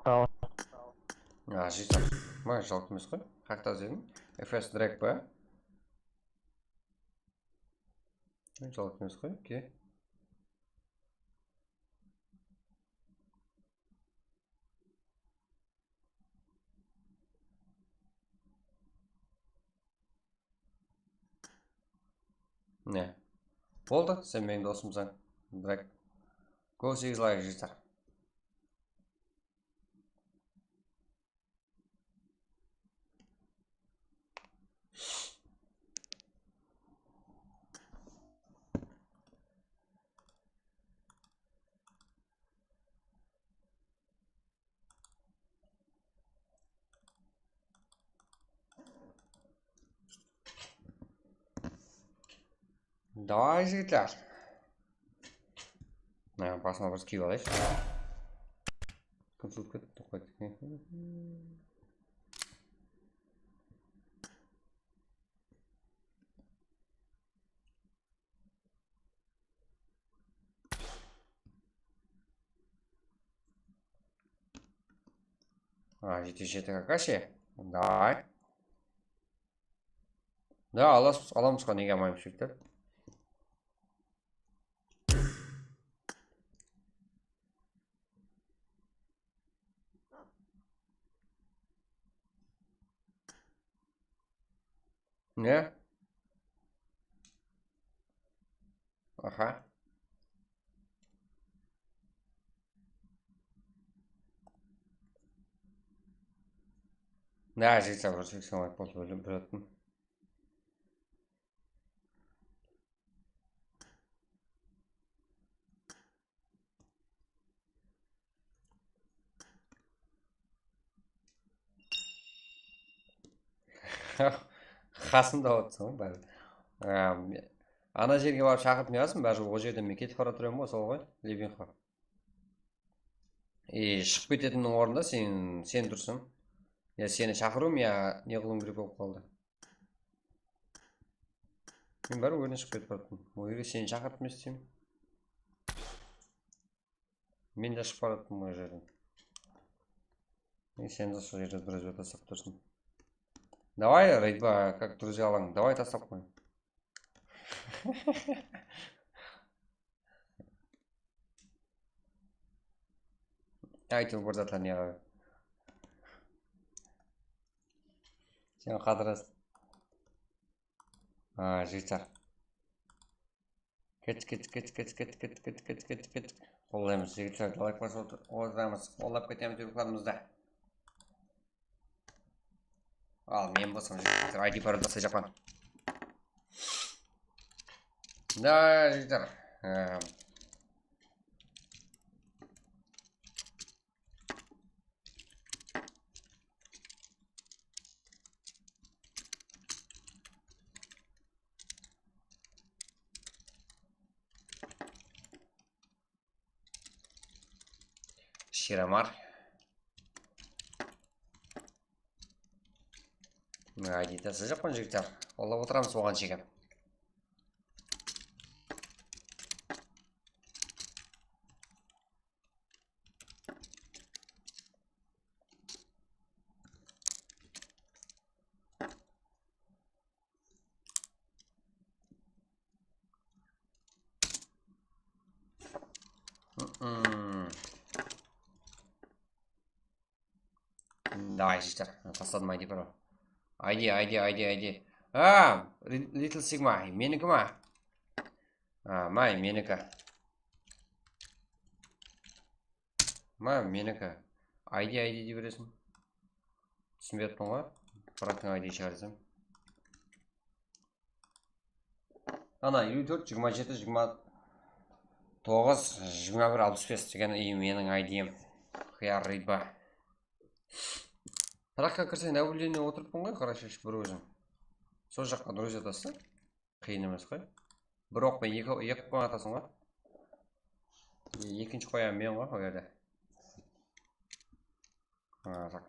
Sağ ol. Ya, jıysan. Ma, jalqı emes qoy. Haqta izledim. F S drag pa? Jalqı emes qoy, ke. Ne? Boldı, sen meniń dosımsań. Drag. Go segiz layk jıytar. Davay, jigitler. Mına, basıma bir kiyip alayınshı. Kim sızıp ketti, toqtaydı. A, jeti jeti Kakashi. Davay. Da, alasız, alamız ǵo, nege almaymız, jigitler? Ne? Aha. Ne, jigitler, bir seksen layk boldı, bilip, bilip atırman. Qasımda otırsań ǵoy bári. Am, ana jerge barıp shaqırıp ne qılasıń, bári ol jerden men ketip bara turman ǵoy, sol ǵoy, Lebinxo. E, shıǵıp ketetinniń ornında sen, sen tursań. Ya seni shaqırıwım, ya ne qılıwım kerek bolıp qaldı. Men bári ózine shıǵıp ketip baratırman. Ol jerge seni shaqırıp ne isteyim? Men de shıǵıp baratırman ol jerden. Men seni de sol jerde bir ózbe taslap tursın. Davay, reyd pa, как друзья alań. Davay, taslap qoyıń. Aytıw bir zatlar ne qıladı. Sen qadırasın. A, jigitler. Kettik, kettik, kettik. Qollaymız, jigitler, layk basıp otır-, otıramız. Qollap ketemiz, yurıqlarımızdı. Al, men bolsam jigitler, I D parol taslayjaqpan. Da, jigitler. Em, Shiramar. Mına I D taslayjaqpan, jigitler. Qollap otıramız oǵan shekem. Davay, jigitler, tasladım I D parol. I D, I D, I D, I D. A, Little Sigma, meniki ma? A, may, meniki. Ma, meniki. I D, I D dey beresiń. Túsinbey atırman ǵoy. Brattıń I D shıǵar desem. Ana, eliw tórt, jigirma jeti, jigirma toǵız, jigirma bir, alpıs bes degen I D meniń I D-m. Xıyar rıba. Biraqqa kirseń, nablюдение otırıppın ǵoy, qarashash, bir óziń. Sol jaqqa друзья tasta. Qıyın emes ǵoy. Bir oq penen eki, eki oq penen atasıń ǵoy. Ekinshi qoyan men ǵoy o jerde. Ha, tak.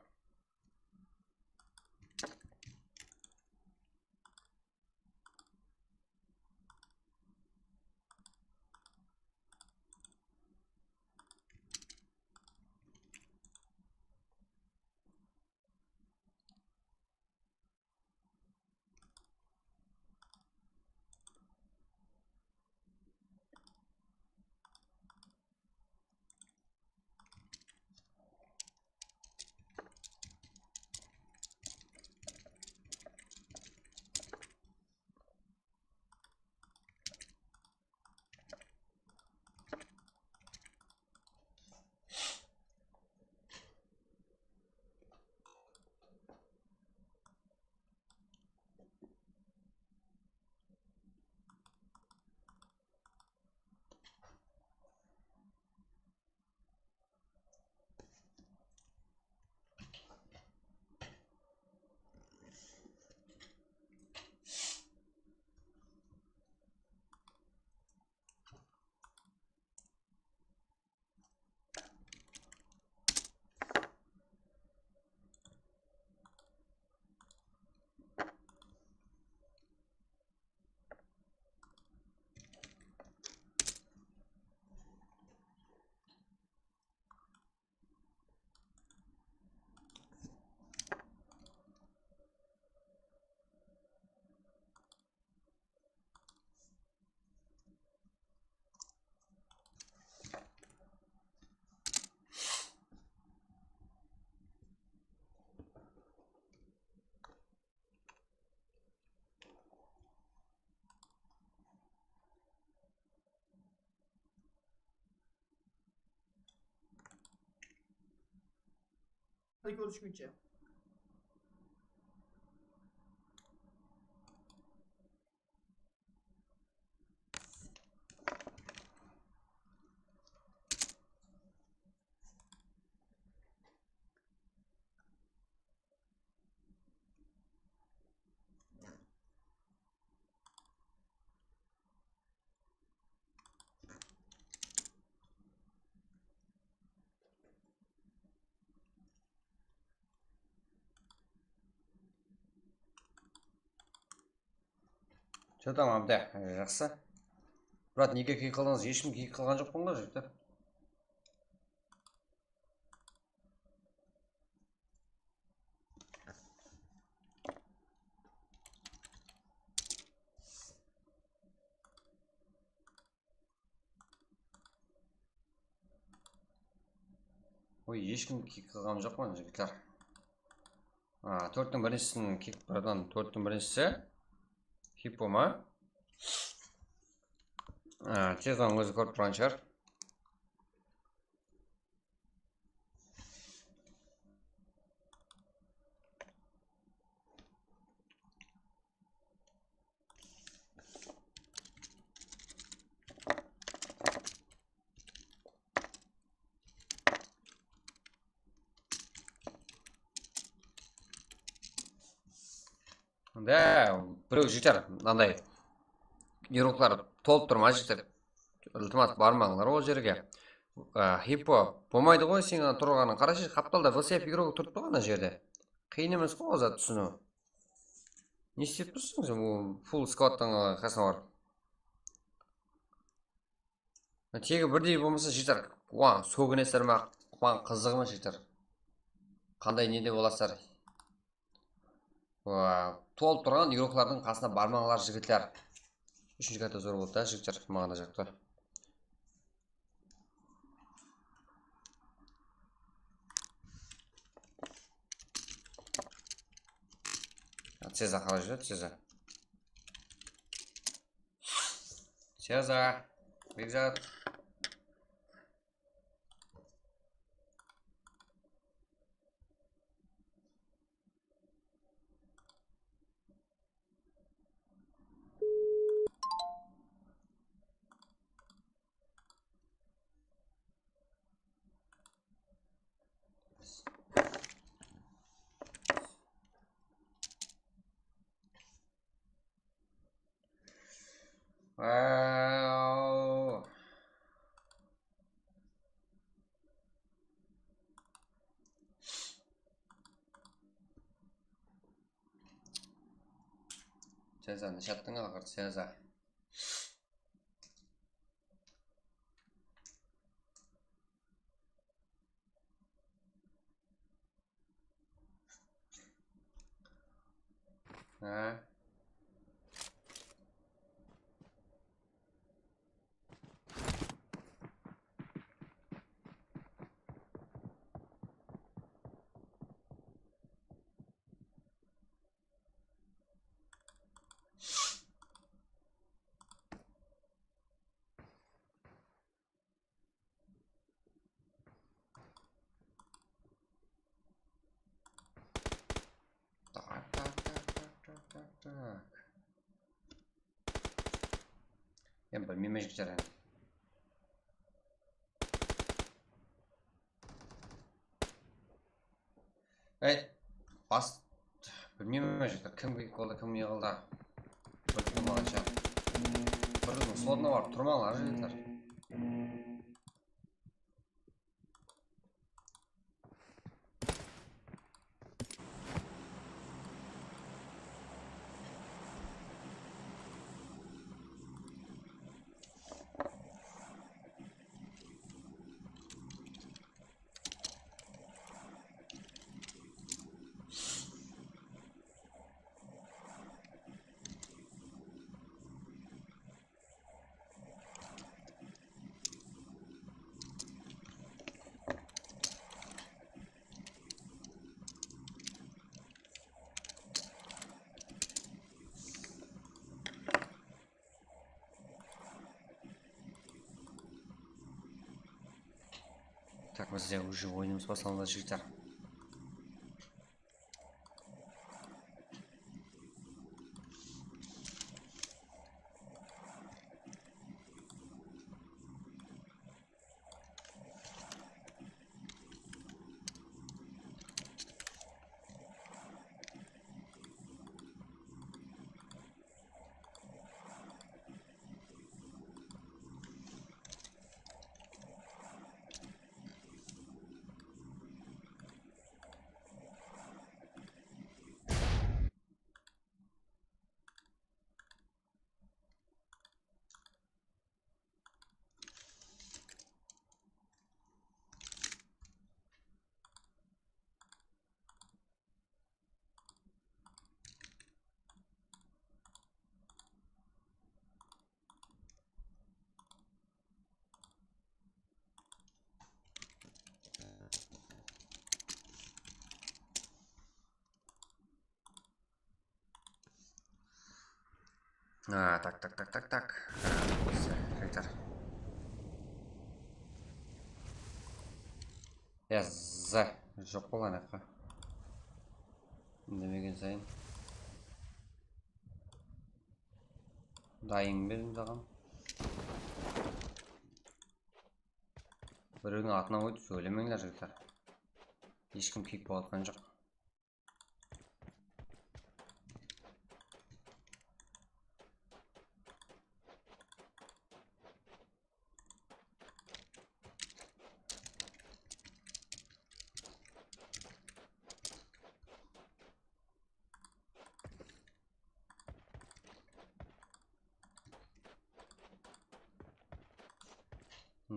Hadi görüşkünce. Что там, Абда? Jaqsı. Brat, nege kiyik qıldıńız? Hesh kim kiyik qılǵan joqpan ǵoy, jigitler. Oy, hesh kim kiyik qılǵanım joq pa, jigitler? A, tórttiń birinshisin kiyik, bratvan, tórttiń birinshisi. Hippo ma? A, tezden ózi kórip turǵan shıǵar. Da, birew jigitler, mınanday yurıqlar tolıp turma, jigitler. Iltimas, barmańlar ol jerge. A, Hippo, bolmaydı ǵoy, sen turǵanıń. Qarashı, qaptalda V C F yurıǵı turıptı ǵo ana jerde. Qıyın emes ǵo ol zat túsiniw. Ne islep tursıń sen, ol full skladtıń, a, qasına barıp? Tegi birdey bolmasa, jigitler, oǵan sóginesizler ma? Oǵan qızıǵı ma, jigitler? Qanday nede bolasızlar? Wa, tolıp turǵan yurıqlardıń qasına barmańlar, jigitler. Úshinshi katta zor boldı da, jigitler, maǵan da jaqtı. Ceza qalay júredi, Ceza? Ceza, Bekzat. Wow. Ceza, ne jattıń aqır, Ceza? Ha? Tak, tak, tak. Endi bilmeymen, jigitler, endi. Ey, bas, bilmeymen, jigitler, kim kiyik boldı, kim ne qıldı. Bilip turmaǵansha. Bir slotına barıp turmańlar, jigitler. Tak, bizde уже oyınımız baslandı, jigitler. A, tak, tak, tak, tak, tak. A, bizde, jigitler. Yazza, joq bolǵan aqqa. Úndemegen sayın. Dayıń ba endi saǵan? Birewdiń atınan óytip sóylemeńler, jigitler. Hesh kim kiyik bolıp atqan joq.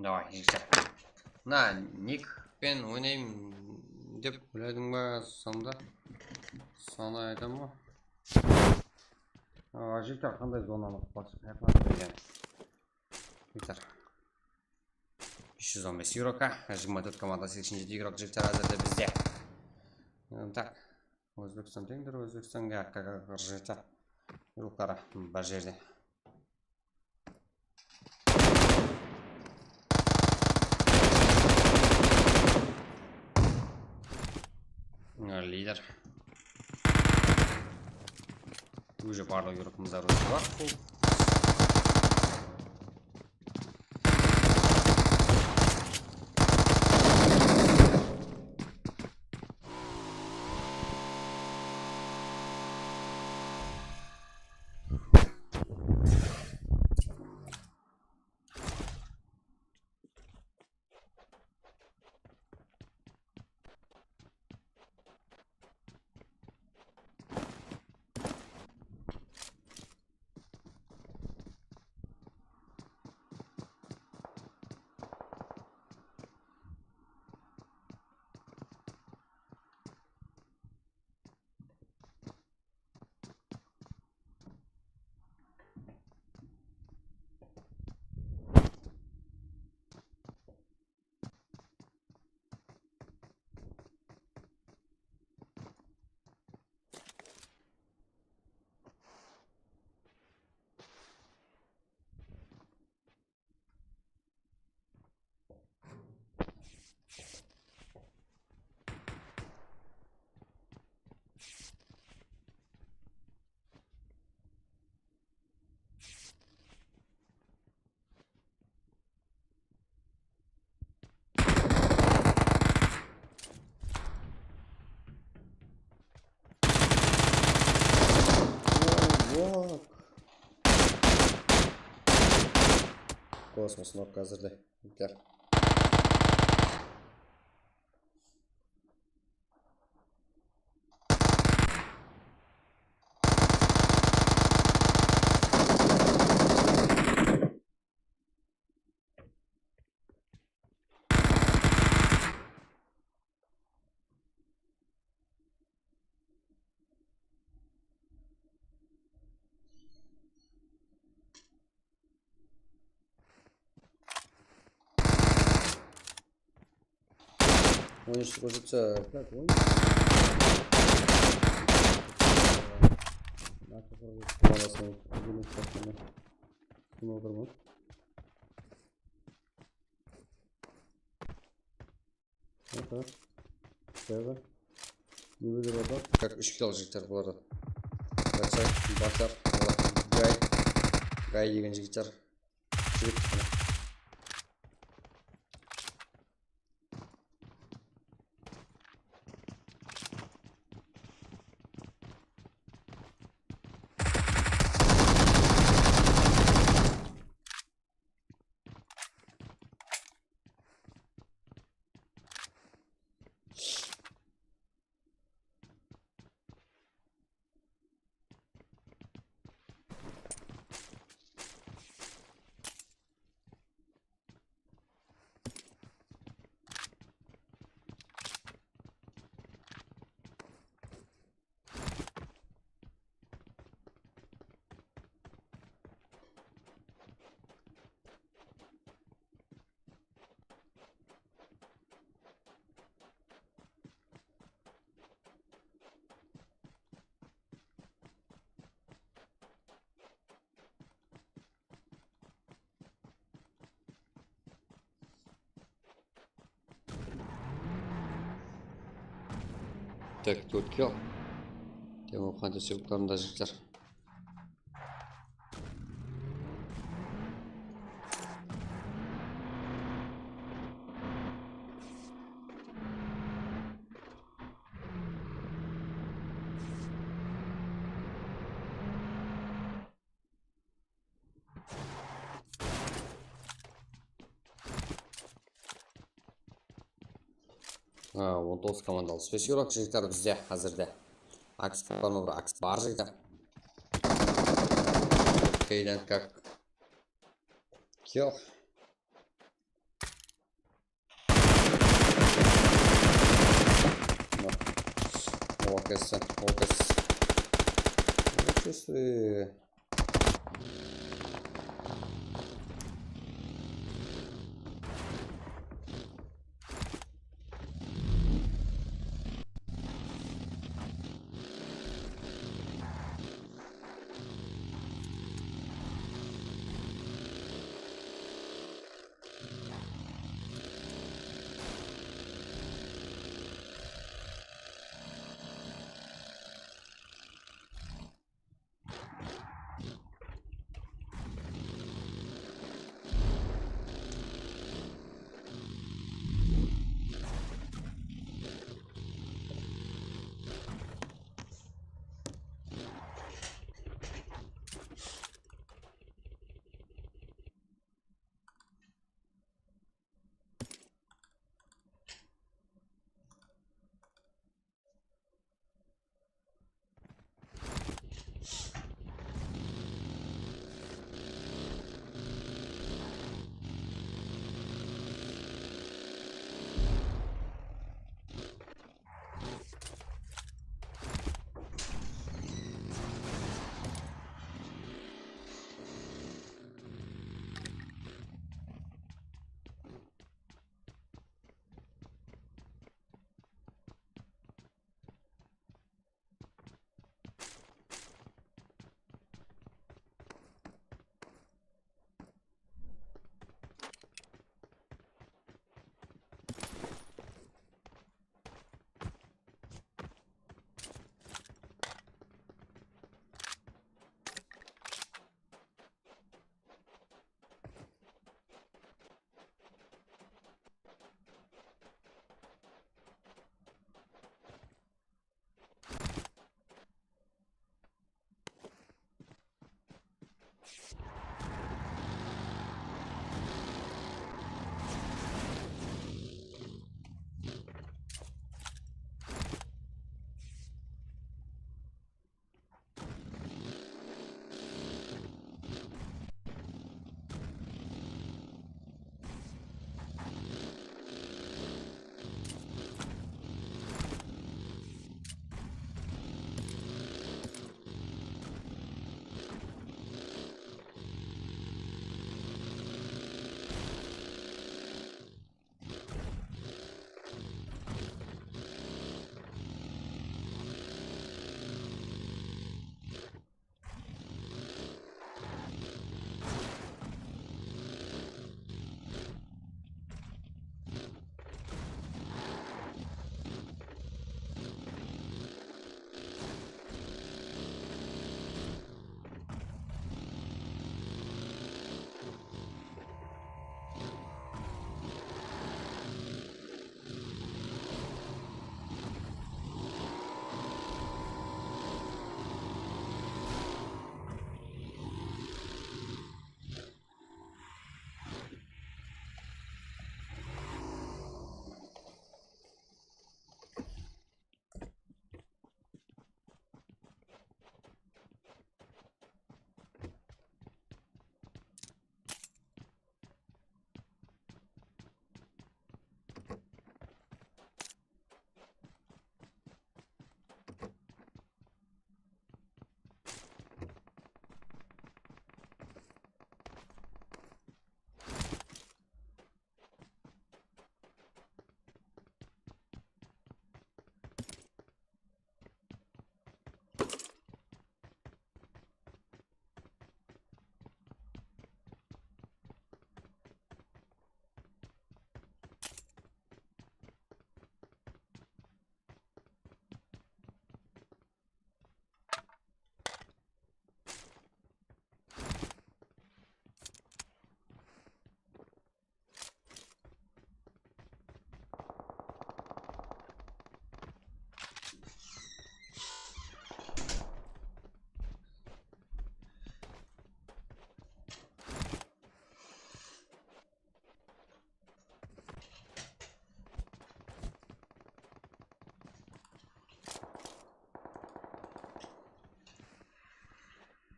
Davay, jigitler. Mına nik penen oynayın dep oyladıń ba sonda? Sonı aytaman ba? A, jigitler, qanday zonanı qutpaqshı? Qayaqqa qoygan? Jigitler. Bes júz on bes yevroqa, jigirma tórt komanda, seksen jeti yevroqa jigitler házirde bizde. Tak. Ózbekstan teńdir, Ózbekstanga qırq jeti yevroqaları bir jerde. Lider. Уже barlıq yurtımızda ruslar bar. Kosmos nok házirde. Gel. On üç koşupsa, как он? Nasıl kovalasın, gülüp baksana. Kim olur mu? Aha. Server. Ne böyle adam? Как úsh kill jigitler bularda. Barsa, basar, gay. Gay degen jigitler. Jigit. Tak, tórt kill. Temurxan tósek uqlarında jigitler. Ha, on toǵız komandalı spes yuraq jigitler bizde házirde. Aks bar ma, bir aks bar jigitler. Keyden kak. Yoq. Касса, ол касса. Ничего себе.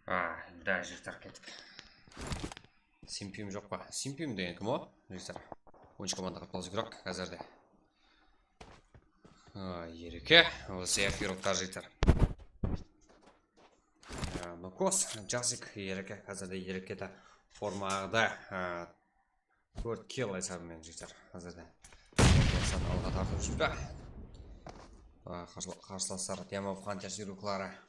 A, da, jigitler, kettik. Simpim joq pa? Simpim degen kim o? Jigitler. Onınshı komanda qatnasıw kerek házirde. A, ereke, usı F yirmi tar jigitler. A, Nukos, Jasik, ereke, házirde ereke de formaǵda, a, tórt kill esabı menen jigitler, házirde. San alǵa tartıp júr. A, qarsıla-, qarsılaslar, Demon Hunters yurıqları.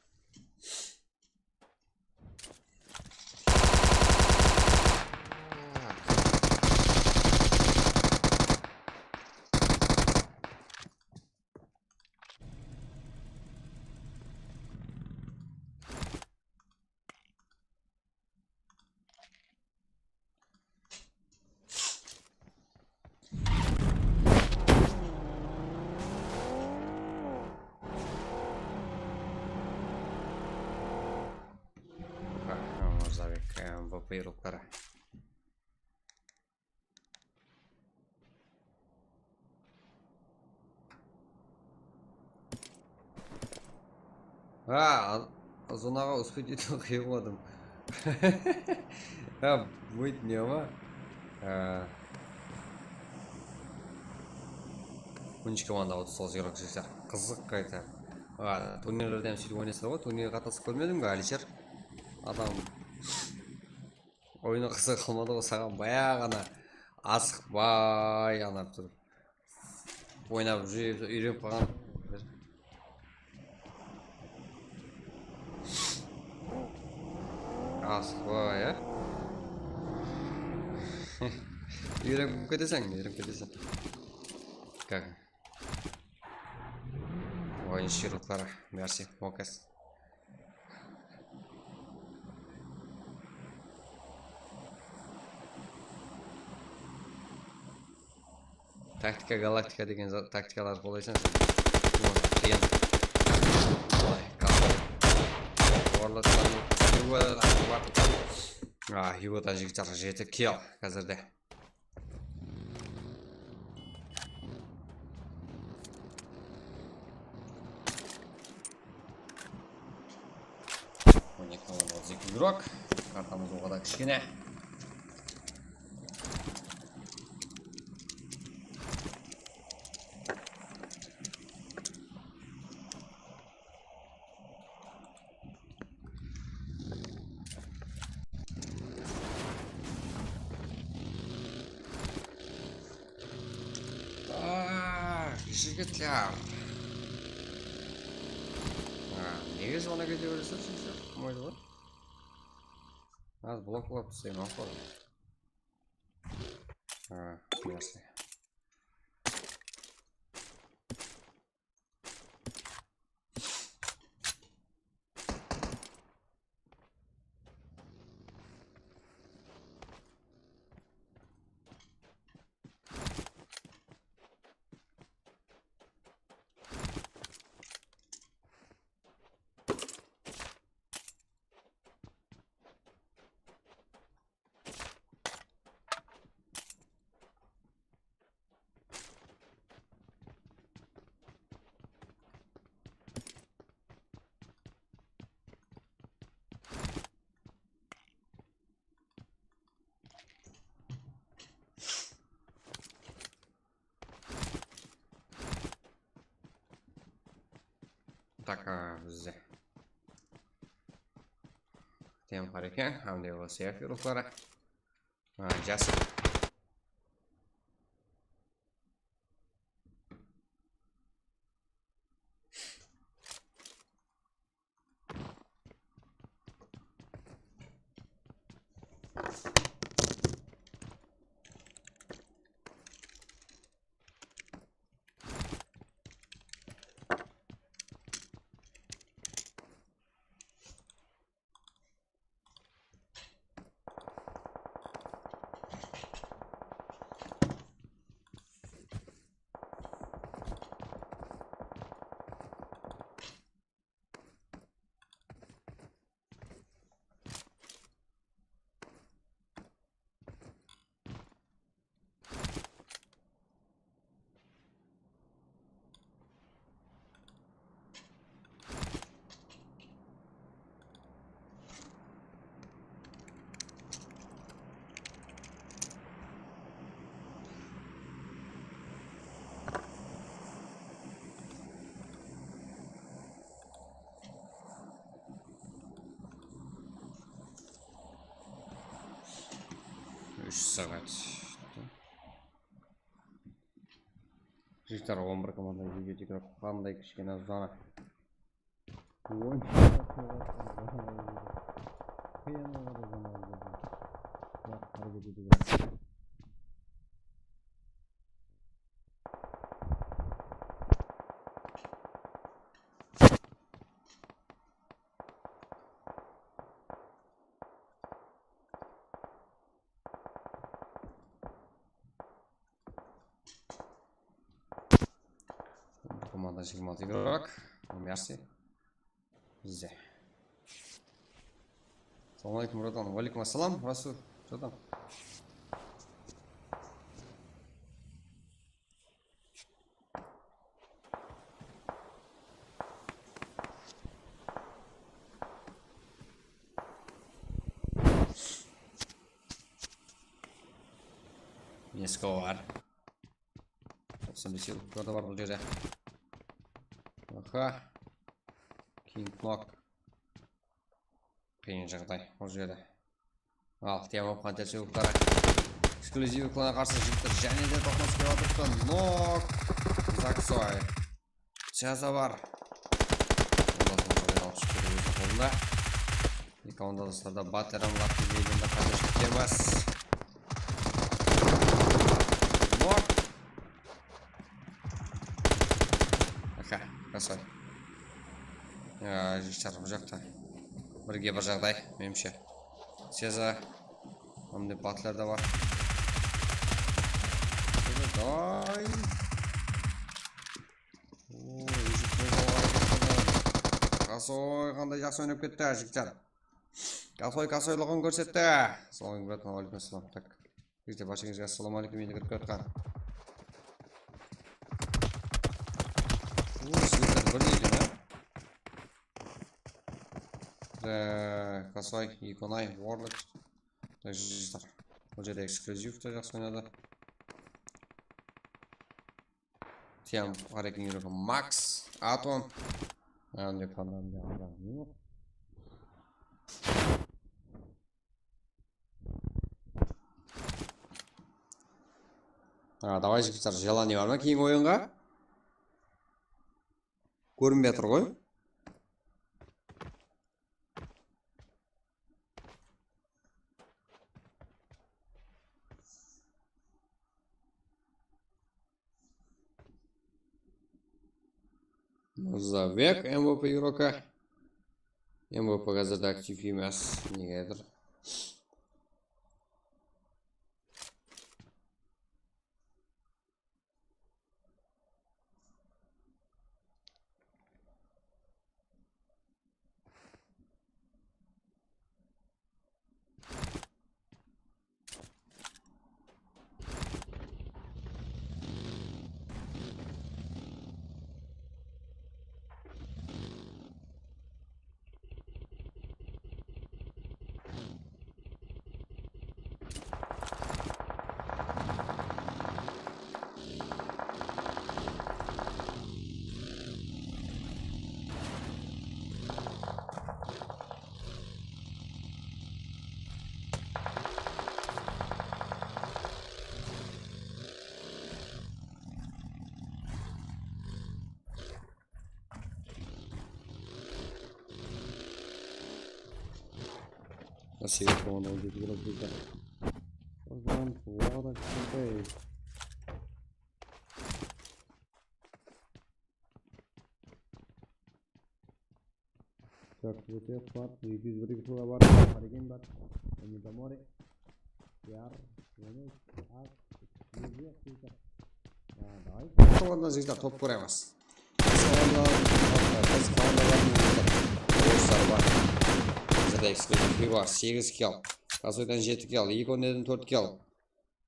Mırzabek, M V P yurıqları. Ha, zonaǵa uspeteydi qıyılmadım. Ha, buyt ne ma? Ha. Bunshi komanda otız toǵız yurık jigitler. Qızıq qayta. Ha, turnirlerden sóytip oynaysalar ǵoy, turnirge qatnasıp kórmedim ǵo, Alisher. Adam. Oyını qızıq qalmadı ǵo saǵan, bayaǵı ǵana asıqpay anap turıp. Oynap júrip, úyrenip qalǵan. Asıqpay, ya. Úyrenip keteseń, úyrenip keteseń. Как? Oyın shırıqları, merci, Mokas. Taktika galaktika degen za-, taktikalar qollaysań sen. Onı qıyın. Qolay, kaldı. Orlatsan. Hiwa, Hiwa, Hiwa, jigitler, jeti kill házirde. On eki nol otız eki yurık. Kartamız o kadar kishkene. Ah, jigitler. Ha, nege zona kete beresiz, jigitler? Bolmaydı ǵoy. Az bloklap taslayman, aqır. Ha, merci. Tak, a, bizde. Tem hareke, hám de O S F yurıqları. A, jas. saat. Jigitler, on bir komanda, jigit, qanday kishkene zona. Oy, Komanda jigirma altı igrok. Merci. Bizde. Assalamu aleykum, bratan. Wa aleykum assalam, Rasul. Что там? Eski var. Toqsan bes yıllıqlar da bar bul jerde. Aha. King Knock. Qıyın jaǵday bul jerde. Al, Tiamo Panter sıylıqları. Ekskluzivliklerine qarsı jigitler jáne de toqınas kiyip atırıptı. Nok. Zaksoy. Syaza bar. Ondan soń qazan alıp shıqtı óziniń qolında. Eki onda dostlar da Bateram, Lucky Maiden de qate shıqtı emas. Nok. Aka, krasavay. Ya, jigitler, bul jaqta birge bir jaǵday, menimshe. Seza, mınday batler de bar. Davay. Oy, jigitler, davay. Kasoy, qanday jaqsı oynap ketti, jigitler. Kasoy, kasoylıǵın kórsetti. Assalamu aleykum, bratan, wa aleykum assalam. Tak. Jigitler, barsheńizge assalamu aleykum, endi kirip kiyatqan. Uuu, sınıqlar birdey eken, a? Ee, Kasvay, Ikonay, Warlock. Tak, jigitler. Bul jerde ekskluziv de jaqsı oynadı. Tiam, Harekin Yuriko, Max, Atom. Mende pandan da adam joq. Ha, davay, jigitler, jelaniye bar ma keyingi oyınǵa? Kórinbey atır ǵoy. Mırzabek M V P igroka. M V P házirde aktiv emes, negedur. Nasıl yaptım onu, öldürdü biraz burada. O zaman bu kadar şey. Dört yüz otuz var, yedi yüz bir yıkıla var, Harigen var, Midamori, Yar, Yunus, Ak, Yüzü, Sıytır. Ya, davay. Solardan jigitler top kóremiz. Biz komandalar, biz komandalar, orıslar bar. Bizde ekskluzivlik bar, segiz kill. Kasoydan jeti kill, Ikoneden tórt kill.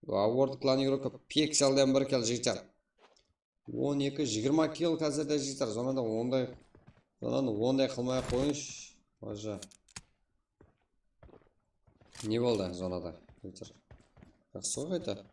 World Clan Europa Pixelden bir kill, jigitler. On eki, jigirma kill házirde, jigitler. Zonada onday, zonada onday qılmay-aq qoyınshı. Baja. Ne boldı zonada, jigitler? Jaqsı ǵoy qayta.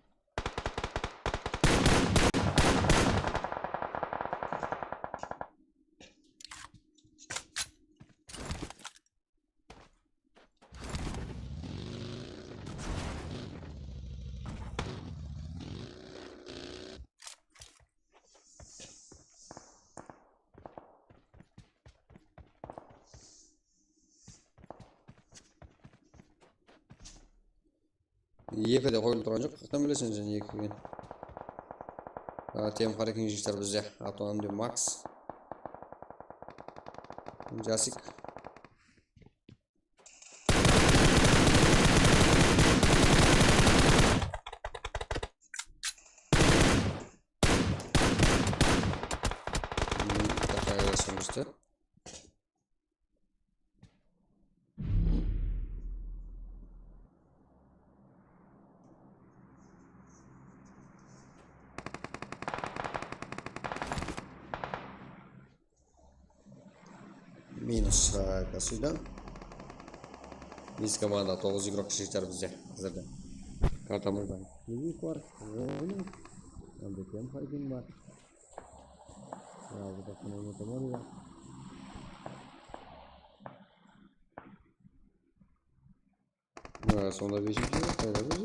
Eki de qoyılıp turǵan joq. Qayaqtan bileseń jáne eki ekenen? A, T M Harekin jigitler bizde. Avtonom de Max. Jasik. Такая смысл. Minus, e, Kasuydan. Bes komanda, toǵız igrok jigitler bizde házirde. Kartamızda Lewis bar, Ronin, Andrekem Haygin bar. Sırada Katamari bar. Mına, sonda besinshi yıllıq qayda biz?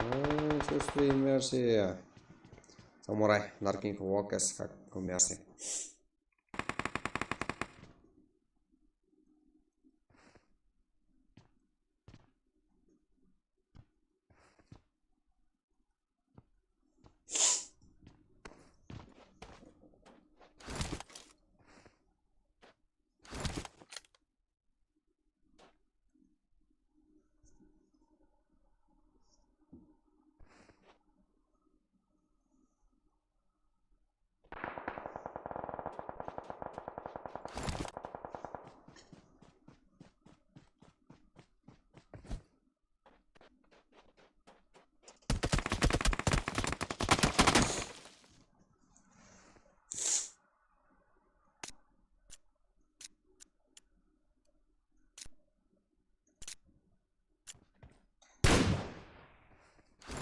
Aa, Sestri Mersi. Samuray, Narkin Walkers, как Мерси.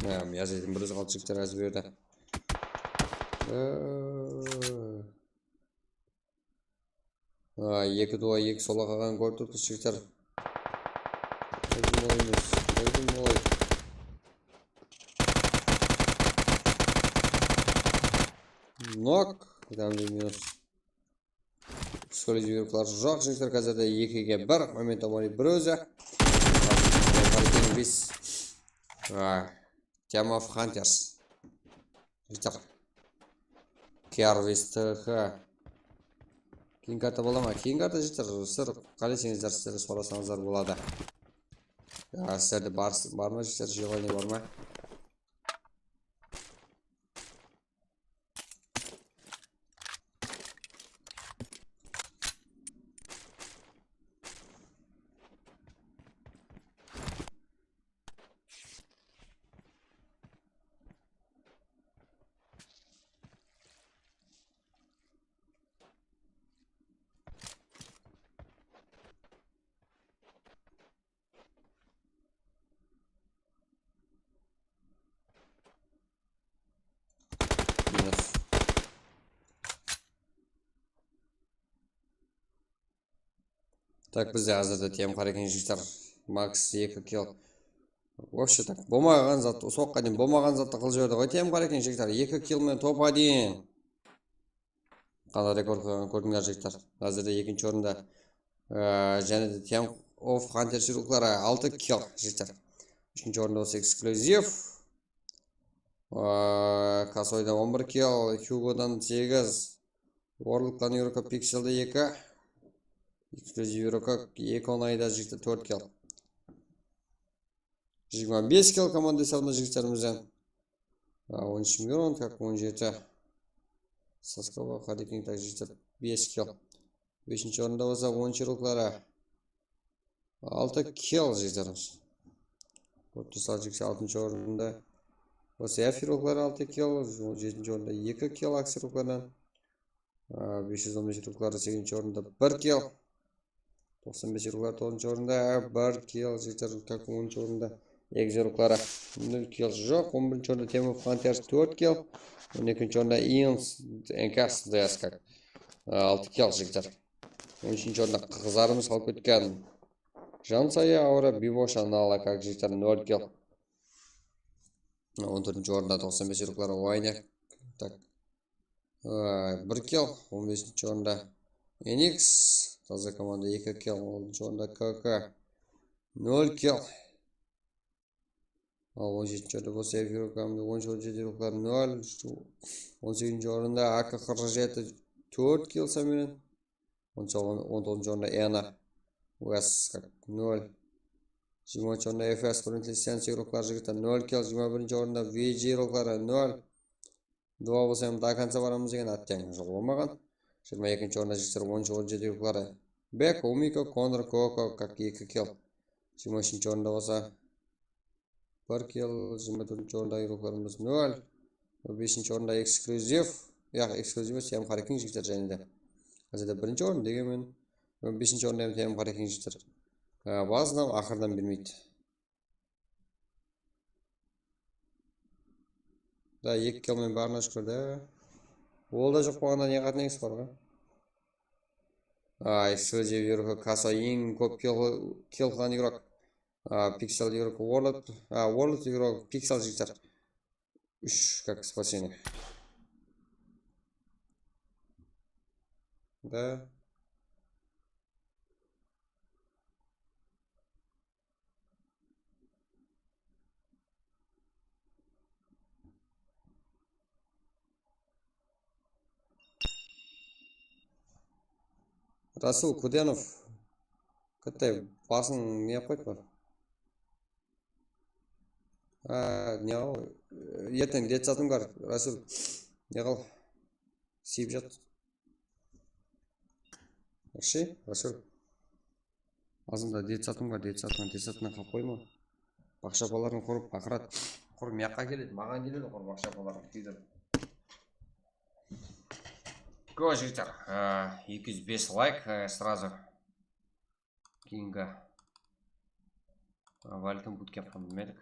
Mına, Miyazidin bir júz altı jigitler házir berdi. Ee, a, eki duwa, eki sola qalǵan gol turıptı jigitler. Birden olay emes, birden olay. Nok. Tamam, minus. Ekskluzivlikler joq jigitler, házirde ekige bir, Momento Mori bir ózi. Bes. A, Team of Hunters. Jigitler. Kervis T H. Keyin karta bola ma? Keyin karta jigitler, sizler qáleseńizler, sizler sorasańızlar boladı. Ya, sizlerde bar, bar ma jigitler, желание bar ma? Minus. Tak, bizde házirde T M Harekin jigitler. Max eki kill. Вообще tak, bolmaǵan zat, usı waqıtqa deyin bolmaǵan zattı qılıp jiberdi ǵoy T M Harekin jigitler. Eki kill menen top один. Qanday rekord qoyǵanın kórdińler, jigitler. Házirde ekinshi orında, e, jáne de Team of Hunter jigitleri altı kill, jigitler. Úshinshi orında bolsa Ekskluziv. E, Kasoyda on bir kill, Hugodan segiz. Warlocktan Yurka Pixelde eki. Ekskluziv Yurka eki, onayda jigitler tórt kill. Jigirma bes kill komanda esabında jigitlerimizden. A, on úsh Miron, tak, on jeti. Saskova, Harekin, tak, jigitler, bes kill. Besinshi orında bolsa on Chirukları. Altı kill jigitlerimiz. Kórip tursaq, jigitler, altınshı orında bolsa F Chirukları altı kill, jetinshi orında eki kill Aksiruklardan. A, bes júz on bes rublları segizinshi orında bir kill. Toqsan bes rublları toǵızınshı orında, bir kill, jigitler, tak, onınshı orında Egze rublları nol kill joq. On birinshi orında Team of Hunters tórt kill. On ekinshi orında Ions Enkas Deaskak, a, altı kill, jigitler. On úshinshi orında qızlarımız qalıp ketken Jansaya Aura Bibosha Nala, kak, jigitler, nol kill. On tórtinshi orında toqsan bes rublları Wayner. Tak. Ee, bir kill, on besinshi orında Enix, taza komanda, eki kill, altınshı orında K K, nol kill. Al, on jetinshi orında bolsa F Y K, on jeti yurıqlar, nol. On segizinshi orında A K qırq jeti, tórt kill sanı menen. On toǵızınshı orında Ena, West, nol. Jigirmanshı orında F S, Friendly Sense yurıqlar, jigitler, nol kill. Jigirma birinshi orında V G yurıqları, nol. Dua bolsa, em, до конца baramız degen attı joq bolmaǵan. Jigirma ekinshi orında jigitler, on jeti yurıqları, Bek, Umiko, Konor, Koko, kak, eki kill. Jigirma úshinshi orında bolsa bir kill, jigirma tórtinshi orında yurıqlarımız, nol. Besinshi orında Eksklyuziv. Yaq, Eksklyuziv emes, T M Harikin jigitler jáne de. Házirde birinshi orın degenmen, besinshi orında T M Harikin jigitler. Á, bazıdan aqırdan bermeydi. Da, eki kill men barına shúkir da. Ol da joq bolǵanda ne qatnayıńız bar ǵoy? A, Eksklyuziv yurıqı, kasa, eń kóp kill, kill qılǵan yurıq. A, Pixel yurıqı, World, a, World yurıqı, Pixel jigitler. Úsh, как спасение. Да. Rasul Kudenov. Katta basıń ne qılıp qoydı? A, ne ol? Erteń detsadıń bar, Rasul. Ne qıl? Sıyıp jat. Yaxshi, Rasul. Azında detsatıń bar, detsatıń, detsatıńnan qalıp qoyma. Baqsha balarıń qurıp baqıradı. Qurıp mıyaqqa keledi, maǵan keledi, qurıp baqsha balarıń kúydirip. Go, jigitler. A, eki júz bes layk, e, сразу. Keyingi, a, valyutanı bootcampqa minmedik.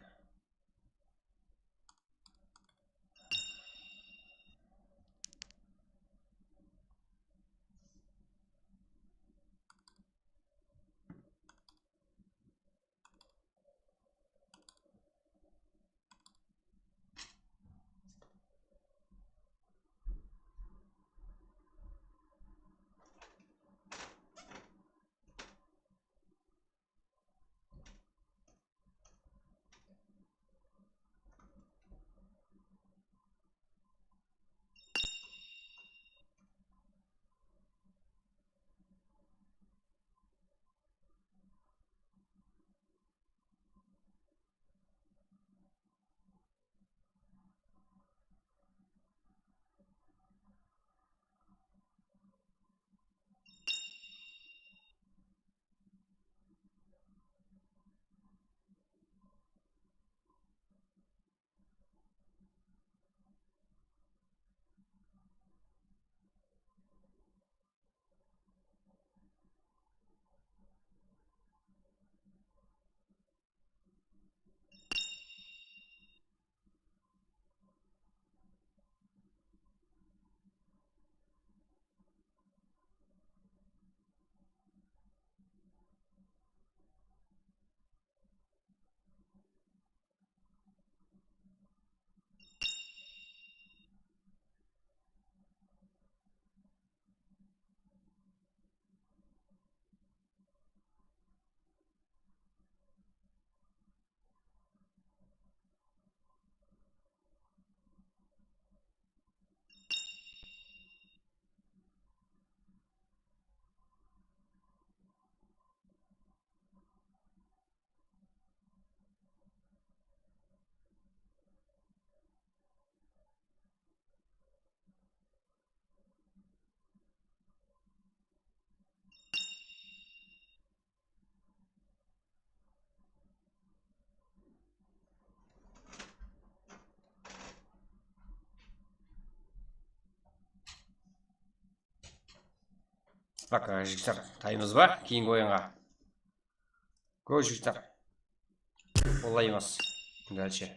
Так, jigitler, taymız ba keyingi oyınǵa? Go, jigitler. Olay emas. Дальше.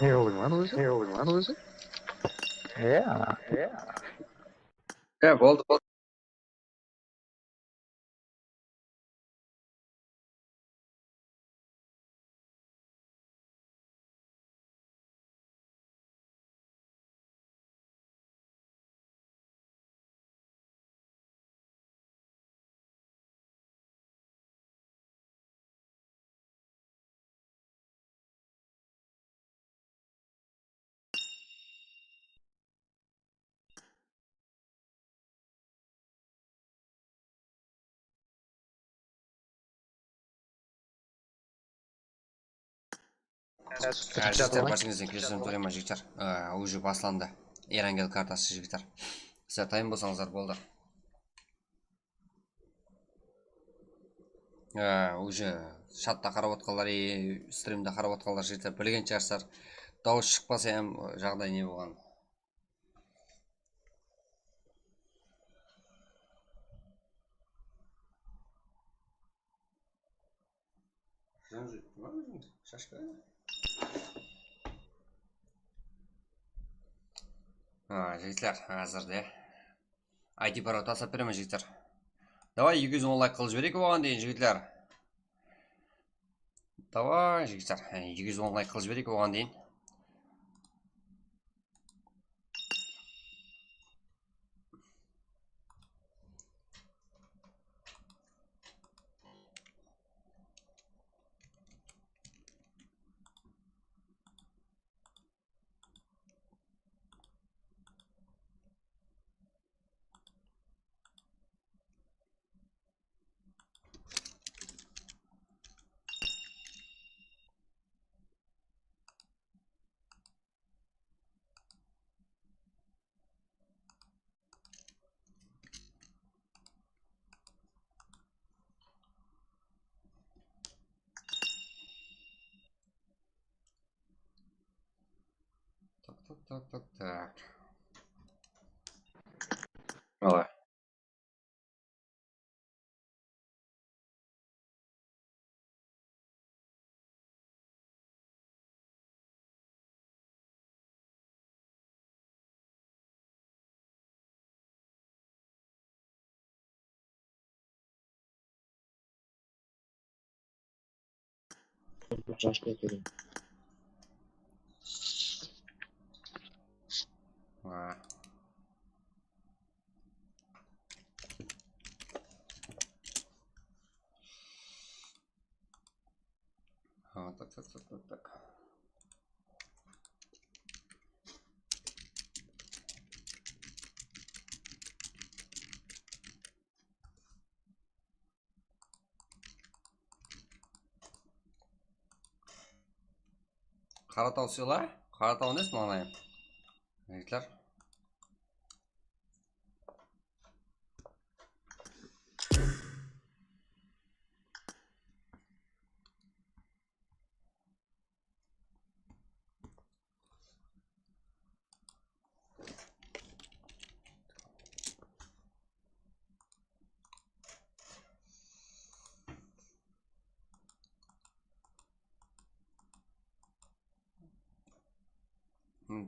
Ne qıldıń lan ózi? Ne qıldıń lan ózi? Iya, iya. Iya, boldı, boldı. Jigitler, barshangızdan keshiriwim sorayman, jigitler. Á, уже baslandı. Erangel kartası, jigitler. Sizler tayın bolsańızlar, boldı. Á, уже chatta qarap otqanlar, e, strimde qarap otqanlar, jigitler, bilgen shıǵarsızlar. Dawıs shıqpasa hám, jaǵday ne bolǵanın. Shashka. Ha, jigitler, házirde I T parol taslap beremen, jigitler. Davay, eki júz on layk qılıp jibereyik oǵan deyin, jigitler. Davay, jigitler, eki júz on layk qılıp jibereyik oǵan deyin. Tak, tak, tak, tak, tak. Ala. Ha, tak, tak, tak, tak, tak. Qarataw sıyla? Qarataw nes maǵanayı? Jigitler.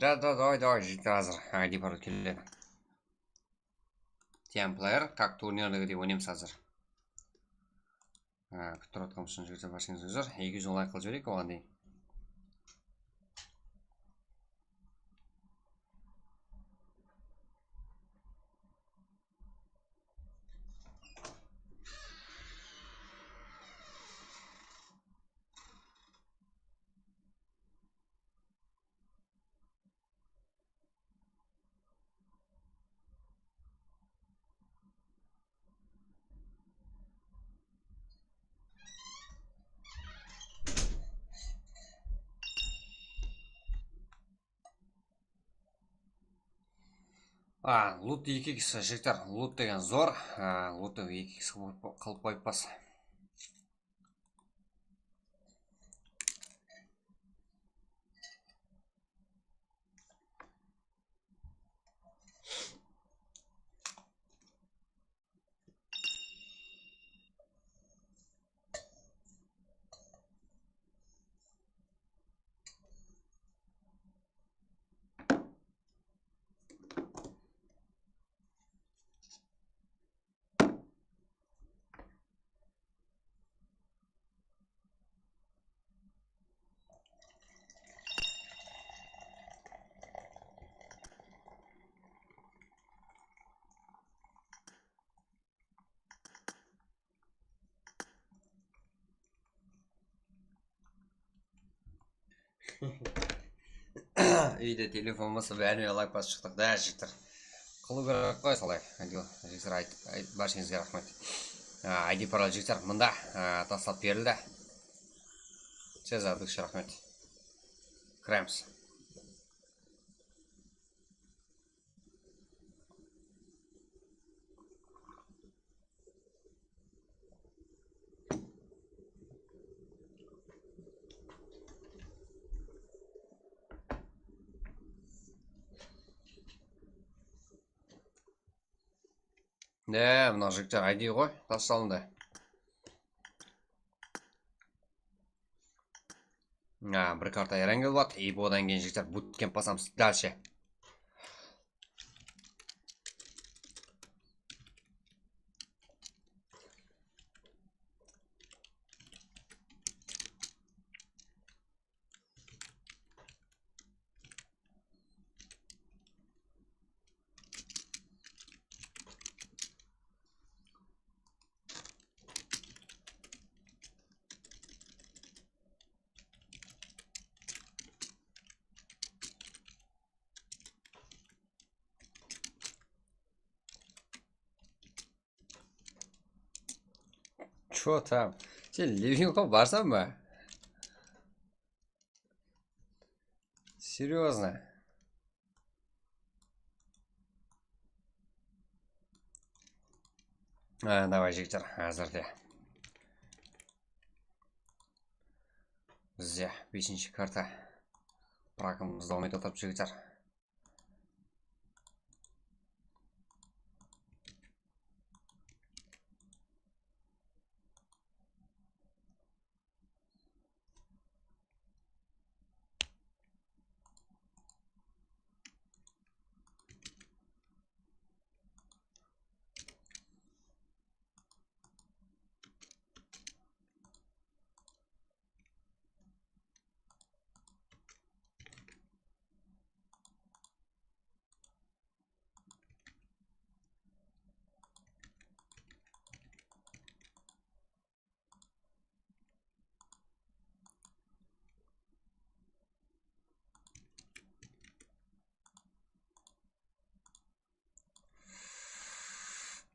Da, da, davay, davay, jigitler, házir I D parol keledi. T M player, как turnirdigidey oynaymız házir. Ha, kútip turıp atqanımız ushın jigitler, barshangızǵa uzr. Eki júz on layk qılıp jibereyik oǵan deyin. A, lut eki iks, jigitler, lut degen zor. A, lut eki iks qılıp, qılıp qoyıppız. Úyde telefon bolsa, bárine layk basıp shıqtıq da, jigitler. Qılıw kerek qoy solay. Jigitler, ayt, ayt, bársheńizge raxmet. A, I D parol, jigitler, mında, a, taslap berildi. Siz, Abdúsh, raxmet. Kiremiz. Ne, mına jigitler, I D ǵoy, tas salındı. A, bir karta ayran kelip atır. И odan keyin, jigitler, bootcamp basamız. Дальше. Чё там? Sen Livingqa barsań ba? Серьёзно. A, davay, jigitler, házirde. Bizde besinshi karta. Brakımız dawam etip atır, jigitler.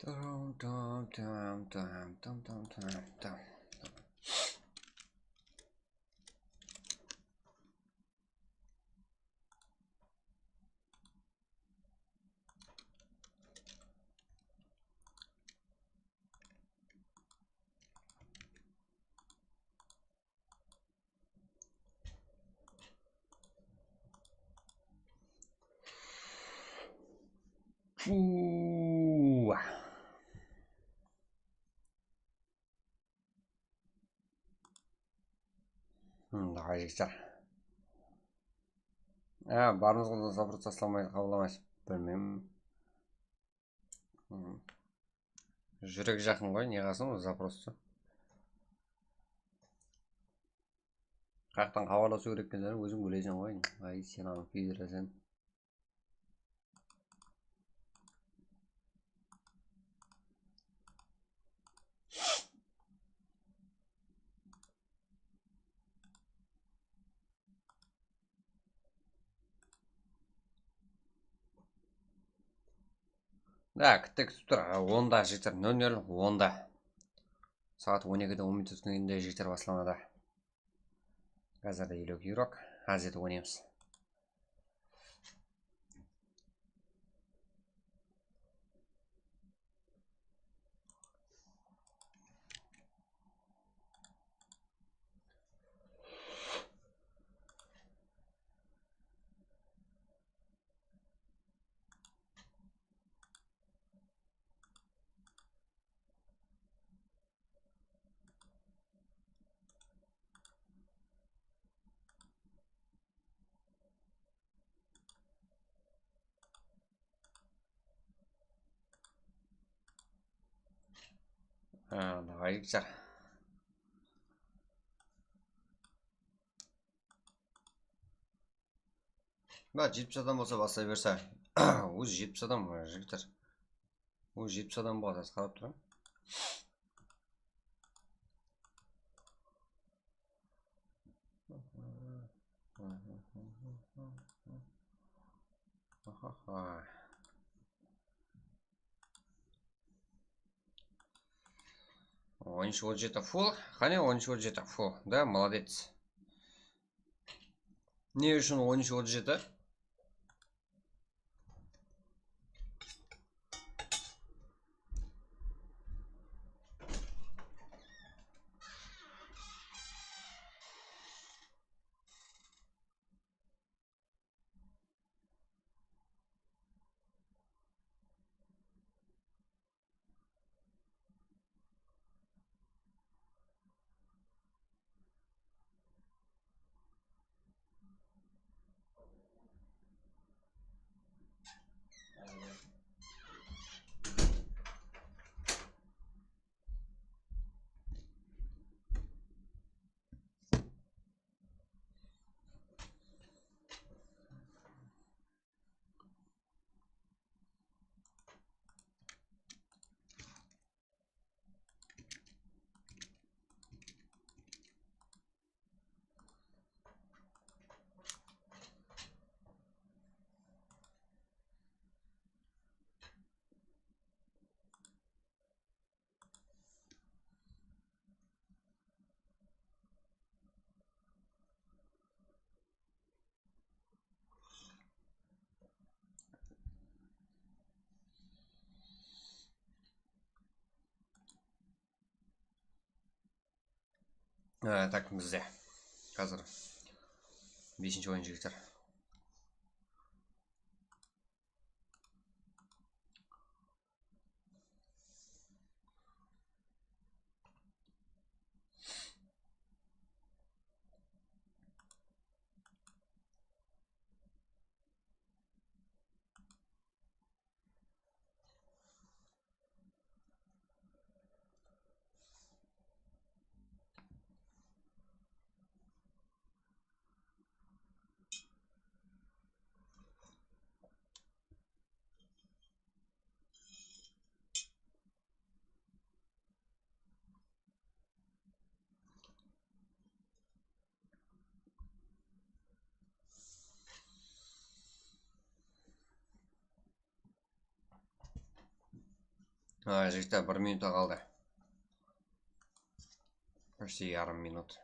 Tam, tam, tam, tam, tam, tam, tam, tam. Puh. Hmm, daha jigitler. Ha, barımızǵa da zaпрос taslamay, qabıllamayız. Bilmeymen. Hmm. Júrek jaqın ǵoy, ne qılsın ol zaprostı. Qayaqtan xabarlasıw kerek ekenligin óziń bileseń ǵoy. Ay, sen anı kúydireseń. Tak, tik tutır. Onda jigitler, nol nol, onda. Saat on ekide on minut ótkende jigitler baslanadı. Házirde eliw kúyirek. Házirde oynaymız. Ha, давай, jigitler. Mına jetpis adam bolsa baslay berse. Ózi jetpis adam, jigitler. Ózi jetpis adam bolǵan, házir qarap turaman. Ahaha. On úsh, otız jeti full. Qáne, on úsh, otız jeti full. Da, молодец. Ne ushın on úsh, otız jeti? Á, tak, bizde házir besinshi oyın, jigitler. Ha, jigitler, bir minut qaldı. Почти yarım minut.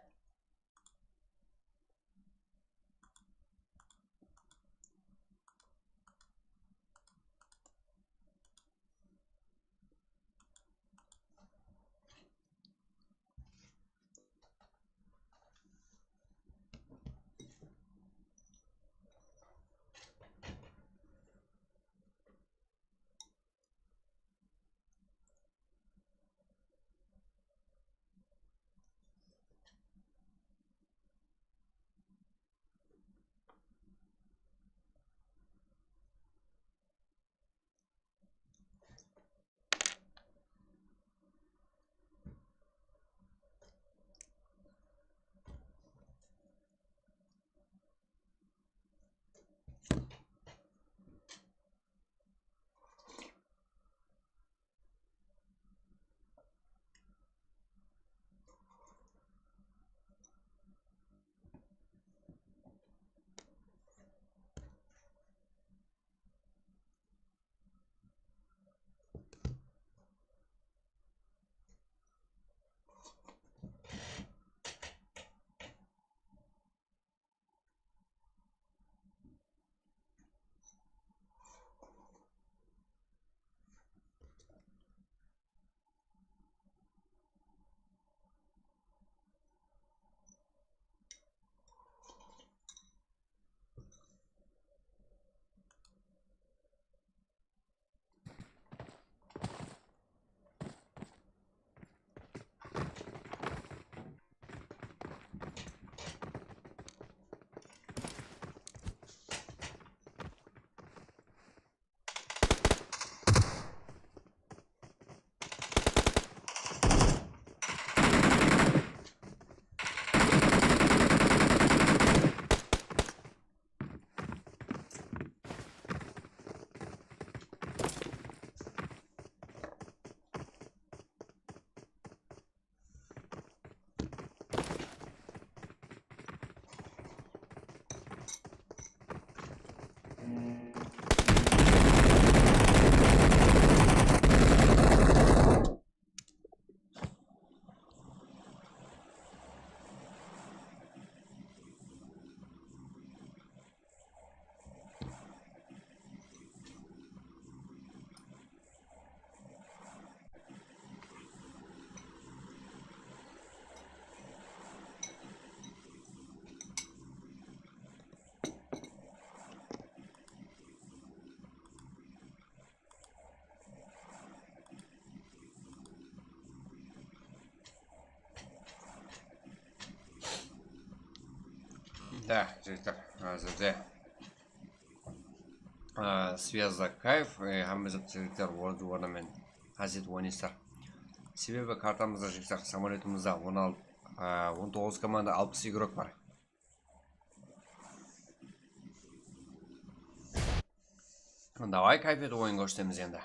Da, jigitler, házirde, a, Svyazda kayf, e, hámme zat jigitler ordı ornınan házir oynaysızlar. Sebebi kartamızda jigitler, samolyotımızda on altı, a, on toǵız komanda, alpıs igrok bar. Davay, kayf etip oyın kórsetemiz endi.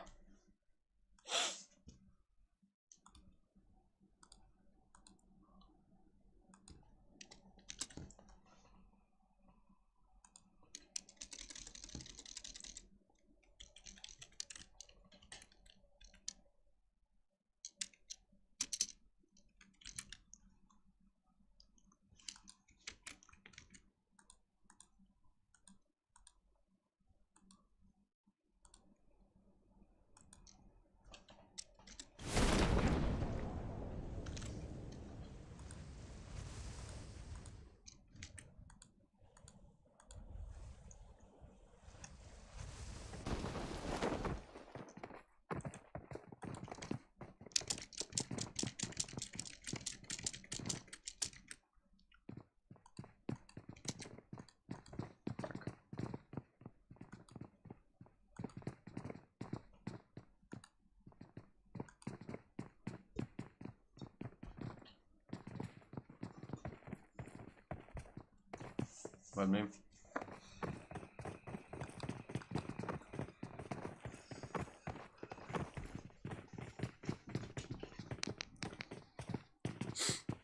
Bilmeyim.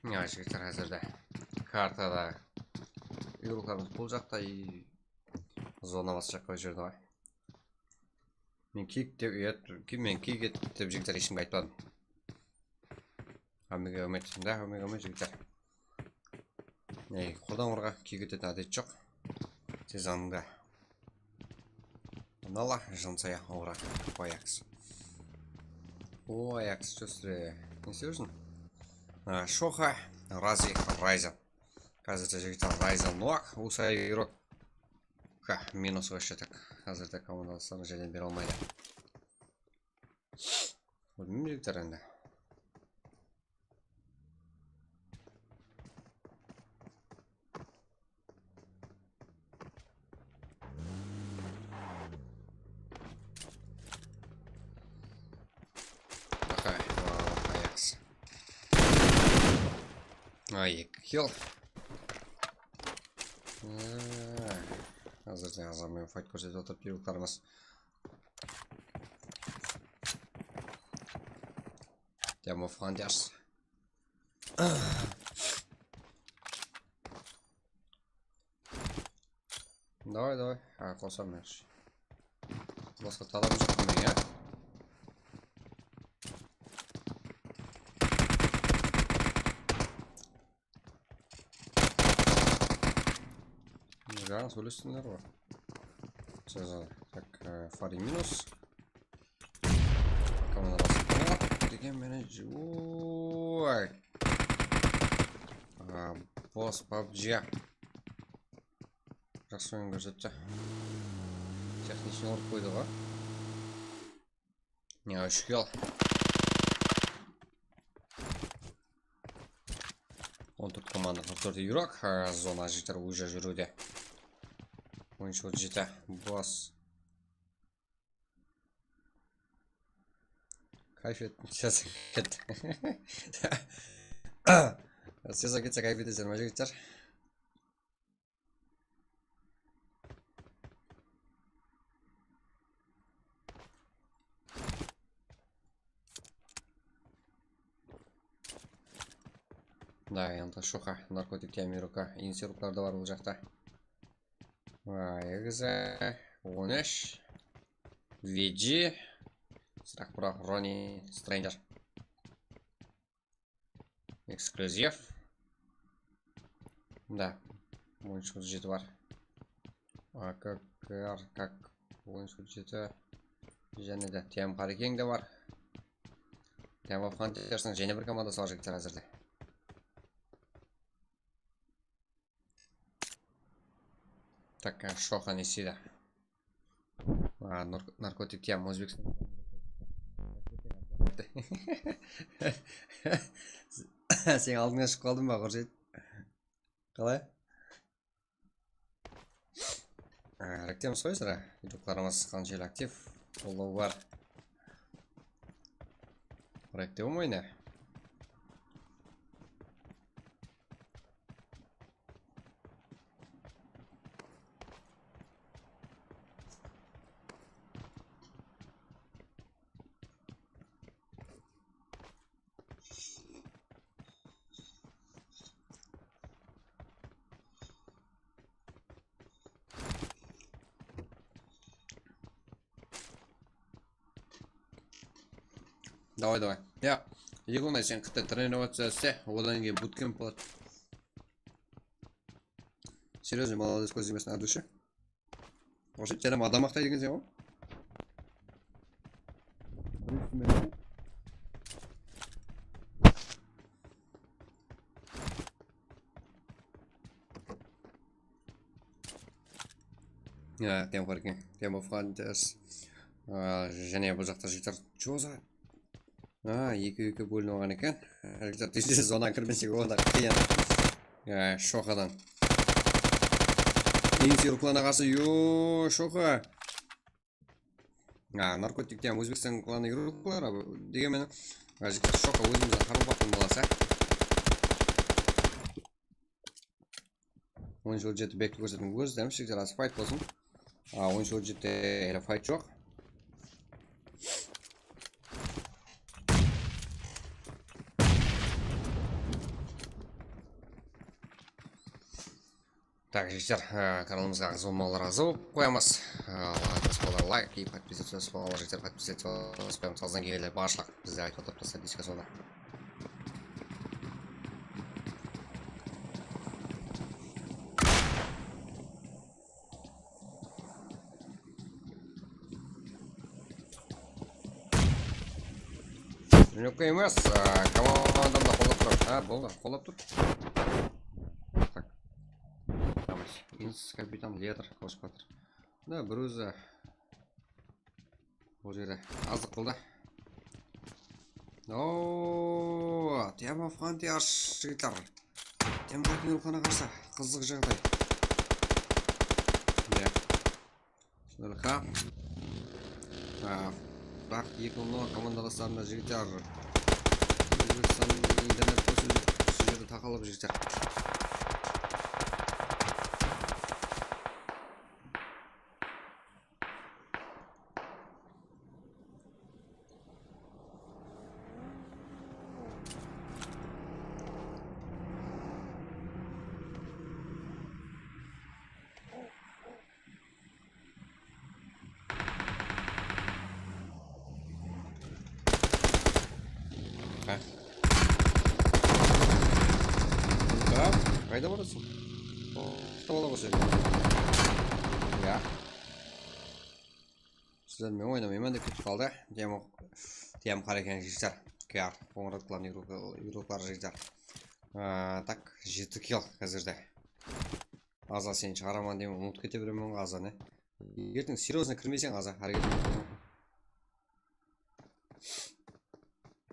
Ya, jigitler, házirde kartada yurıqlarımız bul jaqta, i zona bası jaqqa júrdi ǵoy. Men kiyik dep, uyat, ki-, men kiyik et dep jigitler eshkimge aytpadım. Hámmege úmit, da, hámmege úmit, jigitler. Ey, qurdan qurǵa kiyik etetin ádet joq. Tez anında. Mınala, jınsaya, ura, Ajax. O, Ajax, чё сюре? Ne islep júrseń? A, Shoxa, Razi, Ryzen. Házirde jigitler Ryzen nok, usay игрок. Ka, minus вообще так. Házirde komandalıslarına járdem bere almaydı. Bilmeyim, jigitler endi. Aqay, wow, Ajax. Ay, eki kill. Házirden azǵan menen fayt kórsetip atır piwiklarımız. Demo Flanders. Davay, davay. Ha, qosam men. Basqa talabım joq men, ya. Jańa sóylestińler ǵoy. Jaza. Tak, e, Fari minus. Komanda basıp, degen menen, oy. A, boss PUBG. Jaqsı oyın kórsetti. Texnichniy urıp qoydı ǵoy. Ya, úsh kill. On tórt komanda, qırq tórt игрок, a, zona jigitler уже júriwde. Oyınshı otız jeti, boss. Kayf ettim, siyasat ketti. Siyasat ketse, kayf etesizler me, jigitler? Da, endi Shoxa, Narkotik Tiyamiruka, inseruklar da bar bul jaqta. Vay, egizi, on úsh. Viji. Sıraq, bro, Ronnie Stranger. Эксклюзив. Da. Oyınshı otız jeti bar. A K K R, kak, oyınshı otız jeti. Jáne de T M Qarekeń de bar. T M Fanters'ın jáne bir komandası bar, jigitler, házirde. Tak, Shoxa ne isteydi? A, nar-, Narkotik Tiyam, Ózbekstan. Sen aldıńa shıǵıp qaldıń ba, Xurshid? Qalay? Á, rektemiz ǵoy, sirá. Yutuqlarımız qanshelli aktiv, qollaw bar. Rekte bolmay ne? Давай, давай. Ya, Egunay, sen qıtta тренироваться iste, odan keyin bootcamp boladı. Серьёзно, молодец, kóz tiymesin, от души. Вообще, sen hám adam maqtaydı ekenseń ǵoy. Ya, Team Forking, Team of Hunters. Á, jáne bul jaqta jigitler. Чё за? A, ekew-ekew bólinip alǵan eken. Jigitler, tezden zonaǵa kirmesek, onda qıyın. Ya, shoqadan. Eń sıyırı klanına qarsı, yo, shoqa. A, narkotikte hám Ózbekstan klanı yurıqlar, degen menen, a, jigitler, shoqa, ózimizdiń qaraqalpaqtıń balası. On jol jeti bekti kórsetiń, kórsetiń, jigitler, azı fayt bolsın. A, on jol jeti ele fayt joq. Tak, jigitler, e, kanalımızǵa aǵza bolmaǵanlarǵa aǵza bolıp qoyamız. E, taspalar layk, и подписаться taspalar, jigitler, подписаться taspalar, azdan kelgende barshılıq bizde aytıp atırıptı, statistika sonda. Júrekte emes, a, komandamda qollap turıp. Ha, boldı, qollap tur. Tak. Tamam. Ins kapitan Leatr kosıp atır. Mına bir ózi. Bul jerde azdıq qıldı. Oo, Team of Hunters, jigitler. Team Forking ruwxına qarsı, qızıq jaǵday. Mine. Shınarqa. Ha, biraq eki nol komandadaslarına, jigitler. Ózbekstan internet bolsa usı jerde taqalıp, jigitler. Ha. Qayda barasıń? Uslap ala qoysa. Ya. Sizler menen oynamayman dep ketip qaldı. Dem, dem qara eken, jigitler. K R, qońıratqılan yurıqlar, jigitler. A, tak, jeti kill házirde. Aza seni shıǵaraman deymen, umıtıp kete beremen ǵoy azanı. Erteń серьёзно kirmeseń, aza, háreket etpeseń.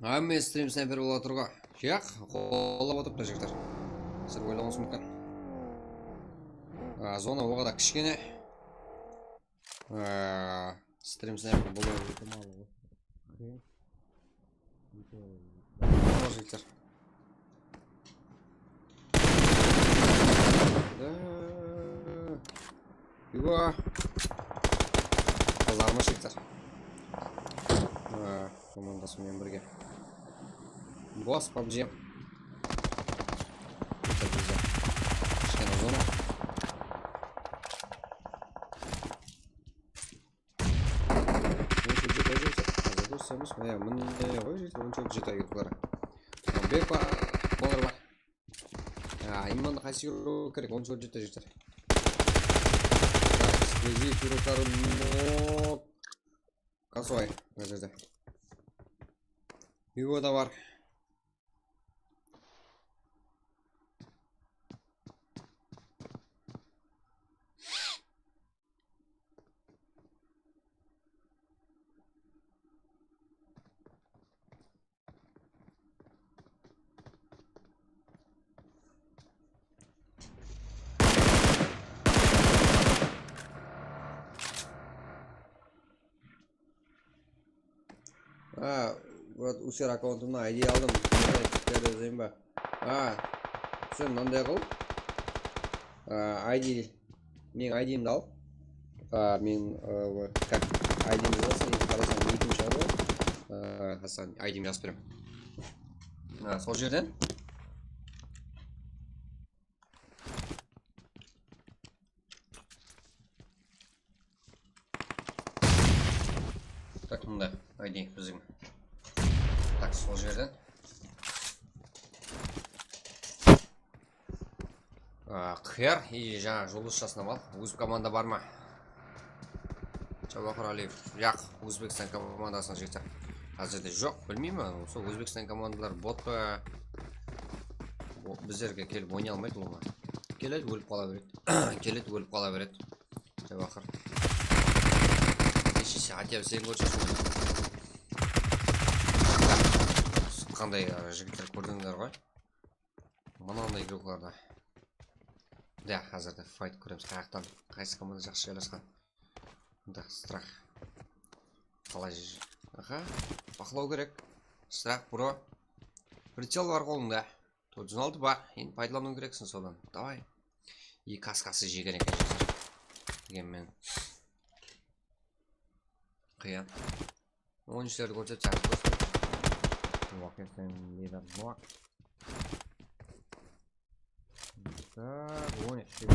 Hámme strim snayper bolıp atır ǵoy. Yaq, qollap atırıptı, jigitler. Sizler oylawıńız múmkin. A, zona o qadar kishkene. Ee, strim snayper bolıwı itimalı. Jigitler. Yuwa. Qızarma, jigitler. Ee, komandası menen birge. Bos, pabji. Kishkene zona. On jeti, jigitler. Házir kórsemez. Mine, mine ǵoy, jigitler, on jeti, jeti ayırıqları. Bek bar, bolar bar. Ya, immandı qaysı yurıw kerek? On jeti, jigitler. Eksplozif yurıqları nok. Kosovay, mına jerde. Yugo da bar. Ha, Murat, User akkauntımnan I D aldım. Mınday tiklerdi jazayın ba? Ha, sen mınanday qıl. A, I D, meniń I D'imdi al. A, men, a, o, как, I D'imdi jazasań, endi qarasań, nickim shıǵadı ǵoy. A, Hasan, I D'imdi jazıp beremen. A, sol jerden. Tak, mında I D biziń. Tak, sol jerden. A, Qıyar, i, jańa Juldız jasına al. Ózbek komanda bar ma? Jawahir Aliyev. Yaq, Ózbekstan komandasına jigitler. Házirde joq, bilmeymen. Usı Ózbekstan komandaları bot pa? O, bizlerge kelip oynay almaydı ulıwma. Keledi, ólip qala beredi. Keledi, ólip qala beredi. Jawahir. Keshese, хотя бы sen kórseń. Qanday, ı, jigitler kórdińler ǵoy. Mınanday igroklarda. Da, házirde fight kóremiz. Qayaqtan, qaysı komanda jaqsı jaylasqan. Da, Strah. Qalay j-, aha, baqlaw kerek. Strah, bro. Pricel bar qolında. Toǵız júz on altı bar. Endi paydalanıw kereksiń sodan. Davay. I kaskası jegen eken, jaslar. Degen men. Qıyın. On úshlerdi kórsetip, jaslar. Nok eken, lider, nok. Tak, on úsh.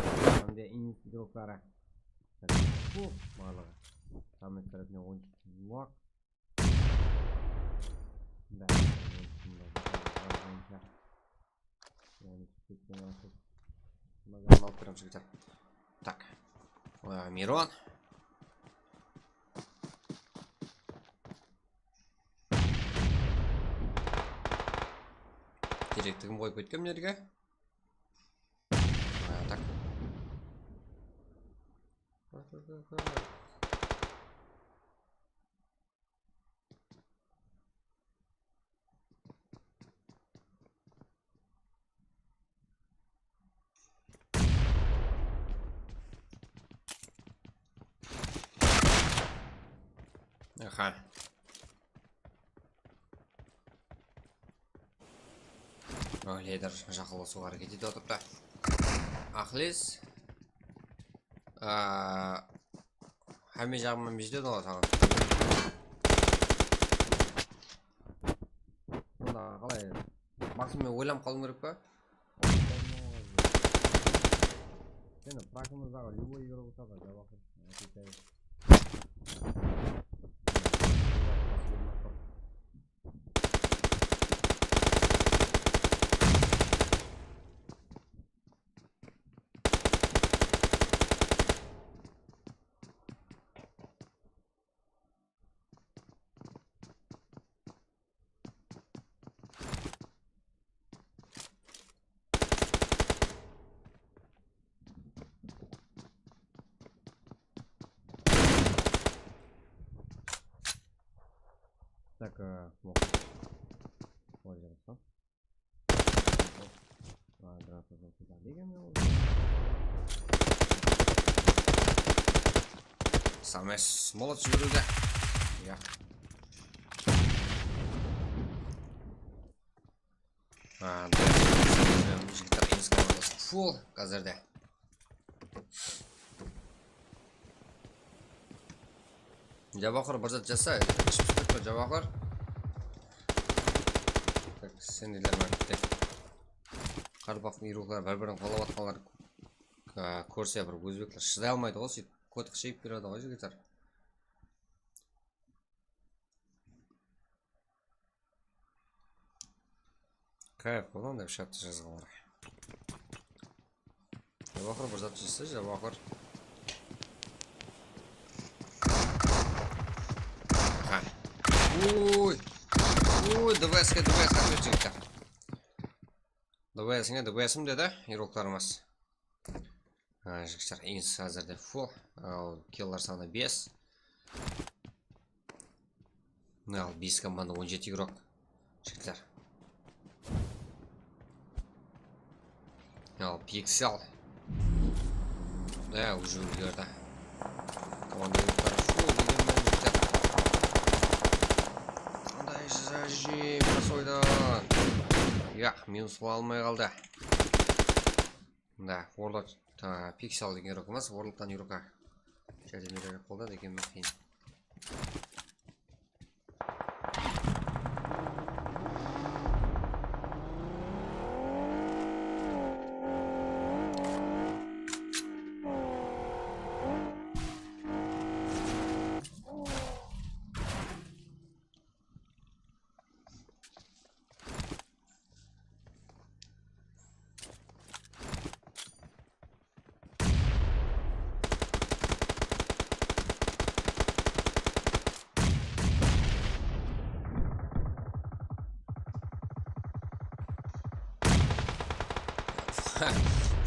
Hám de inis igrokları. Puf, barlıǵı. Samet tárepinen on úsh nok. Da, alıp beremiz, jigitler. Tak. Aa, Miron. Direktigim qoyıp ketken mına jerge. Aa, tak. Aha. Lider jaqınlasıwǵa háreket etip atırıptı. Aqles. Aa, hámme jaǵıma mizledi ǵoy saǵan. Onda qalay? Basıńmen oylanıp qalıwıń kerek pa? Seni frakımızdaǵı любой игрок usadı, Jawahir. Так, э, вот. Ой, хорошо. Самес молот jiberiwde. Ya. Jigitler, inis komandası full házirde. Jawahir, bir zat jasa, iship turma, Jawahir. Tak, sendeler bar, tek. Qaraqalpaqtıń igrokları bir-birin qolap atqanlar, a, kórse, bir ózbekler shıday almaydı ǵoy, sóytip kod qıshayıp beredi ǵoy, jigitler. Kayf, onday shattı jazǵanlar. Jawahir, bir zat jazsa, Jawahir. Aha. Uy. Uy, D B S ke, D B S ke, jigitler. D B S ke, D B S-im dedi, igroklarımız. Ha, jigitler, inis házirde full. Al, killer sanı bes. Al, bes komanda, on jeti igrok. Jigitler. Al, Pixel. Da, уже úlgerdi. Komanda igrokları full degen menen, jigitler. Yaq, minus bola almay qaldı. Mında World, a, Pixel degen игрокımız, World-tan игрокqa járdem bererek boldı, degenmen qıyın.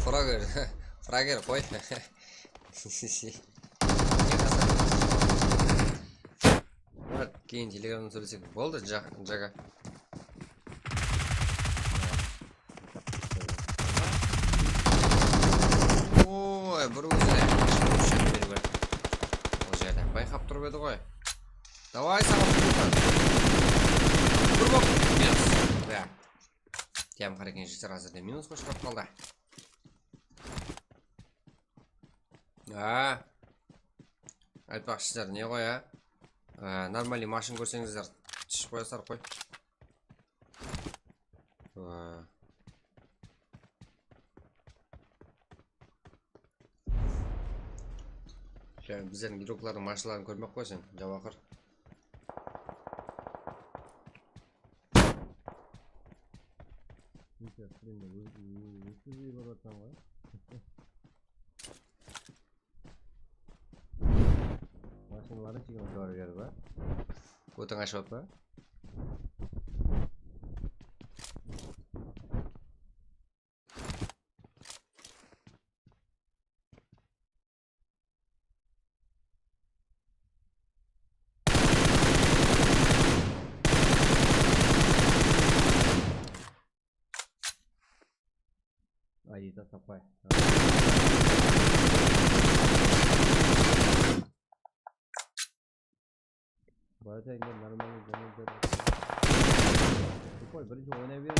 Frager, Frager qoy. Murat, keyin Telegramda sóylesek boldı, Ja-, Jaga. Oy, bir ózi de shıǵıp shıǵıp beriw kerek. Ol jerden bayqap turıp edi ǵoy. Davay, saǵan turıptan. Bir bok minus. Ya. Tiyam qara eken, jigitler, házirde minusqa ushırap qaldı. A. Aytpaqshısızlar, ne ǵoy, a? A, нормальный mashın kórseńizler, shıǵıp qoyasızlar ǵoy. A. Sen bizlerdiń игрокlardıń mashınların kórmey-aq qoy sen, Jawaqır. Neyse, strimdi óz-, ó-, ótkizbey barıp atırman ǵoy. Mashinalardı jigirma bar berip, a? Ótiń ashıp atpa? Ay, taslap qoy. Bayatayın, normalniy jaman. Qoy, birinshi oynay ber.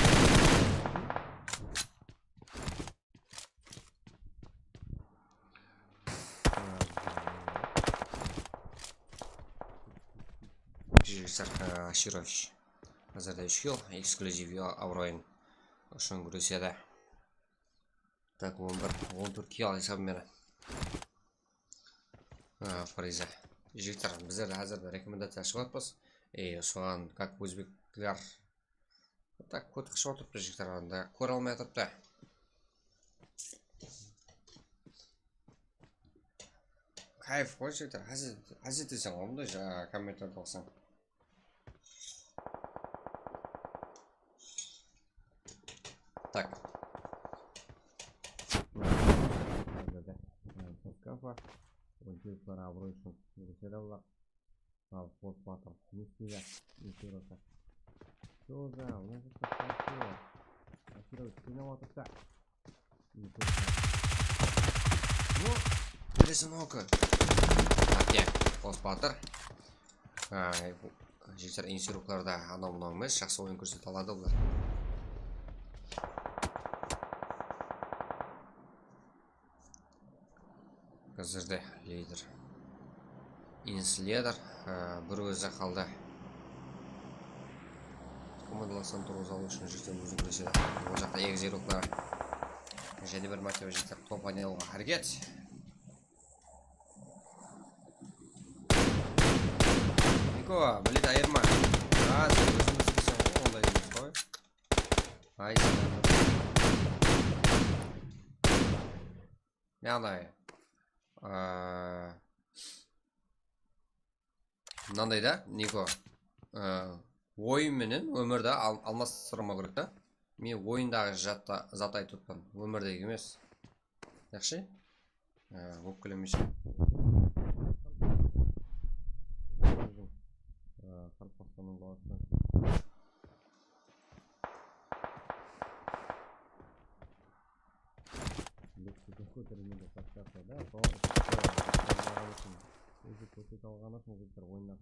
Jigitsar Ashirovich. Házirde úsh kill, eksklyuziv abırayın ushın gúresedi. Tak, on bir, on tórt kill esabı menen. A, Friza. Jigitler, bizler de házir rekomendaciya ashıp atırmız. E, soǵan, как ózbekler. Tak, kótip qıshıp atırıptı, jigitler, anda kóre almay atırıptı. Kayf ǵoy, jigitler, házir, házir deseń ǵoy, bunday jańa kommentlerdi oqısam. Tak. Soskafa. Oyunshılar abırıy ushın gúresedi bular. Al, Boss Battle. Ne isteydi? Ne isteydi olsa. Что за? Mına jaqta Ashirovich qıynap atırsa. Перезановка. Ake, Boss Battle. Ay, bu jigitler instruktorda anaw-mınaw emes, jaqsı oyın kórsete aladı bular. Házirde lider. Inslider, e, bir ózi qaldı. Komandalastan turǵıza alıw ushın jigitler ózi kúresedi. Ol jaqta egizeruklar. Jáne bir mártebe jigitler top oynay alıwǵa háreket. Niko, блядь, ayırma. A, sen ózińdi isleseń ǵoy, onday emes ǵoy. Ay, sen. Yaǵnıy, aa, mınanday da, Niko, aa, oyın menen ómirdi al-, almastırma kerek ta. Men oyındaǵı zatta-, zat aytıp otpan, ómirdegi emes. Yaqshı? Aa, ópkelemeyshi. Aa, Qaraqalpaqstannıń balasınan. Leksika kótermege tashlasa da, soǵan ushın ózi kórsete alǵanı ushın jigitler oyınnan.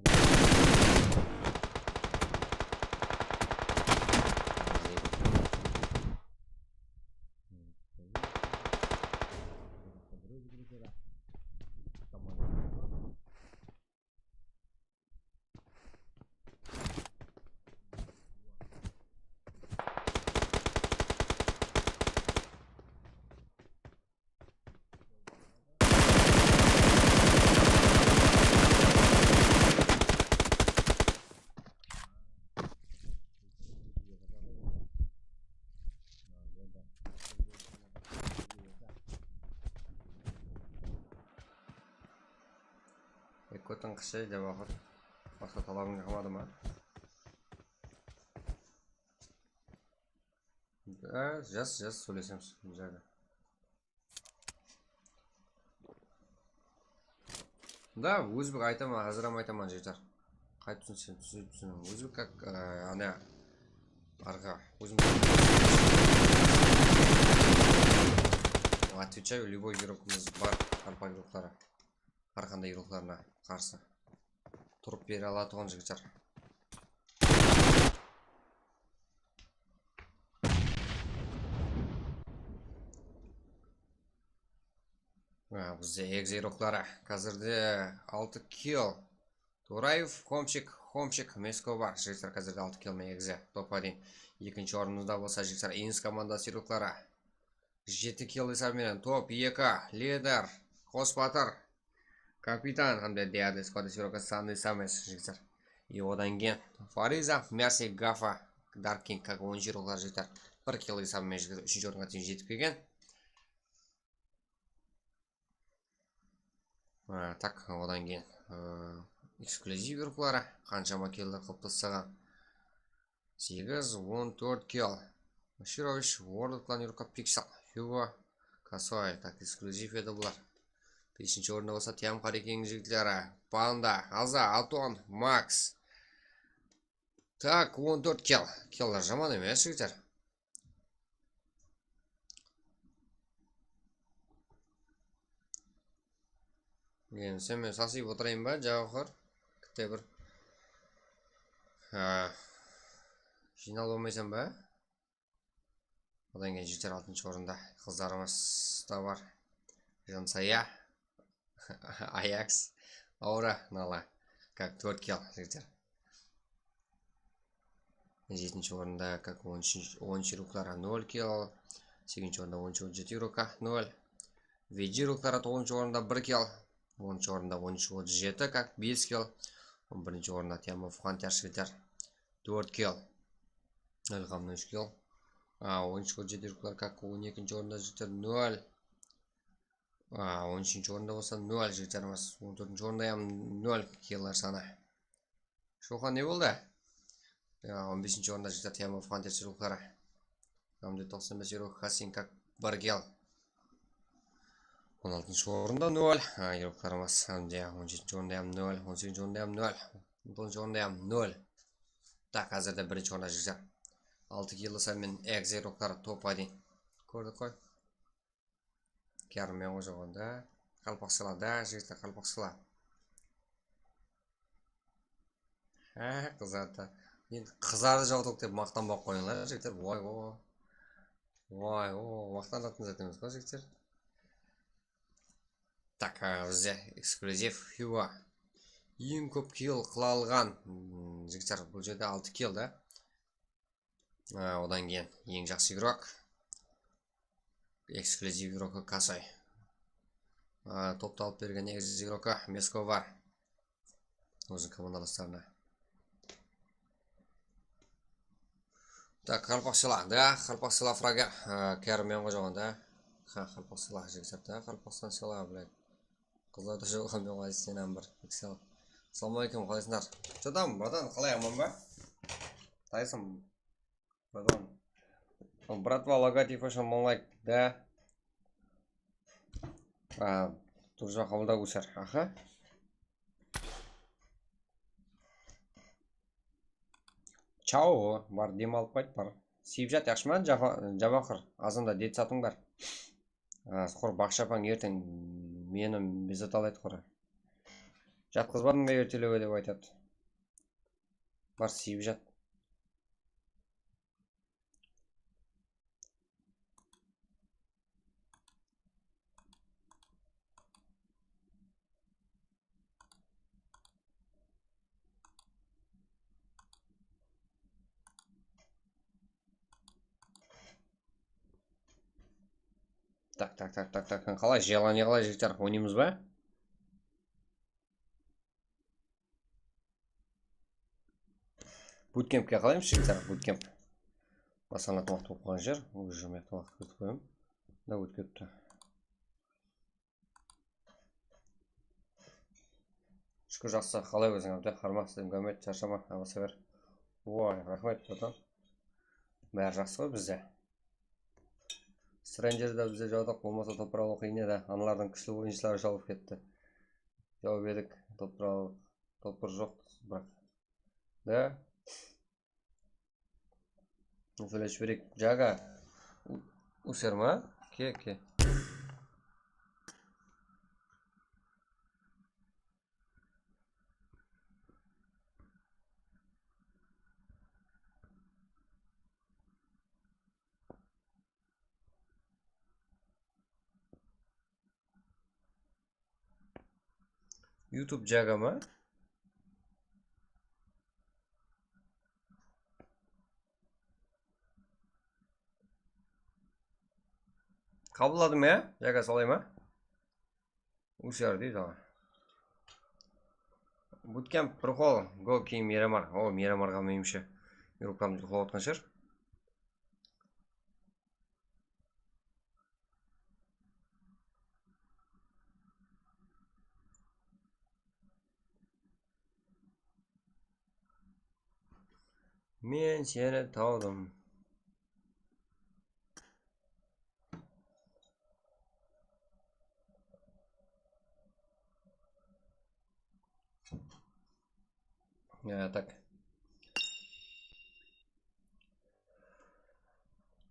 Ekkotin qıshay dep aqır. Basqa talabıń qalmadı ma? Á, jaz, jaz, sóylesemiz mına jerde. Da, ózbek aytaman, házir hám aytaman, jigitler. Qay túsinseń, túsip túsiniń. Ózbek как, e, ana, arqa, ózim. Отвечаю, любой игрокımız bar, qalpaq игрокları. Hár qanday игрокlarına qarsı turıp bere alatuǵın jigitler. Ha, bizde egzi игрокları. Házirde altı kill. Turaev, Homchik, Homchik, Mesko bar. Jigitler, házirde altı kill menen egzi. Top один. Ekinshi orınımızda bolsa, jigitler, Ins komandası игрокları. Jeti kill esabı menen top eki, lider, qos batır, kapitan hám de Deadly Squad игрокı Sandy Sames, jigitler. И odan keyin Fariza, Mercy, Gafa, Dark King, как он ikki игрокlar, jigitler. Bir kill esabı menen, jigitler, úshinshi orınǵa shekem jetip kelgen. Á, tak, odan keyin, ı, eksklyuziv игрокları, qanshama killer qılıp taslaǵan. Segiz, on tórt kill. Shirovich, World Clan игроkı, Pixel, Hugo, Kasoy, tak, eksklyuziv edi bular. Besinshi orında bolsa Tyam Hurricane jigitleri, Panda, Aza, Aton, Max. Tak, on tórt kill. Killer jaman emes, jigitler. Endi sen men sasıyıp otırayın ba, Jawahar? Kitte bir. Ha. Jıynalıp almaysań ba? Odan keyin jeter altınshı orında qızlarımız da bar. Jansaya. Ayaks. Aura, Nala. Как tórt kill, jigitler. Jetinshi orında, как on úshinshi, on úshinshi игрокları nol kill. Segizinshi orında on úsh, on jeti игроkı nol. Veggie игрокları toǵızınshı orında bir kill. Onınshı orında on úsh, on jeti, как bes kill. On birinshi orında Tyamov Hunter jigitler tórt kill. Ilham úsh kill. A, on úsh, on jeti игрокlar, как on ekinshi orında jigitler nol. A, on úshinshi orında bolsa nol jigitlerimiz. On tórtinshi orında hám nol killer sanı. Shoqan ne boldı? Ya, on besinshi orında jigitler Tyamov Hunter игрокları. Hám de toqsan bes игрок Hasin, как bir kill. On altınshı orında nol. Ha, игрокlarımız. Hám de on jetinshi orında hám nol, on segizinshi orında hám nol, on toǵızınshı orında hám nol. Tak, házirde birinshi orında jigitler. Altı kill sanı menen egzi игрокları top один. Kórdik ǵoy. Kármen ǵoy joǵında. Qalpaqshılar da, jigitler, qalpaqshılar. Há, qızardı. Endi qızardı jawtıq dep maqtanbay-aq qoyıńlar, jigitler. Voy, o. Voy, o, maqtanatuǵın zat emes ǵoy, jigitler. Tak, a, bizde eksklyuziv Hugo. Eń kóp kill qıla alǵan, mm, jigitler, bul jerde altı kill da. A, odan keyin eń jaqsı игрок. Eksklyuziv игрокı Kasoy. A, toptı alıp bergen egzi игрокı Mesko bar. Óziniń komandalaslarına. Tak, qalpaqshılar, da, qalpaqshılar frager. A, kármen ǵoy joǵında. Ha, qalpaqshılar, jigitler, da, qalpaqstan shılar, блядь. Qızlar da joǵında, men ǵoy, sen hám bir piksel. Assalawma áleykum, qalaysıńlar? Что там, братан, qalay, aman ba? Taysın. Bratva, logotipi ushın mıń layk da. A, durıs qabıldaw óser. Aha. Chao, bar, dem alıp qayt, bar. Sıyıp jat, yaqshı ma, Jawahar? Azanda det satıń bar. A, qur baqshapań erteń meni bezatalaydı qur. Jatqızbadıń ba ertelewge dep aytadı. Bar, sıyıp jat. Tak, tak, tak, tak, tak. Qalay, желание qalay, jigitler, oynaymız ba? Bootcampke qalaymız, jigitler, bootcamp. Baslanatuǵın waqıt bolıp qalǵan jer. Ol júrmekti waqıt ketip qoyayım. Da, ótip ketti. Shúkir, jaqsı. Qalay óziń, Ábdi? Harma, sizden gámet, sharshama, abasaber. Oy, raxmet, bratan. Bári jaqsı ǵoy bizde. Stranger da bizde jawdıq, bolmasa topır alıw qıyın edi. Analardıń kúshli oyınshıları jawıp ketti. Jawıp edik, topır al-, topır joq, biraq. Da. Sóylesip jibereyik. Jaga. U-, User ma? Ke, ke. YouTube Jaga ma? Qabılladım ya, Jaga, solay ma? Ushar deydi aǵa. Bootcamp, prikol, go, keyin Miramar. O, Miramarǵa menimshe, yuruklarımız uxlap atqan shıǵar. Men seni tawdım. Ya, tak.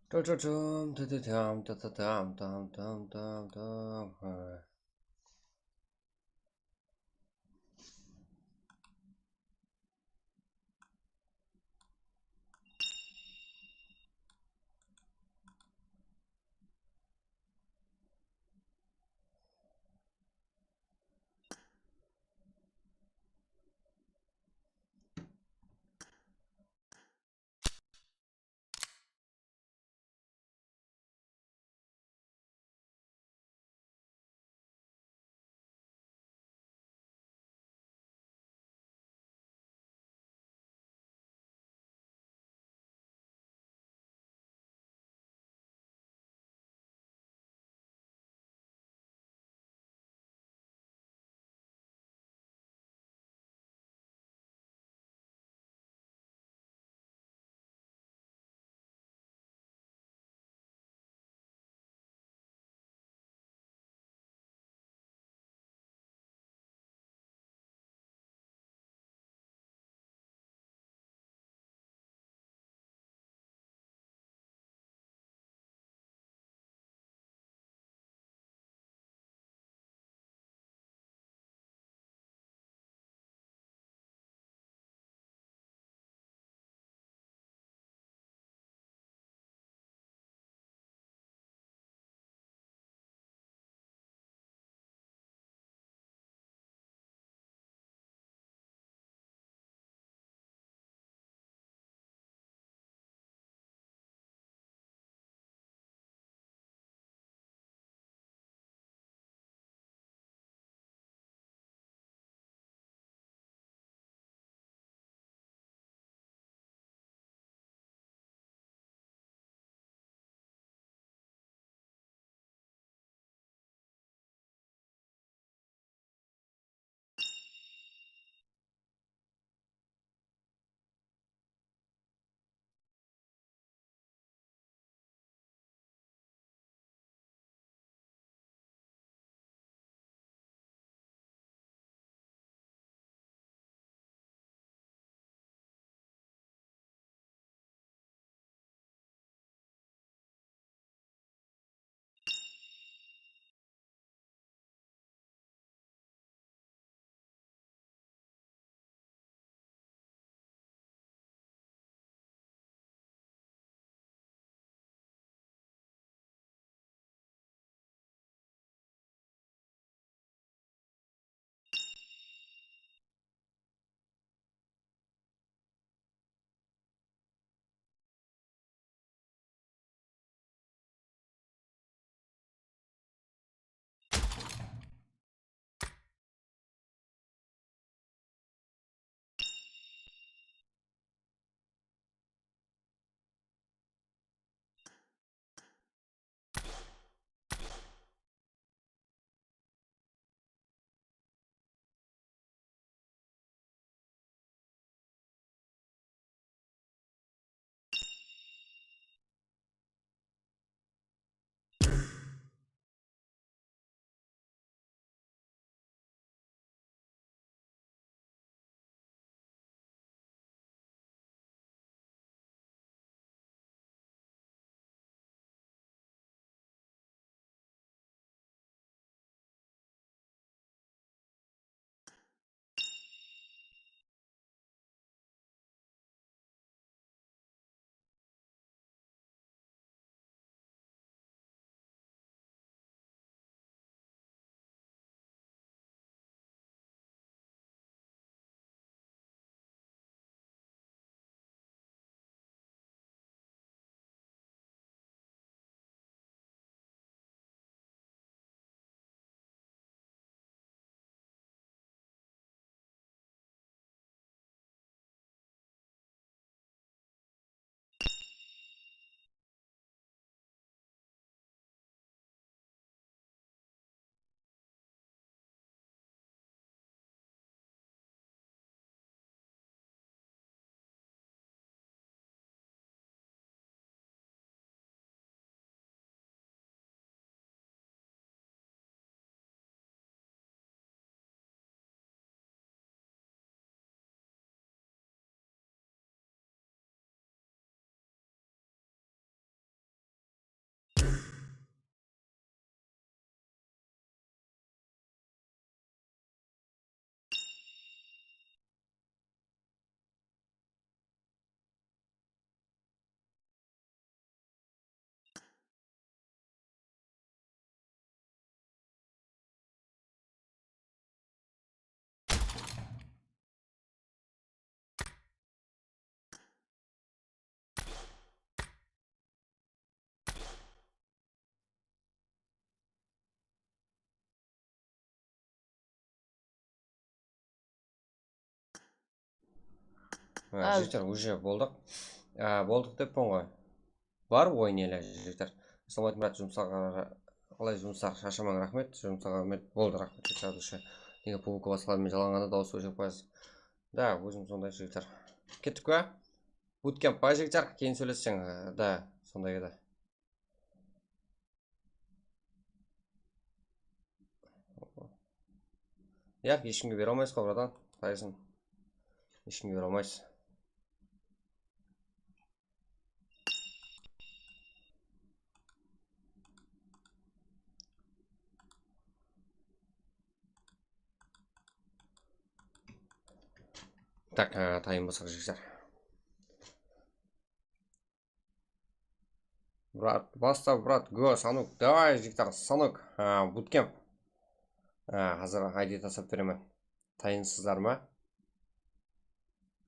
Tı-tı-tım, tı-tı-tam, tı-tı-tam, tam, tam, tam, tam. Ha. Ha, jigitler, уже boldıq. Ha, boldıq dep qoyǵan ǵoy. Bar oyın ele, jigitler. Assalawma aleykum, Murat, jumıslar, qalay jumıslar? Sharshamań, raxmet. Jumıslar, raxmet. Boldı, raxmet, jigitler, уже. Nege publika basqalar menen jalanǵanda dawıs óshirip qoyasız? Da, ózim sonday, jigitler. Kettik pa? Bootcamp pa, jigitler? Keyin sóylesseń, e, da, sonday edi. Yaq, hesh kimge bere almaysız ǵoy, bratan. Tayson. Hesh kimge bere almaysız. Tak, e, tayın basaq, jigitler. Brat, basta, brat, go, Sanuk, davay, jigitler, Sanuk, ha, bootcamp. Ha, házir I D taslap beremen. Tayınsızlar ma?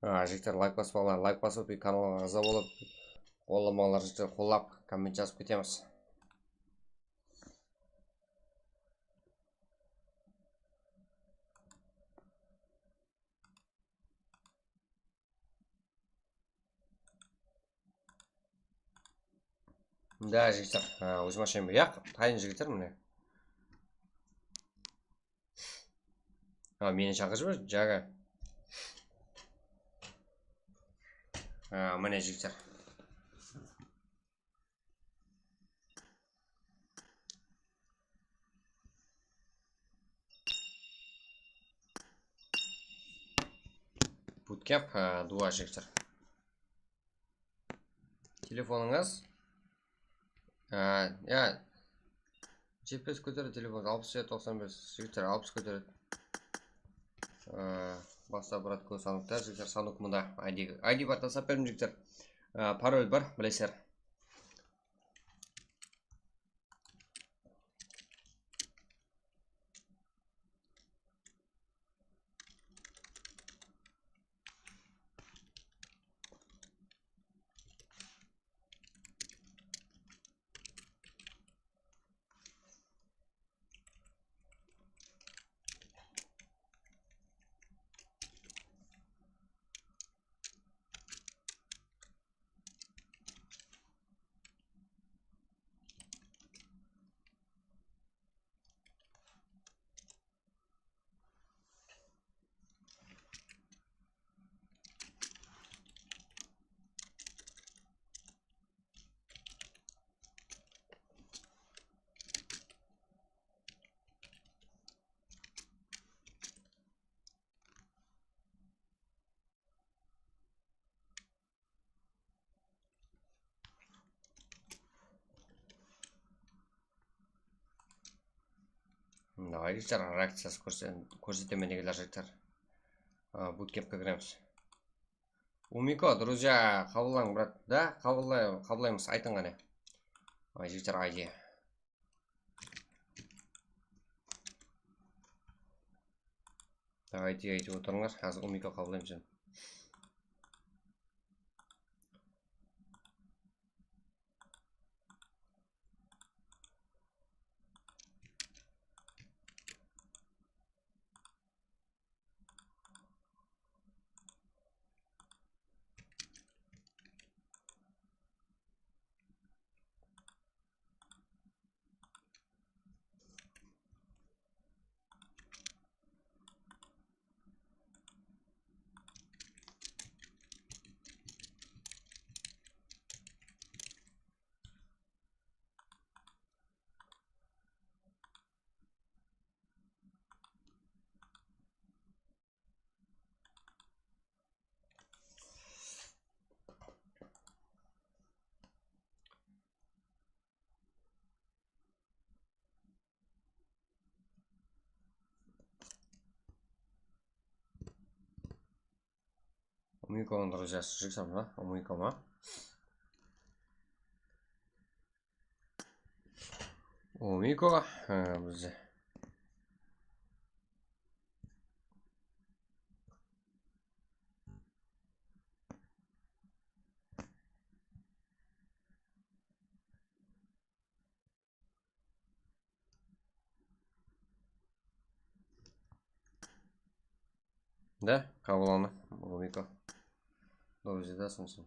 Ha, jigitler, layk baspalar, layk basıp, kanalǵa aǵza bolıp, qollamalar, jigitler, qollap, komment jazıp ketemiz. Da, jigitler, ha, ózim ashayın ba? Yaq, tayın, jigitler, mine. Ha, meni shaqırıp jiberish, jaǵa. Ha, mine, jigitler. Bootcamp, ha, duo, jigitler. Telefonıńız? Ha, ya. G P S kóteredi telefon, alpıs jeti toqsan bes, jigitler, alpıs kóteredi. Ha, basta, brat, kó, Sanukta, jigitler, Sanuk mında, I D, I D bar, taslap berdim, jigitler. Ha, parol bar, bilesizler. Mına, jigitler, reakciyası kórse-, kórsetemen degenler, jigitler. A, bootcampke kiremiz. Umiko, друзья, qabıllań, brat. Da, qabıllay-, qabıllaymız, aytıń qáne. Ay, jigitler, I D. Давайте, aytıp otırıńlar, házir Umiko qabıllaymız endi. Umiko, друзья, jigitler, mına, Umiko ma? Umiko, e, bizde. Da, qabılladı, Umiko. Ózi de sonsın.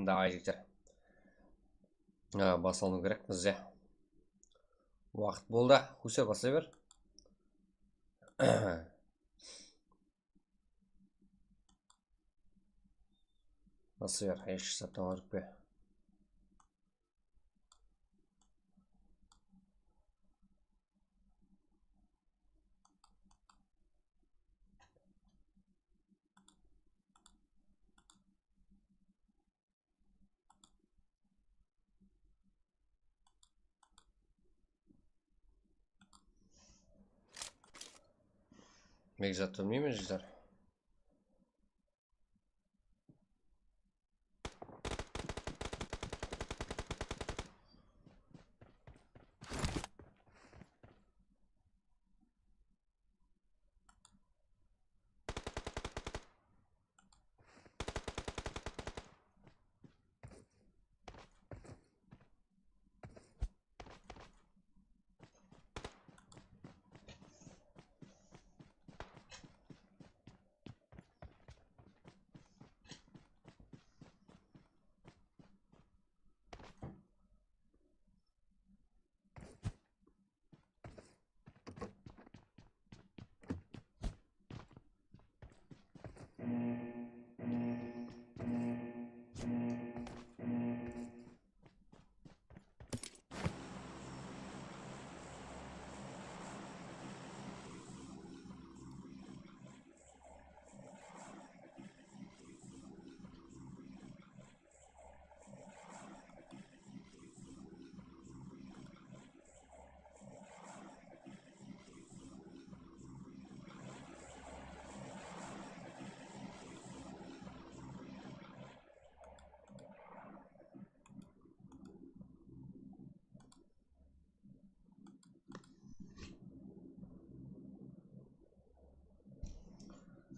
Davay, jigitler. A, baslanıw kerek bizde. Waqıt boldı. Húser, baslay ber. Baslay ber. Hesh, esaptan bar pe? Mekzat bilmeymen, jigitler.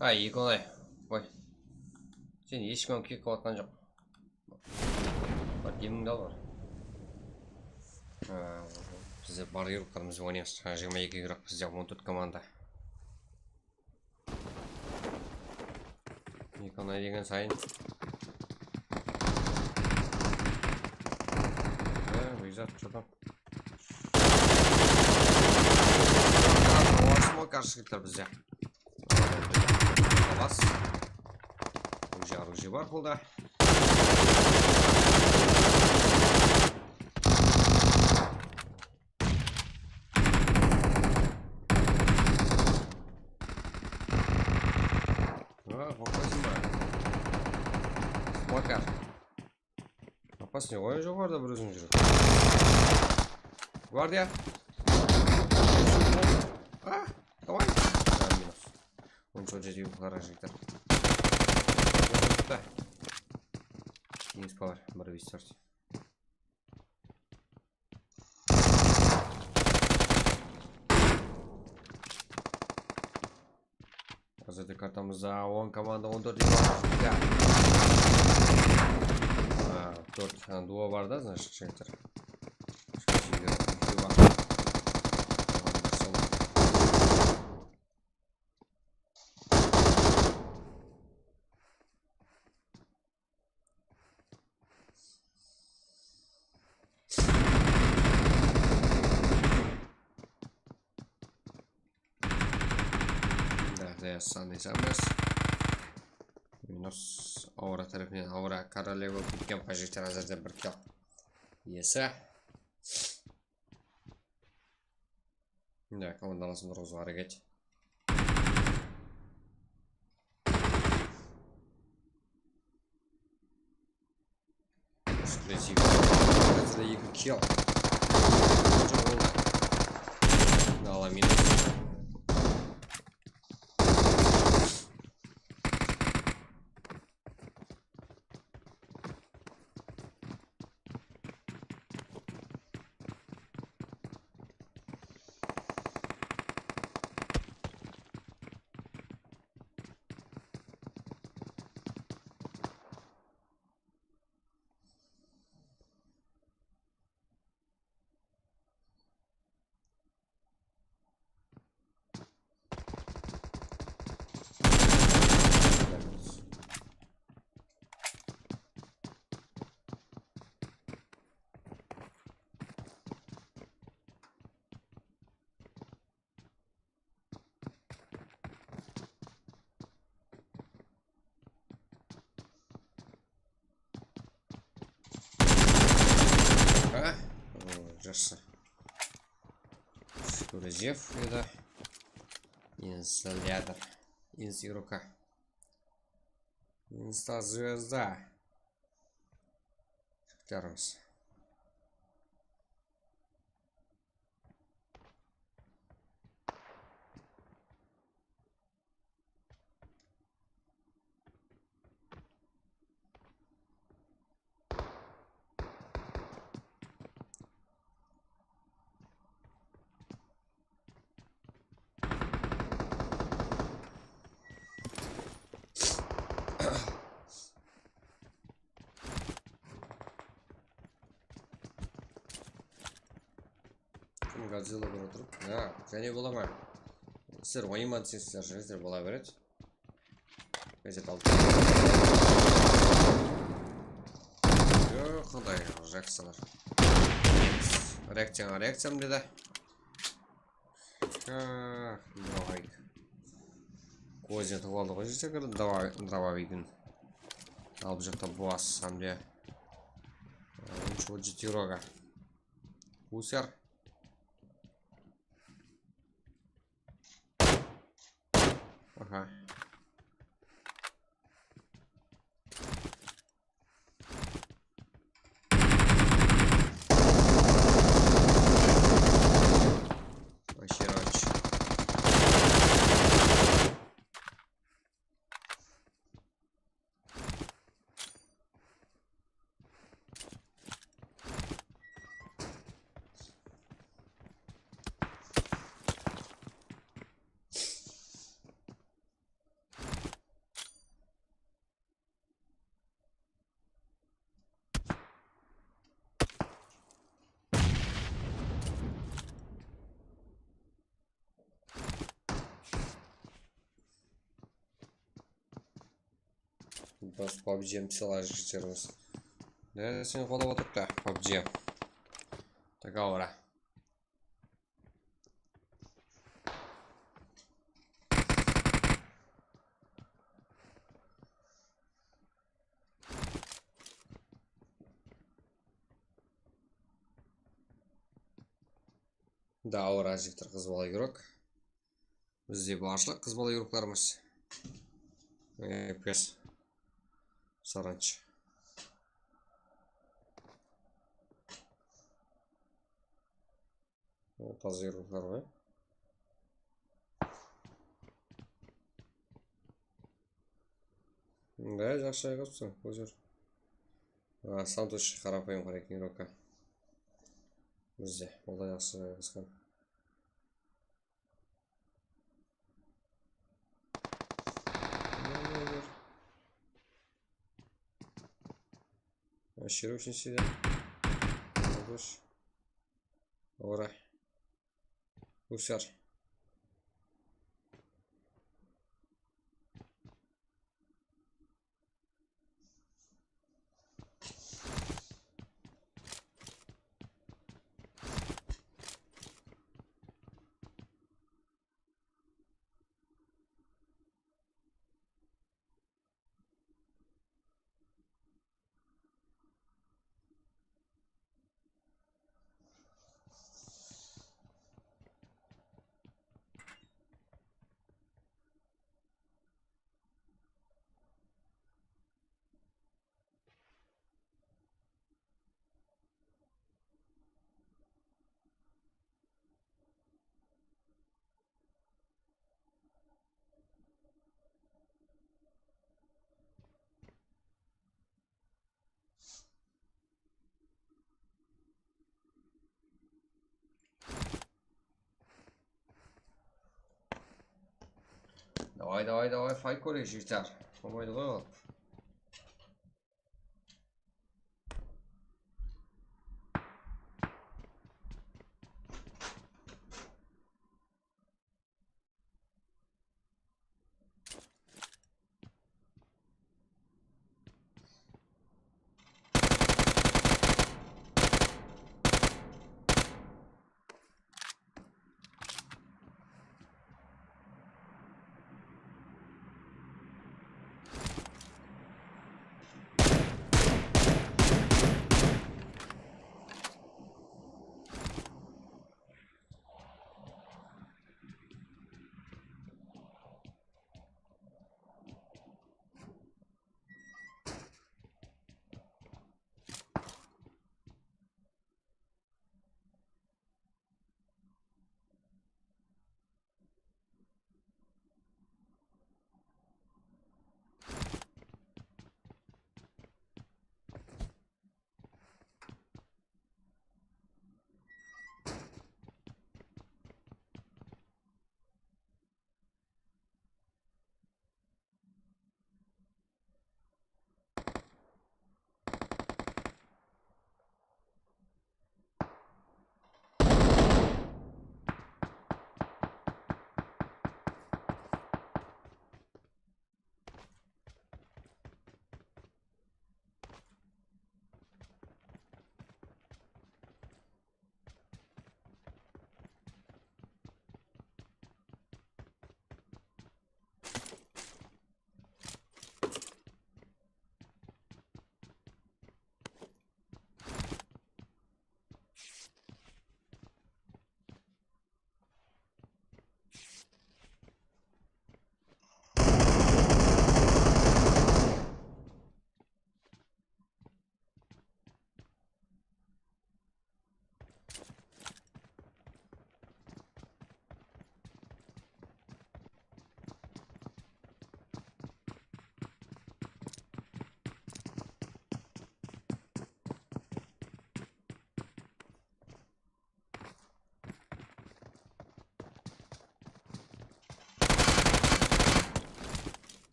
Ay, Ekonay. Oy. Sen hesh kim kek qılatqan joq. Bar, demińdi al, bar. Ha, bizde bar igroklarımız oynaymız. Ha, jigirma eki igrok, bizde on tórt komanda. Ekonay degen sayın. Ha, Bekzat, что там? Smokar shıǵıptır bizde. Bas. Уже оружие bar qolda. А, qoqpaysań ba? Smokar. Опаснее ǵoy, joqarıda bir óziń júrip. Gvardiya. А, давай. Да, минус. On jeti qara jigitler. Minus power, bir bes tórt. Házirde kartamızda on komanda, on tórt igrok. Ha, tórt, ha, duo bar da, значит, jigitler. Bar. Да, да, sanday sanbas. Minus aura tárepinen, aura koroleva ketken, qájeti házirde bir kill. Iyesi. Mine, komandalasın turǵızıwǵa háreket. Eksplozivniy. Házirde eki kill. Ala minus. Ha? O, jaqsı. Eksplozivniy edi. Insta lyader. Insta ruka. Insta zvezda. Jigitlerimiz. Kim Godzilla bir otırıp? Ya, jáne bola ma? Sizler oynaymın desesizler, sizler bola beredi. Gazet aldım. Yoq, qanday reakciyalar. Reakciyaǵa reakciyam dedi. Ha, давай. Kozin tıǵıp aldı ǵoy, jete kirdi. Давай, давай, deydim. Al, bul jaqta boss, hamde. Onıncı, on jeti roga. Usar. Aha. Вообще, короче. Biz pabjim silajı jigitlerimiz. Ne sen qolap otırıptı pabji. Dogovora. Dogovora jigitler, qız bala yurek. Bizde barshılıq qız bala yureklerimiz. Epes. Saranch. O, taza yurekler ǵoy. Da, jaqsı ayırıpsın, ózer. A, Santosh qarapayım qara eken, Roka. Bizde, ol da jaqsı ayırısqan. Shirov úshinshide. Ora. Usar. Davay, davay, davay, fayt kóreyik, jigitler. Bolmaydı ǵoy ol.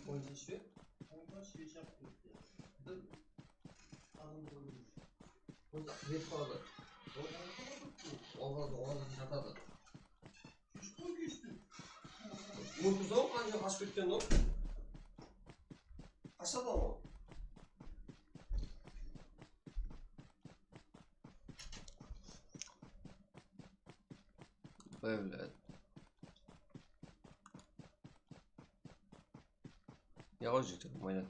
Oyınsız shı? Oyınsız shı, shaq. Bir adam oynadı. Oyınsız kire qaladı. Oynadı, oynadı, jatadı. Ótkizdi ǵo, qanshaq ashıp ketken ǵo. Ashadı ǵo. Qoya biledi. Ya, ol jigit, mayda.